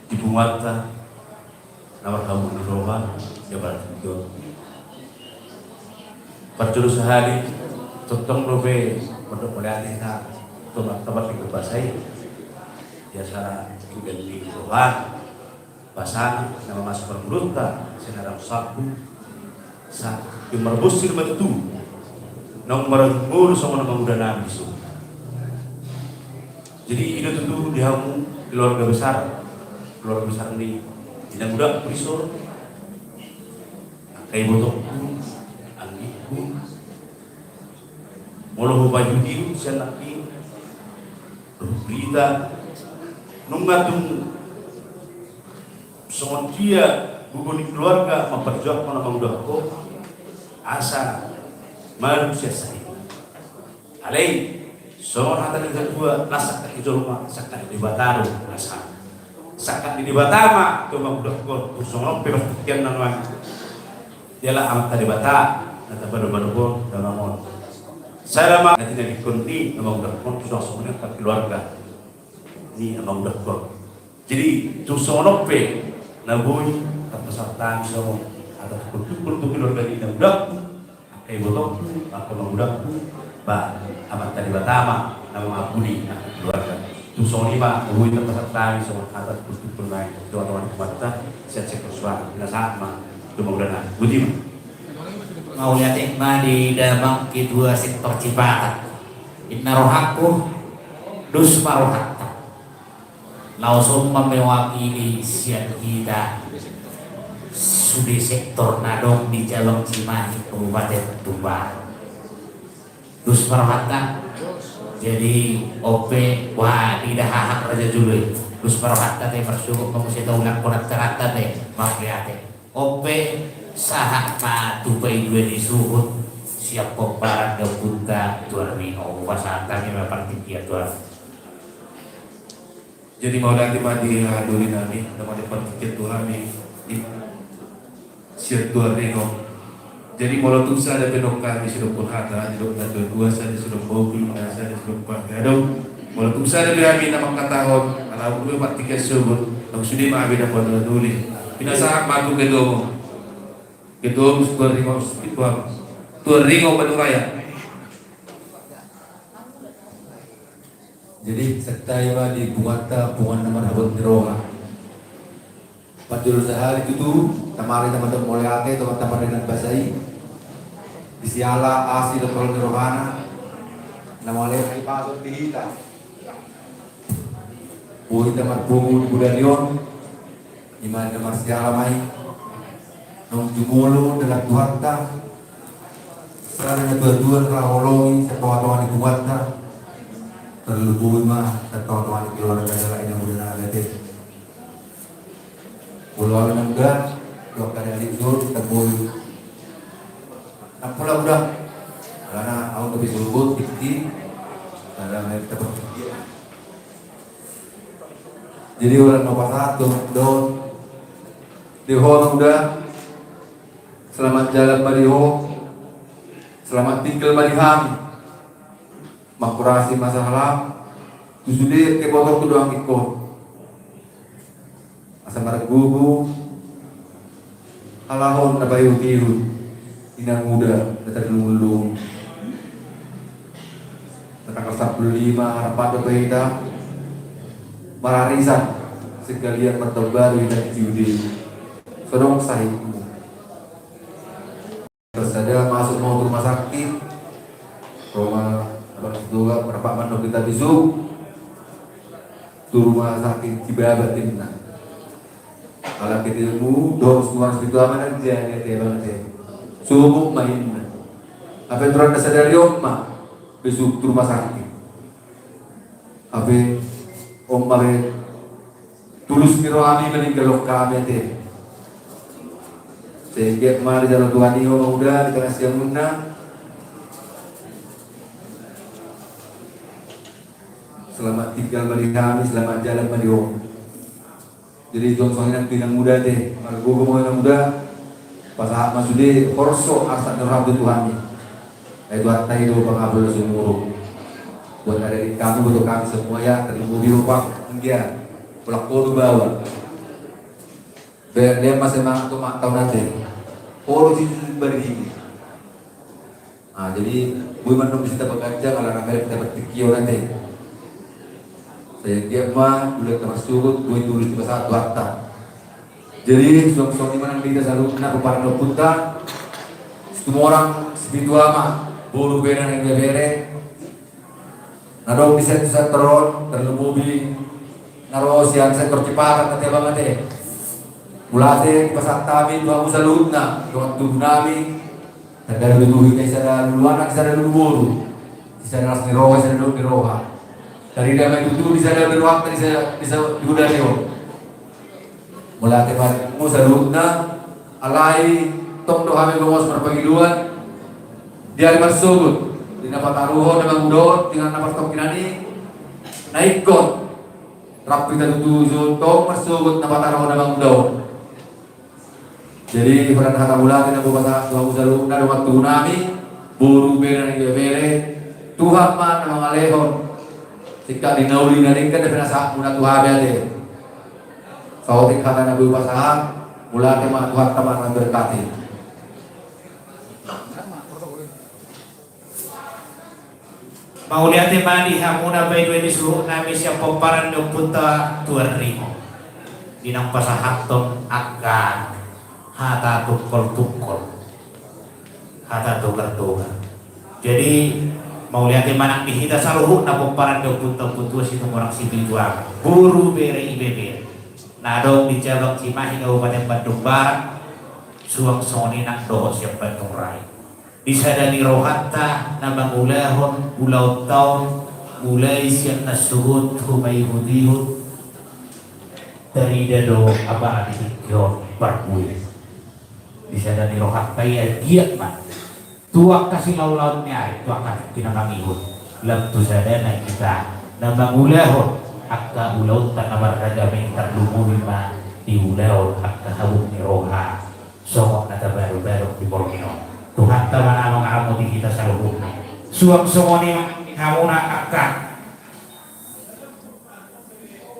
di punguanta na marhabot ni roha, di apala tingki on. Parjolo sahali, tongtong dope mandok mauliate hita tu Amanta Pardenggan Basa i. Biasana tu gelleng ni roha, basana na mamasuki parngoluonta sian ari on sampe sahat tu marbosir ma tutu. Naung marajung ngolu songon Amang Uda nami dison. Jadi, i do tutu di hamu keluarga besar, keluarga besar ni inang uda dison, angka ibotongku, anggingku, molo hupaihutihut sian nangkin, dohot berita, nunga tung songon dia gogo ni keluarga mamparjuangkon Amang Uda ho, asa malum sian sahit. Alai, songon hata ni natua-tua, las sangkap ni jolma, sangkap ni Debata do, las. Sangkap ni Debata ma tu Amang Uda ho, tung songon on pe partingkian na nuaeng. Dialah Amanta Debata na tapadopadophon damang on. Sada ma na tinadingkon ni Amang Uda ho, tung songon on pe keluarga ni Amang Uda ho. Jadi, tung songon on pe na boi tarpasahat hami songon hata tungkol-tungkol tu keluarga ni inang uda, angka ibotongku, angka amang udaku, ba Amanta Debata ma na mangapuli angka keluarga. Tung songon i ma na boi tarpasahat hami songon hata tungkol-tungkol nai tu tonga-tonga ni punguanta, sian sektor suara, pinasahat ma tu Amang Uda nami. Boti ma. Mauliate ma di damang ketua sektor Cipatat. Inna rohangku, dos ma rohanta. Laos on ma mewakili sian hita sude sektor na adong di cabang Cimahi Kabupaten Tuban. Dos ma rohanta. Jadi on pe, wah, diida hahang raja julu i. Dos ma rohanta ate, marsogot ma muse taulak konat carata ate, mauliate. On pe, sahat ma tu paidua ni suhut sian pomparan ni ompunta Tuan Ringo, hupasahat hami ma partingkian tu hamu. Jadi mauliate ma di hahadoli nami, na mauliate partingkian tu hami di sian Tuan Ringo. Jadi molo tung sada pe nang hami sidohonon hata, didok na tuatua, sada sidok bogul, na sada sidok panggadong. Molo tung sada pe hami na mangkatahon, ala unang be partingkian sogot, nang sude ma hami na mauliate hahadoli. Pinasahat ma tu ketua, ketua Tuan Ringo, Tuan Ringo Badung Raya. Jadi, santabi ma di punguanta, punguan na marhabot ni roha. Parjolo sahali tutu, tamari tama dohot mauliate tu Amanta Pardenggan Basa i, di siala asi dohot holong ni rohana, na mauliate i pasahat di hita. Boi hita marpungu di bodari on, ima na marsiala ma i, naung jumolo dalan Tuhanta, sada na tuatua na raholongi sian tongatonga ni punguanta, tarlumobi ma sian tongatonga ni keluarga dalan i na muda na abate. Molo ahu na muda, dohot angka adik suhut, taboi. Nampuna muda. Alana ahu gabe sogot, tingki. Sada na kita berpikir. Jadi holan na pasahat tu, dohot di ho na muda. Selamat jalan ma di ho. Selamat tinggal ma di hami. Mangkorasi ma sahalam tu sude, tu ibotoku dohot anggingkon. Asa margogo halak on na paihutihut, inang muda na tarlungunlungun. Na tanggal sampulu lima harapan do tu hita mararisan, sekalian martaon baru hita di Ciwidei. So adong sahitmu. Tarsada masuk ma ho tu rumah sakit. Roma, apa itu, berapa mano kita besuk tu rumah sakit Cibaba timna. Ala ketemu dohot suan situ aman aja, dia dia banget ya. Sumuk mainna. Apa itu randa sadari oma besuk tu rumah sakit. Apa oma be tulus ni rohami maninggalhon hami ate. Sehingga ma dijalo Tuhan i ho na muda di tengah siamunna. Selamat tinggal ma di hami, selamat jalan ma di ho. Jadi suang songon i nang tu inang muda ate, margogo ma ho inang muda. Pasahat ma sude holso arsak ni roham tu Tuhan i. Ai Tuhanta i do pangabulhon sumurung. Buat adik kami, buat kami semua ya, terlebih di rumah, enggak. Pulang kono bawa. Be dia masih mangan tu mak taon ate. Polo si susu bari. Ah, jadi boi mandok di sita baganja, kalau nang kita berpikir nanti. Saya dia mah dulu kita masuk, boi tulis di bahasa Tuhanta. Jadi suang songon i ma nang di hita saluhutna, pomparan ni ompunta Situmorang Sipitu Ama, boru bere nang ibebere. Na adong di sektor on, terlebih na ro sian sektor Cipatat ate, abang ate. Mauliate pasahat hami tu hamu saluhutna, dongan tubu nami. Tanda tutu hita i sada lulu anak, sada lulu boru, sada las ni roha, sada dolok ni roha. Tarida ma i tutu di sada ni roha, di sada, di sada, di sada ni roha. Mauliate ma di hamu saluhutna, alai tong do hami gomos marpangidoan di ari marsogot, di na pataruhon na manguda on, di na partongkinan i, na ingkon rap hita tutu tong marsogot na pataruhon na manguda on. Jadi holan hata mauliate na hupasahat tu hamu saluhutna, dongan tubu nami, boru bere nang ibebere, Tuhan ma na mangalehon. Singkat di na uli na denggan, dope na sahat muna tu hami ate. Saotik hata na boi hupasahat, mauliate ma, Tuhanta ma na mamberkati. Mauliate ma di hamuna paidua ni suhut nami sian pomparan ni ompunta Tuan Ringo. Di naung pasahathon angka hata tungkol-tungkol, hata togar-togar. Jadi mauliate ma nang di hita saluhutna pomparan ni ompunta Ompu Tuan Situmorang Sipitu Ama, boru bere ibebere, na adong di cabang Cimahi Kabupaten Bandung Barat, suang songon i nang dohot sian Bandung Raya. Di sada ni rohanta na mangulahon ulaonta on, mulai sian na sogot tu na ihut-ihut, tarida do apala di tingki on parbue. Di sada ni rohanta i anggiat ma tu angka silaulaon ni ari, tu angka tingki na mangihut, lam tu sada na hita na mangulahon angka ulaonta na marragam i, tarlumobi ma di ulaon angka habot ni roha songon na tabaru-baru di borngin on. Tuhanta ma na mangaramoti hita saluhutna. Suang songon i ma di hamuna angka.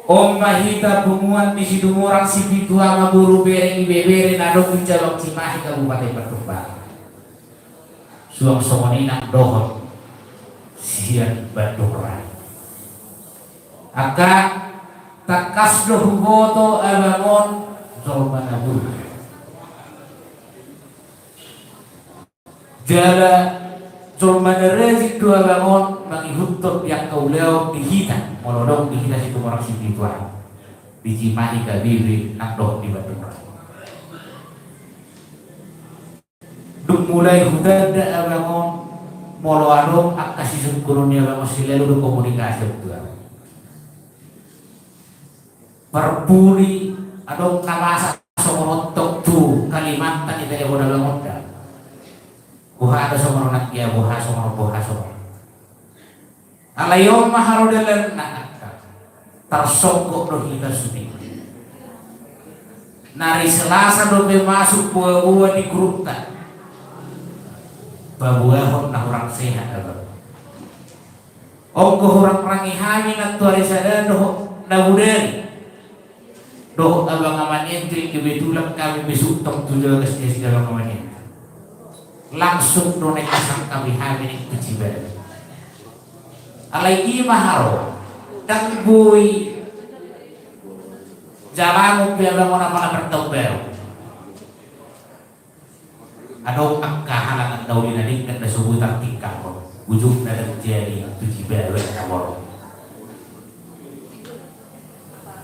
On ma hita punguan ni Situmorang Sipitu Ama, boru, bere, ibebere na adong di Cabang Cimahi, Kabupaten Bandung Barat. Suang songon i nang dohot sian Bandung Raya. Angka, tangkas do huboto abang on jolma na burju. Jala jolma na rajin do abang on mangihuthon di angka ulaon di hita, molo adong di hita Situmorang Sipitu Ama, di Cimahi, K B B, nang dohot di Bandung Raya. Dung mulai hutanda abang on, molo adong angka sisungkunon ni abang on, selalu do komunikasi tu abang. Parpudi adong na masa songon on tong tu Kalimantan, ditalepon abang on da. Boha do songon on, anggia boha songon on, boha songon on. Alai on ma haroa dalanna, angka. Tarsonggot do hita sude. Nari Selasa dope masuk boa-boa di grupta. Paboahon na hurang sehat, abang. Anggo hurang rangi hami nantuari sada dohot na bodari. Dohot abang Ama Nianti, kebetulan hami besuk tong tu Jawa Gas di asi abang Ama Nianti. Langsung do naeng pasang hami, hami naeng tu Cibadak. Alai i ma haroa, ndang boi jalangon pe abang on apala martaon baru. Adong angka halangan na uli na denggan na so boi tartingkahon, ujungna ndang jadi tu Cibadak na borok.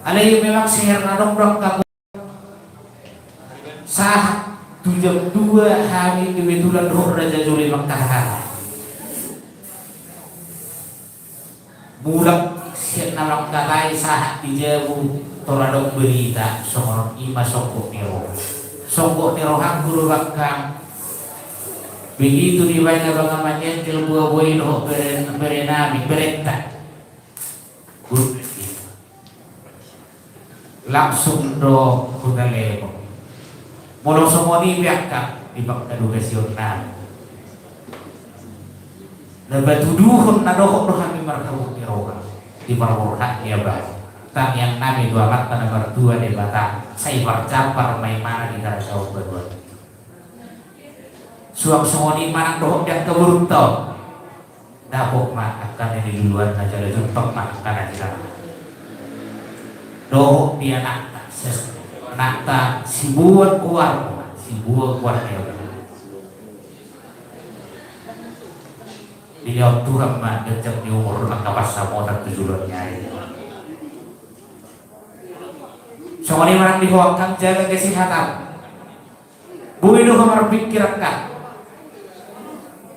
Alai memang seher na adong do angka. Sahat tu jam dua hami kebetulan dohot Raja Juli mangkatai. Mulak sian na mangkatai, sahat di jabu, tor adong berita songon i ma songgot ni roha. Songgot ni rohangku do, bangkang. Begitu dibaen abang Ama Nianti boa-boa i dohot bere, bere nami, berenta. Langsung do hutalepon. Molo songon i pe, angka, di pangkadugasion nami, na patuduhon na dohot do hami marhabot ni roha di parborhat ni abang, tangiang nami tu Amanta na martua Debata, sai marjambar ma ibana di harajaon banua. Suang songon i ma nang dohot di angka borunta on. Dapot ma angka na niluluanna jala jumpang ma angka na niluluanna. Dohot di anakta, ses-, anakta siboan goar, siboan goar ni abang. Dilehon Tuhan ma ganjang ni umur, angka pansamotan tu joloan ni ari. Songon i ma nang di ho, angka, jaga kesehatanmu. Boi do ho marpingkir, angka,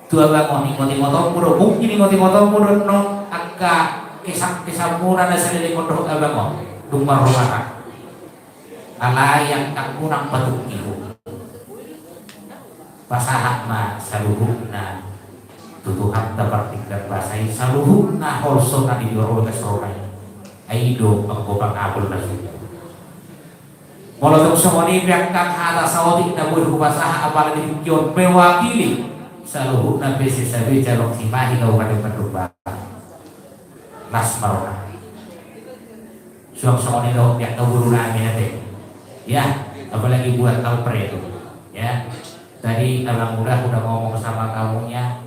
tu abang on, ingot-ingotonmu do, mungkin ingot-ingotonmu do annon angka kisah-kisahmuna na saleleng on dohot abang on dung marrumah tangga. Alai angka, unang patungkihon. Pasahat ma saluhutna tu Tuhanta partingkian basa i, saluhutna holso na di jolo bagas roha i. Ai i do anggo pangabulna sude. Molo tung songon i pe, angka, hata saotik na boi hupasahat apala di tingki on mewakili saluhutna P C S A B Cabang Cimahi Kabupaten Bandung Barat. Las ma roha. Suang songon i dohot di angka boru nami ate. Ya, apalagi buat Alfredo. Ya. Tadi abang udah, udah ngomong sama kamunya.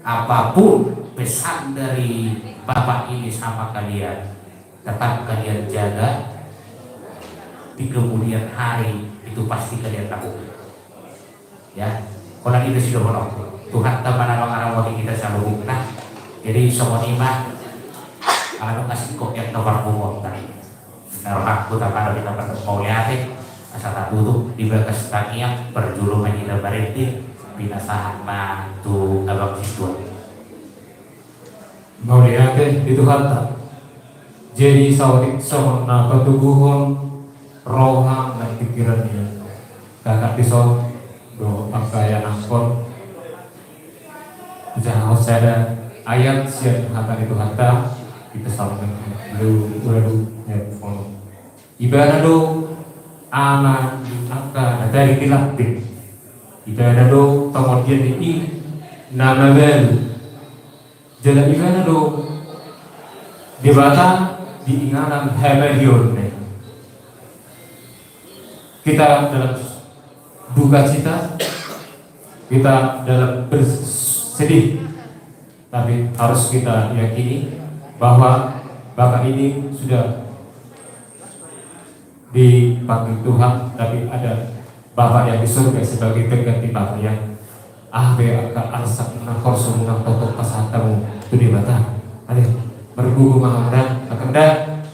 Apapun pesan dari Bapak ini sama kalian, tetap kalian jaga, di kemudian hari itu pasti kalian lakukan. Ya, holan i do sidohononku. Tuhanta ma na mangaramoti hita saluhutna. Jadi songon i ma, ala dung asing kok yang nomor punguan tadi. Rohangku, tapadok hita, pandok mauliate, asa tatutup di bagas tangiang, parjolo ma hita marende. Pinasahat ma tu abang sintua. Mauliate di Tuhanta. Jadi saotik songon na patubuhon roha nang pikiran ni kakak dison dohot angka ianakhon. Jahahon sada ayat sian hata ni Tuhanta, di Psalmen dua puluh walu ayat onom. Ibana do ama ni angka na tading di lambin. Ibana do pangondian ni i na mabalu. Jala ibana do Debata di inganan habaheonna i. Kita dalam duka cita, kita dalam bersedih, tapi harus kita yakini bahwa Bapak ini sudah dipanggil Tuhan, tapi ada Bapak yang di surga sebagai pengganti Bapak yang. Aha pe angka arsak na horso unang tongtong pasahat hamu tu Debata. Ate, margogo ma hamu da, angka da,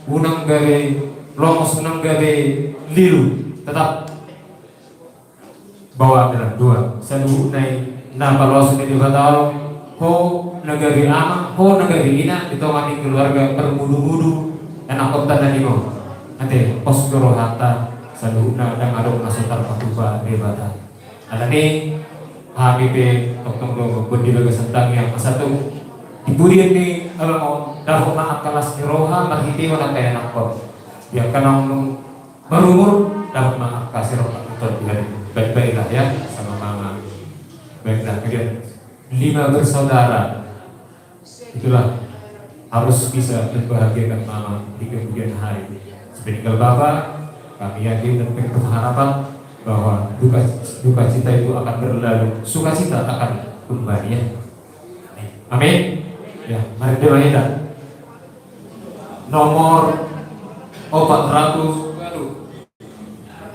unang gabe longos, unang gabe lilu, tetap baoa dalam doa. Saluhutna i na paloas ni Debata on, ho na gabe ama, ho na gabe ina di tonga ni keluarga, marmudu-mudu anakkonta na lima on. Ate, pos do rohanta, saluhutna ndang adong na so tarpatupa Debata. Alani hami pe tongtong do mamboan di bagasan tangiang, asa tu di pudian ni abang on dapot ma angka las ni roha marhitehon angka ianakhon. Di angka na marumur, dapot ma angka sirop, angka tuton, Tuhan. Baik-baiklah ya, sama mama. Baiklah, kemudian lima bersaudara. Itulah harus bisa membahagiakan mama di kemudian hari. Sepeninggal Bapa, kami yakin dan penuh harapan bahwa duka, duka cita itu akan berlalu, sukacita akan kembali, ya. Amin. Ya, mari kita nomor opat ratus walu.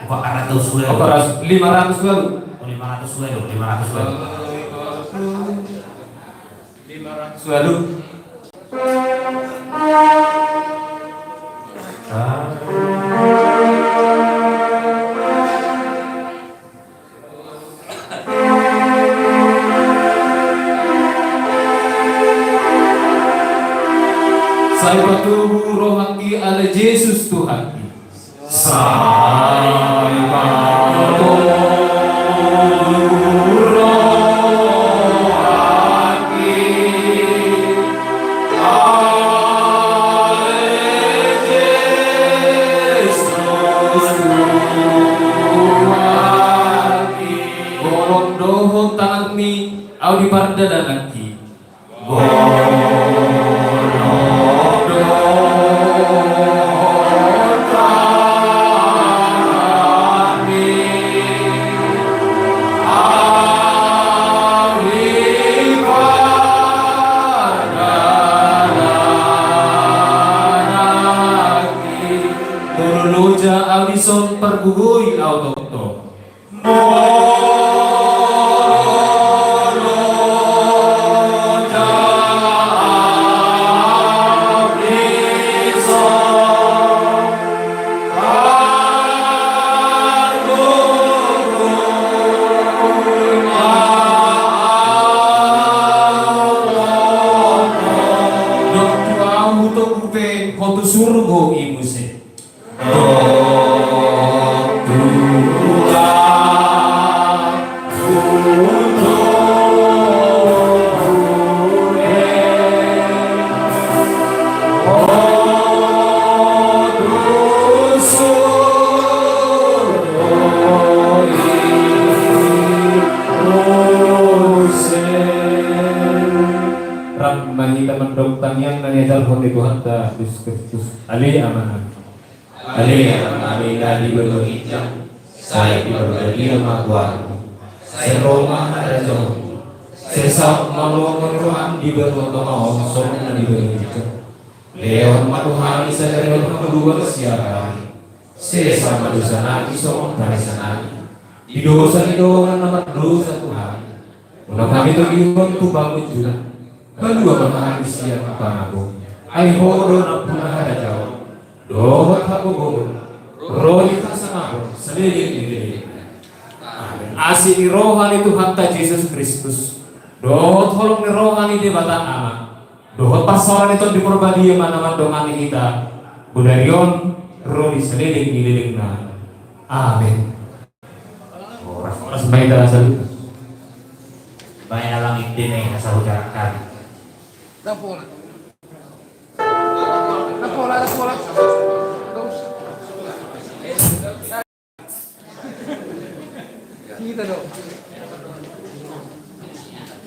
Opat ratus walu. Opat ratus, lima ratus walu. Oh, lima ratus walu, lima ratus walu. Lima ratus walu. Sai patubu rohangki ale Jesus Tuhanki. Sai patubu rohangki ale Jesus Tuhanki. Golom dohot tanganmi, ahu di pardalananki. Golom dohot tanganmi, ahu di pardalananki. Molo loja ahu dison, pargogoi ahu tongtong. Molo loja ahu dison, pargogoi ahu tongtong. Dung tu ahu togu pe, ho tu surgo i muse. Rap ma hita mandok tangiang na niajarhon ni Tuhanta Jesus Kristus. Ale Amanami. Ale Amanami na di banua ginjang, sai diparbadia ma goarmu. Sai ro ma harajaonmu. Sai saut ma lomo ni roham di banua tonga on songon na di banua ginjang. Lehon ma tu hami sadari on hangoluan siapari. Sesa ma dosanami songon panesanami di dosa ni dongan na mardosa tu hami. Unang hami togihon tu pangunjunan. Palua ma hami sian pangago. Ai Ho do nampuna harajaon dohot hagogoon dohot hasangapon saleleng ni lelengna. Amen. Asi ni roha ni Tuhanta Jesus Kristus, dohot holong ni roha ni Debata Ama, dohot parsaoran ni Tondi Porbadia ma na mandongani hita, bodari on ro di saleleng ni lelengna. Amen. Horas, horas ma hita saluhutna. Baen alang ite na i, hasahut alang hami. Ndang pola. Ndang pola, ndang pola. Ndang usah. Kita dong.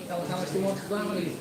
Sama-sama Timor Tengah lagi.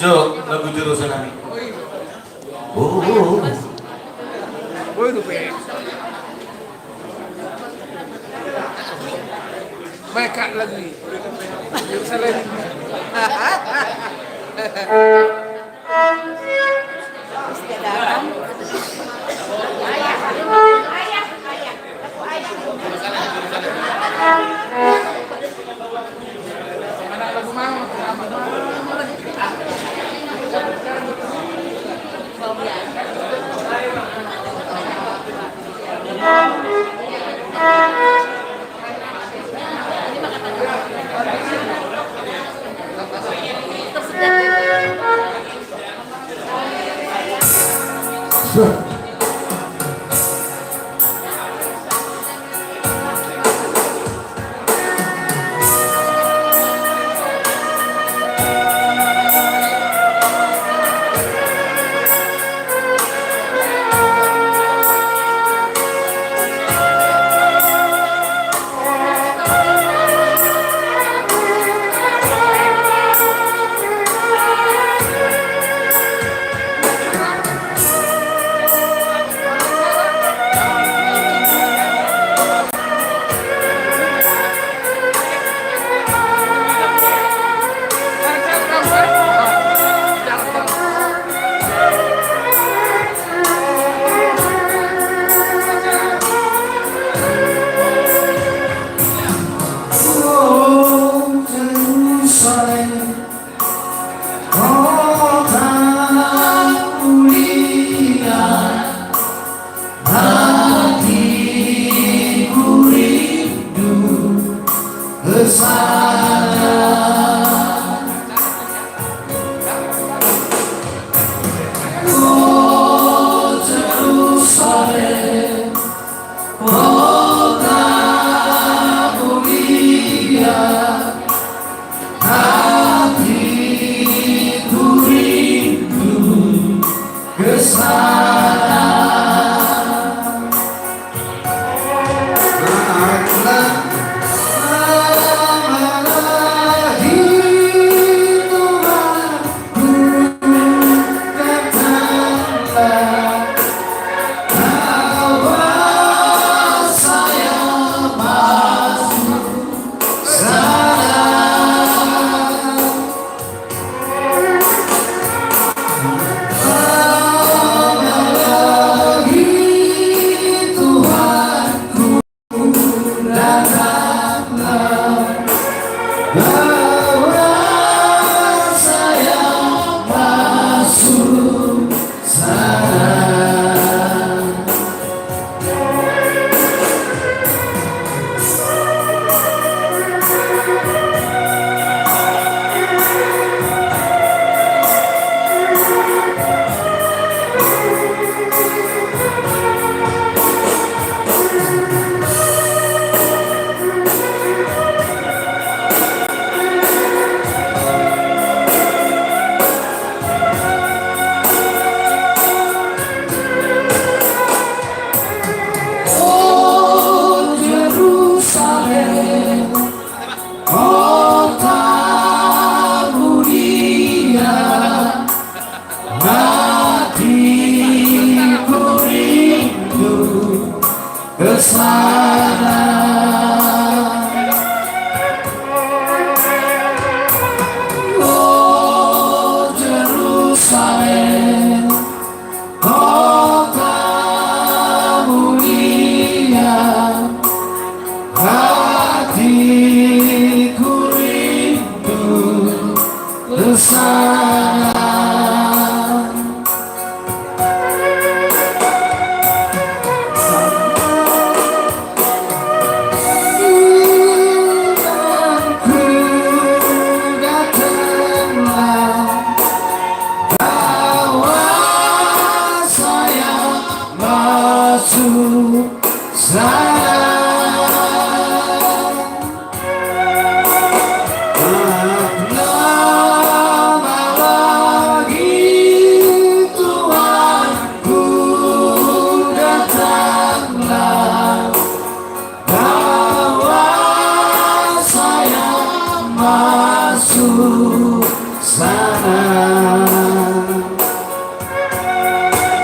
Jo, lagu Jero Sanami. Oh. Baik, Kak, lagu ini. Jero Sanami.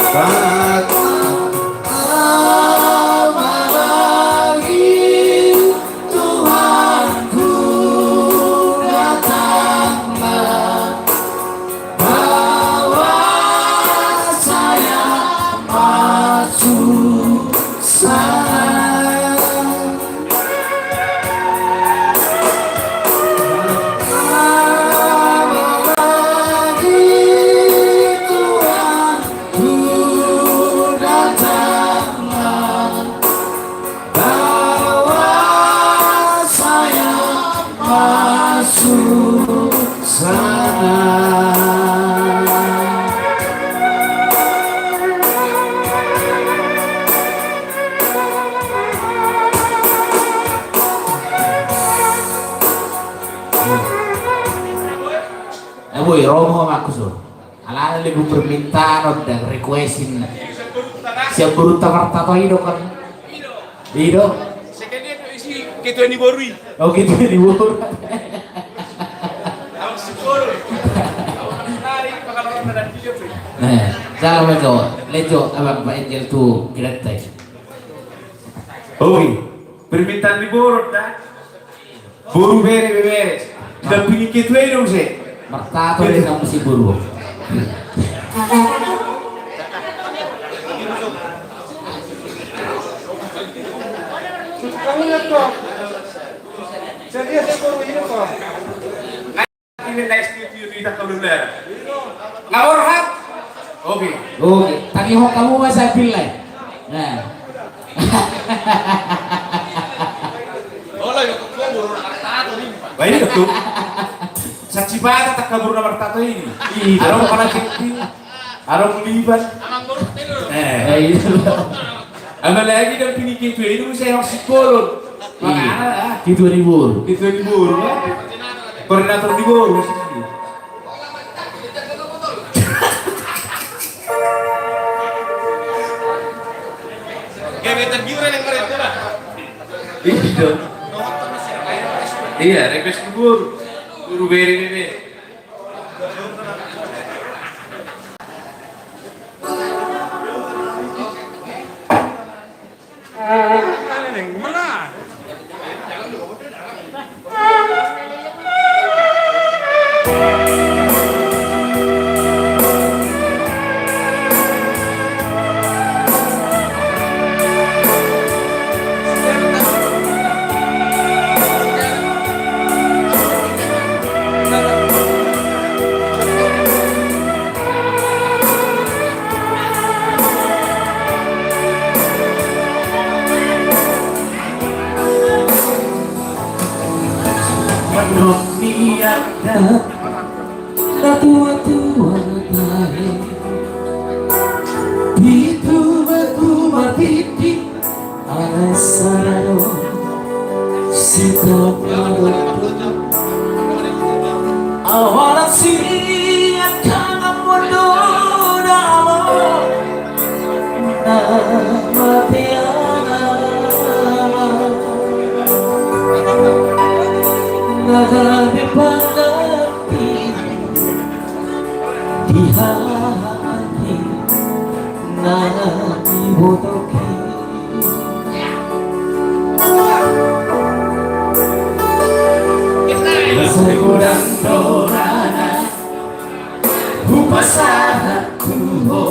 Datanglah, apalagi Tuhanku, datanglah, bawa saya masuk sana. Apalagi Tuhanku, datanglah, bawa saya masuk sana. Eh, boi, ro ma ho, Markus, o. Alana lagu permintaan on, dang request-i. Sian borunta martato i do kan. I do. Sekalian do isi ketua ni boru i. Oh, ketua ni boru. Abang Sipolo. Abang Nari, Pakalorong, dan dia pe. Eh, salam, Lejo. Lejo, Abang Pak Angel tu Greta. Oke. Permintaan ni boru, da. Boru, bere, bebere. Didampingi ketua i do muse. Martato do i, na muse boru. Ini next to you, kita ke dulu ya. Nggak, Borhat. Oke. Oke, tangihon hamu ma sampulna i. Nah. Baik, betul. Saksi baca tak kabur nomor satu ini. Iya. Ada mau kena cekti. Adong liban. Eh. Eh, iya. Apalagi dampingi ketua i do muse, Markus Sipolon. Iya. Makana, ah. Ketua ni boru. Ketua ni boru, ya. Koordinator ni boru, maksudnya. Gebetan giuran yang keren, coba. Iya. Iya, request ni boru. Boru, bere, bere. Menurut niat dan Natua-tua tahe, di tubuhku marpiti, alai sada do sitop maruntuk. Awalan sian hangoluan do dao, na mate ama, na gabe pangan di hati na dibotohi. Sai godang do na hupasahat tu ho,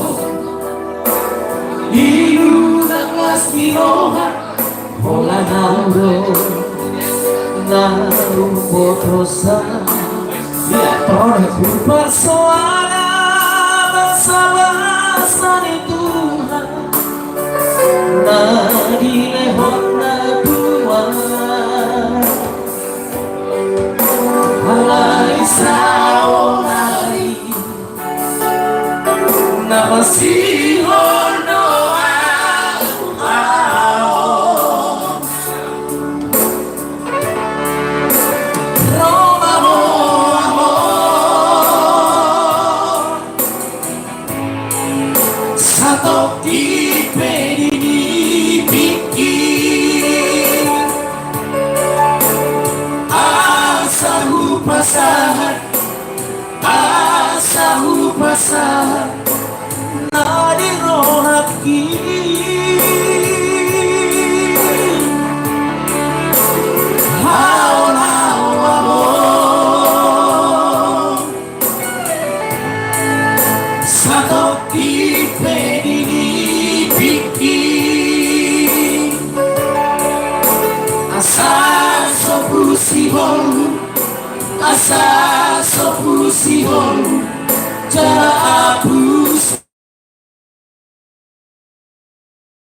i do na las ni roha. Holan ahu do na umbotosa. Ia, parsoalan basabasa ni Tuhan na dilehon Natua. Alai saonari na pasihol do ahu. Ro ma ho, ho. Satongkin pe di ni pingkir, asa hupasahat, asa hupasahat na di ro Apus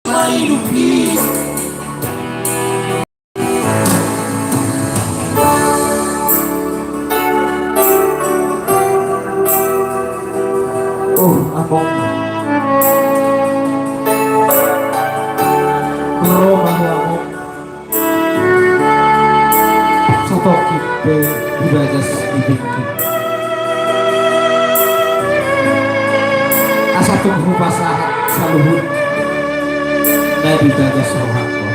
ma hidup i. Oh, among. Ro ma ho among. Satongkin pe di bagas di tingki. Asa tung hupasahat saluhut na di bagas rohangku.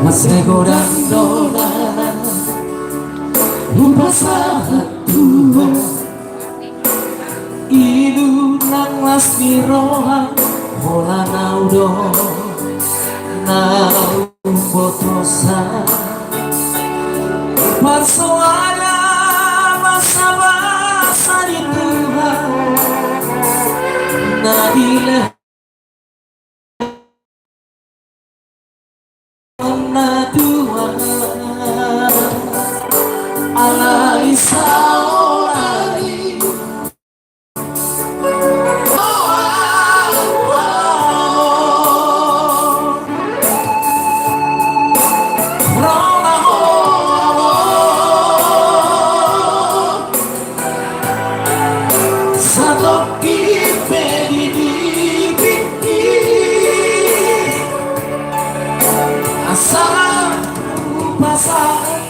Mase godang do na hupasahat tu ho. Ilu nang las ni roha, holan au do na umbotosa. Parsoalan na basa-basa di Tuhan na dilehon na Tuhan, alai saonari. Satongkin pe di tingki. Asa hupasahat,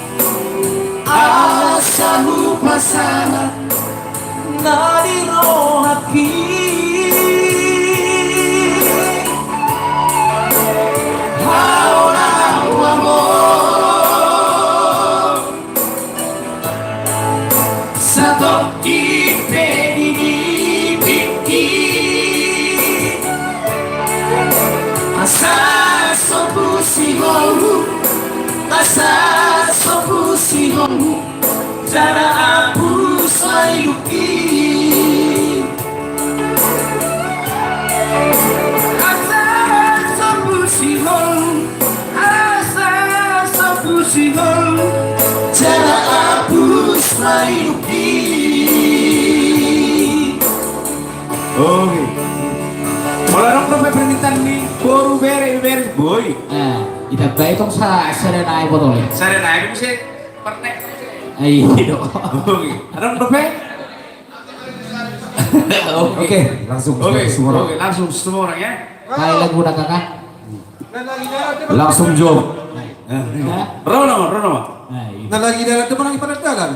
asa hupasahat na di rohangki. Haola au among. Satongkin pe di tingki. Asa sombu sihol, asa sombu sihol. Jala apus ma hidup i. Asa sombu sihol, asa sombu sihol. Jala apus ma hidup i. Oke. Molo adong dope permintaan ni boru, bere, bere, boi. Nah, ita bae tong sa, sada nai botol. Sada nai, bisa. Partai. Ayo. Oke. Adong dope? Oke. Oke, langsung, oke, semua orang. Oke, langsung semua orang ya. Hai, lagu udah, Kakak. Langsung jawab. Hah? Ro nama, ro nama. Nah, iya. Na lagi dalan tu mana di padahal dalan?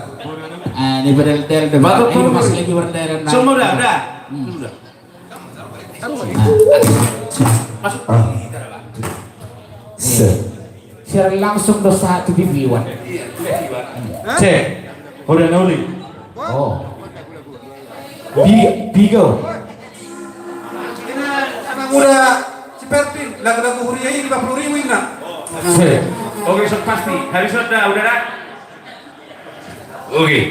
Ah, di padahal dalan. Batuk, ini batuk. Masih lagi berdalan. Semua udah, udah. Hmm. Udah. Masuk. Ah. Set. Siaran langsung do sahat tu T V One. Cek. Udah nuli. Oh. Di, di go. Ini anak muda si Pertin, lagu-lagu Huria ini lima puluh ribu ini, nak. Cek. Oke, so pasti. Hari Sabtu udah, dah. Oke.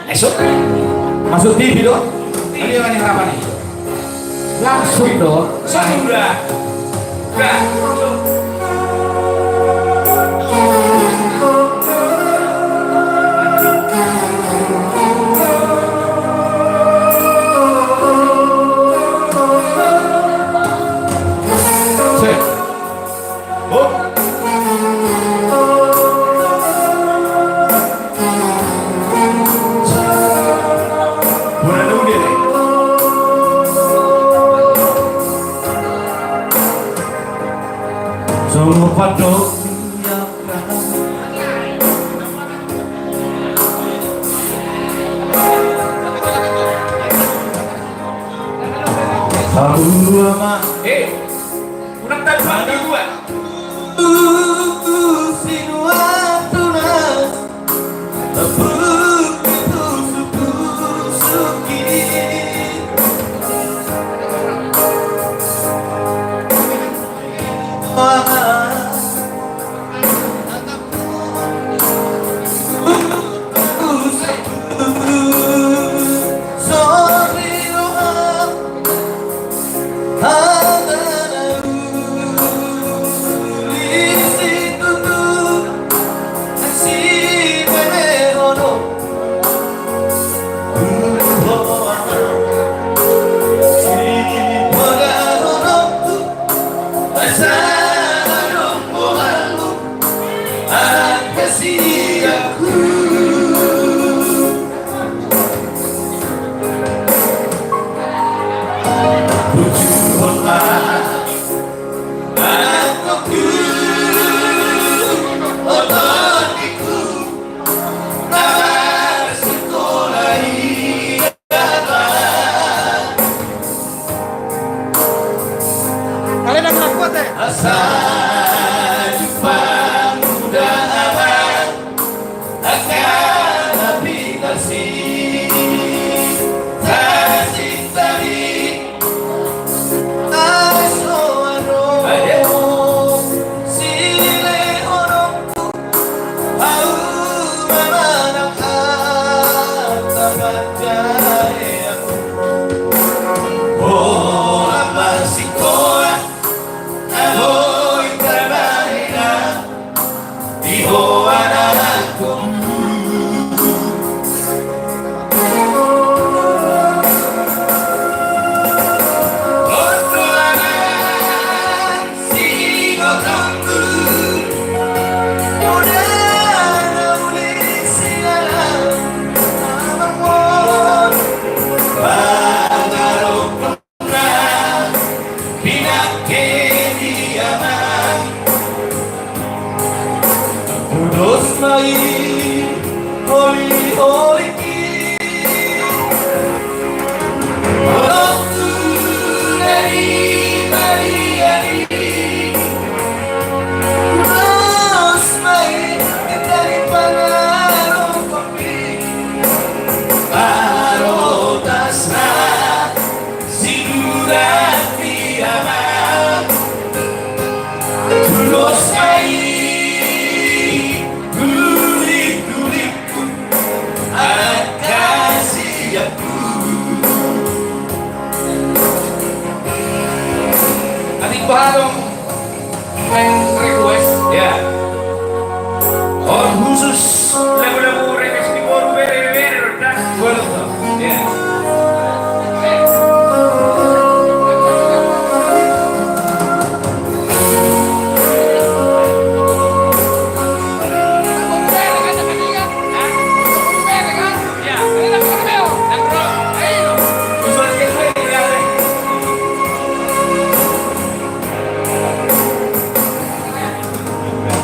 Masuk. Masuk T V do. Tadi yang harapan ini. Langsung do. Sudah. Sudah. Cek. Kurang tadi, Pak, di dua. Pinangke di Amang. Tudos ma i holi-holingki. Holong tu dari Maria i. Tudos ma i dari pangaruhkonmi. Parotasna. Sinurat di Amang. Tudos ma i, guling-gulingku, anak hasianku. Atik baha dong. Request. Ya. On khusus lagu-lagu request ni boru, bere, bere, bere, dah. Boru. Ya.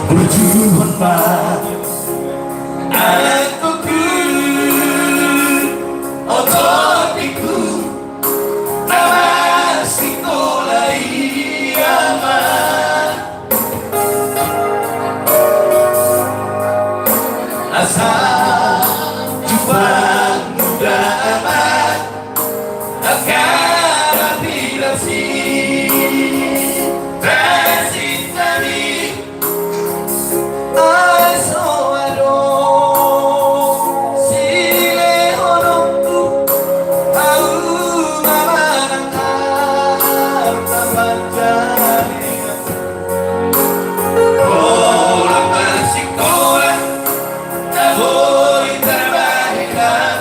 Burju on ma, anakku, otopiku, na marsikola i, Amang. Asa jumpang muda, Amang. Angka na pinarsinta-sinta ni ai so adong silehononku, ahu ma manang harta panjaringan. Holan marsikola, na boi tarbahenan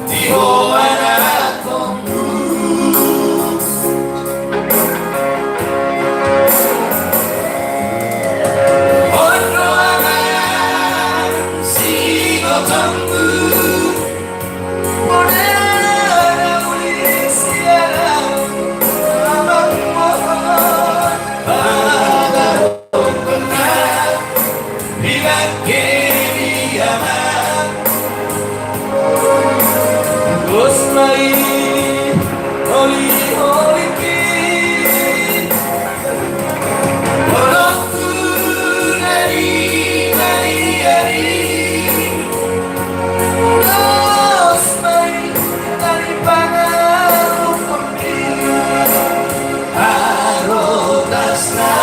di ho anakhonhu. On do Amang singkotonhu. Poda na uli sian Amang, mohon. Pinangke di Amang. Tudos ma i holi-holingki. Holong tu dari Maria i. Tudos ma i dari pangaruhkonmi. Parotasna.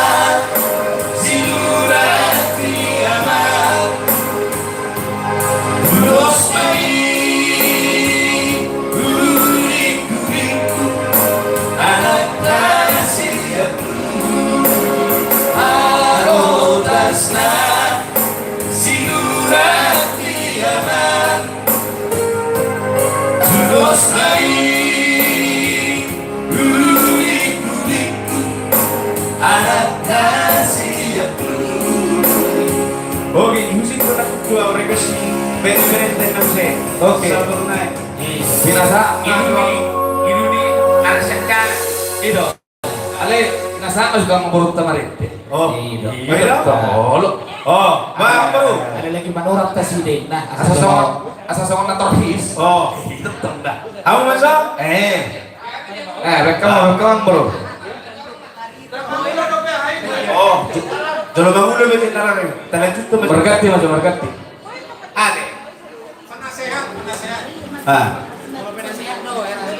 Sinurat di Amang. Tudos ma i, guling-gulingku, anak hasianku. Parotasna. Sinurat di Amang. Tudos ma i, guling-gulingku, anak hasianku. Oke, musik pernah dua request band-band dan nang se. Oke. Sabar naik. Binasa. Ini nih, ini nih, harus sekarang. Itu. Ale, nasa juga mau berubah sama Rente. Oh, iya. Iya. Tolong. Oh, Bang, Bro. Ada lagi manurat kasih deh. Nah, asa songon, asa songon na torhis. Oh. Itu tong dah. Kamu masuk? Eh. Eh, rekam, rekam, Bro. Oh, j-, jolo bangun udah bikin tarang nih. Tanda cukup, Mas. Berganti, Mas, berganti. Ada. Ah.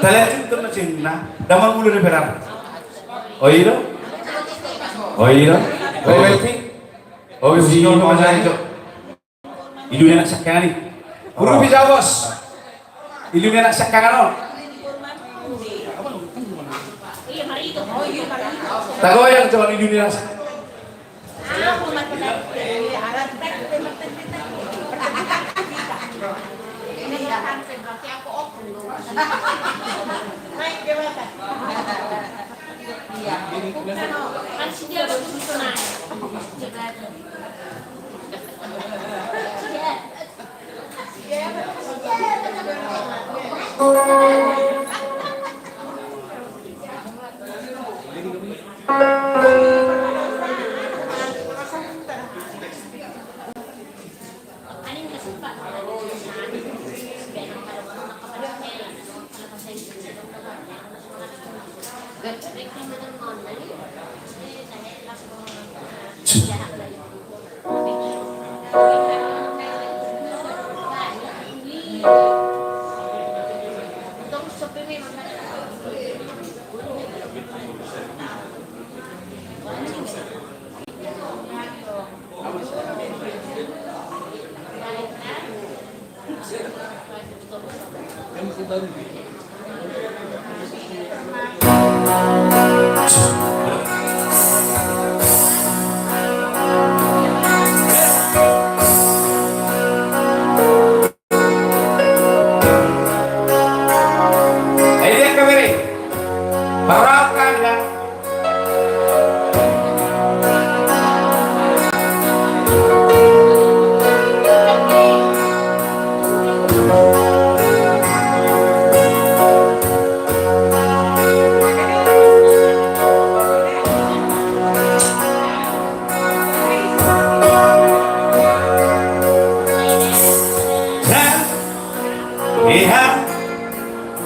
Tale itu na cinna. Damang bulu ni peran. Oh, iya. Oh, iya. Oh, berarti. Oh, iya. Ido ni anak sangkangan i. Urupi jabos. Ido ni anak sangkangan on. Tagoyang jolo ido ni anak sangkangan.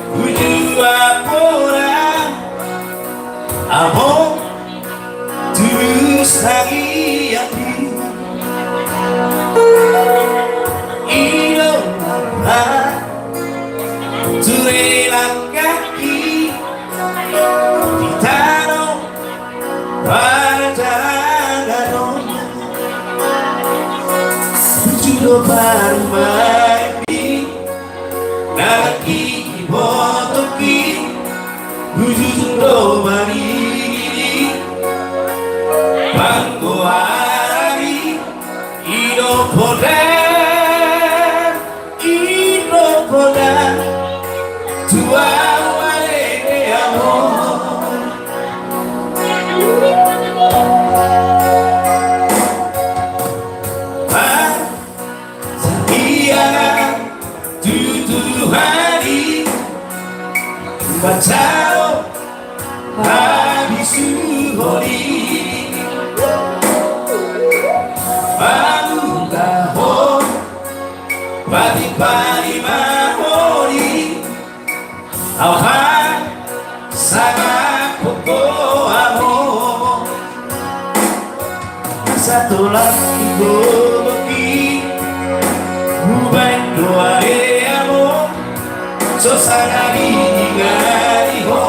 Uju ampona among tulus tangiangku. I do ampa ture langkahki di tano parjalanan on. Uju do parumaenmi. Nangkin ibotongki, uju do maridi panggoaranmi. I do poda, i do poda tu ahu ale among. Sadia na tutu hali manjalo habisuhon i. Mangulahon patimpanimahon i. Aha, sanga poko amo. Satolan iboki, hubaen do ale amo. So sanga diingali ho,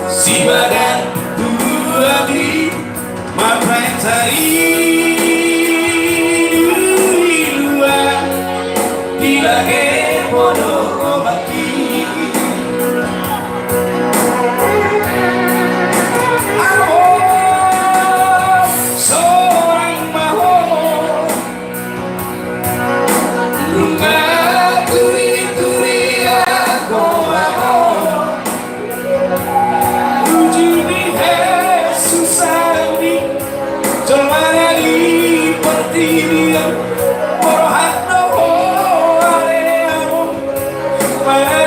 sibagan tuaki. Mambaen sari dua di bage podomanki. Aho sorang ma ho. Nunga turi-turi aho aho. Uju ni Jesus sami jolma na di portibi on. Borhat do ho ale among, mana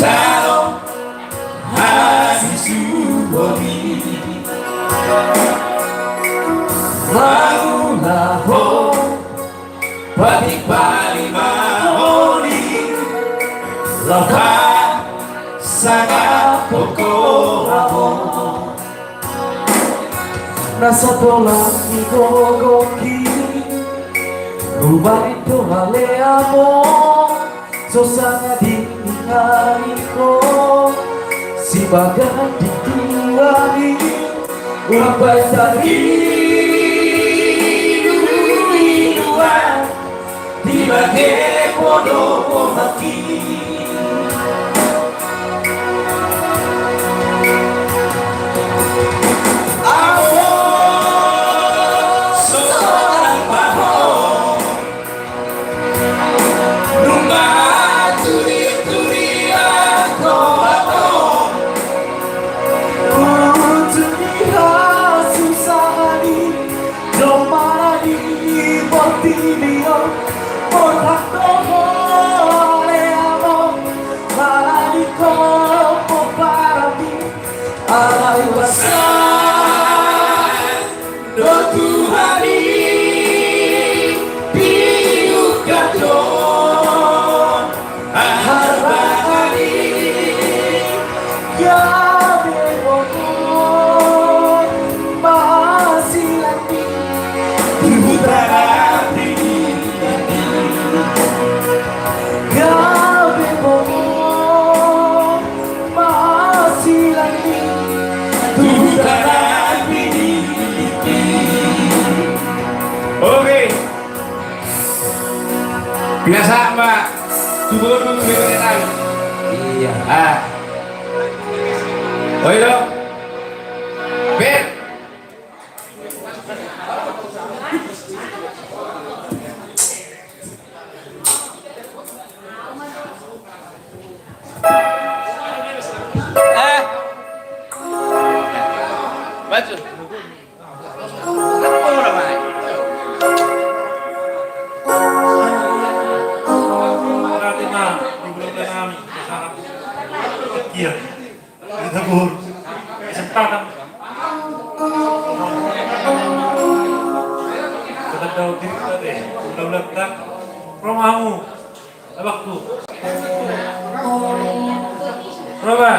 Tano hasuhuton i. Mangulahon patik pangidoan i. Laho sangap pongkoraon. Na sapola ni gogongki, hubahen do ale among, so sanga diingot ho, sibagas di tuani, umbahen tarinuan, di bage podopodanki. Ahu so nang paho, nunga turiturian ho ahu. Ujung ni hasusahan i, jomma na di portibi on, borhat do ho ale among, mangalehon pomparanmi, alai huaso do Tuhan i, diungkap do harbangani. Gabe bongot ma hasilanmi tu tangan tinggi. Gabe bongot ma hasilanmi tu tangan tinggi. Oke. Biasa, Mbak. Coba dulu, biar enak. Iya. Ah. Oh, iya. Bet. Eh. Baca. Romamu. Abangku. Roba.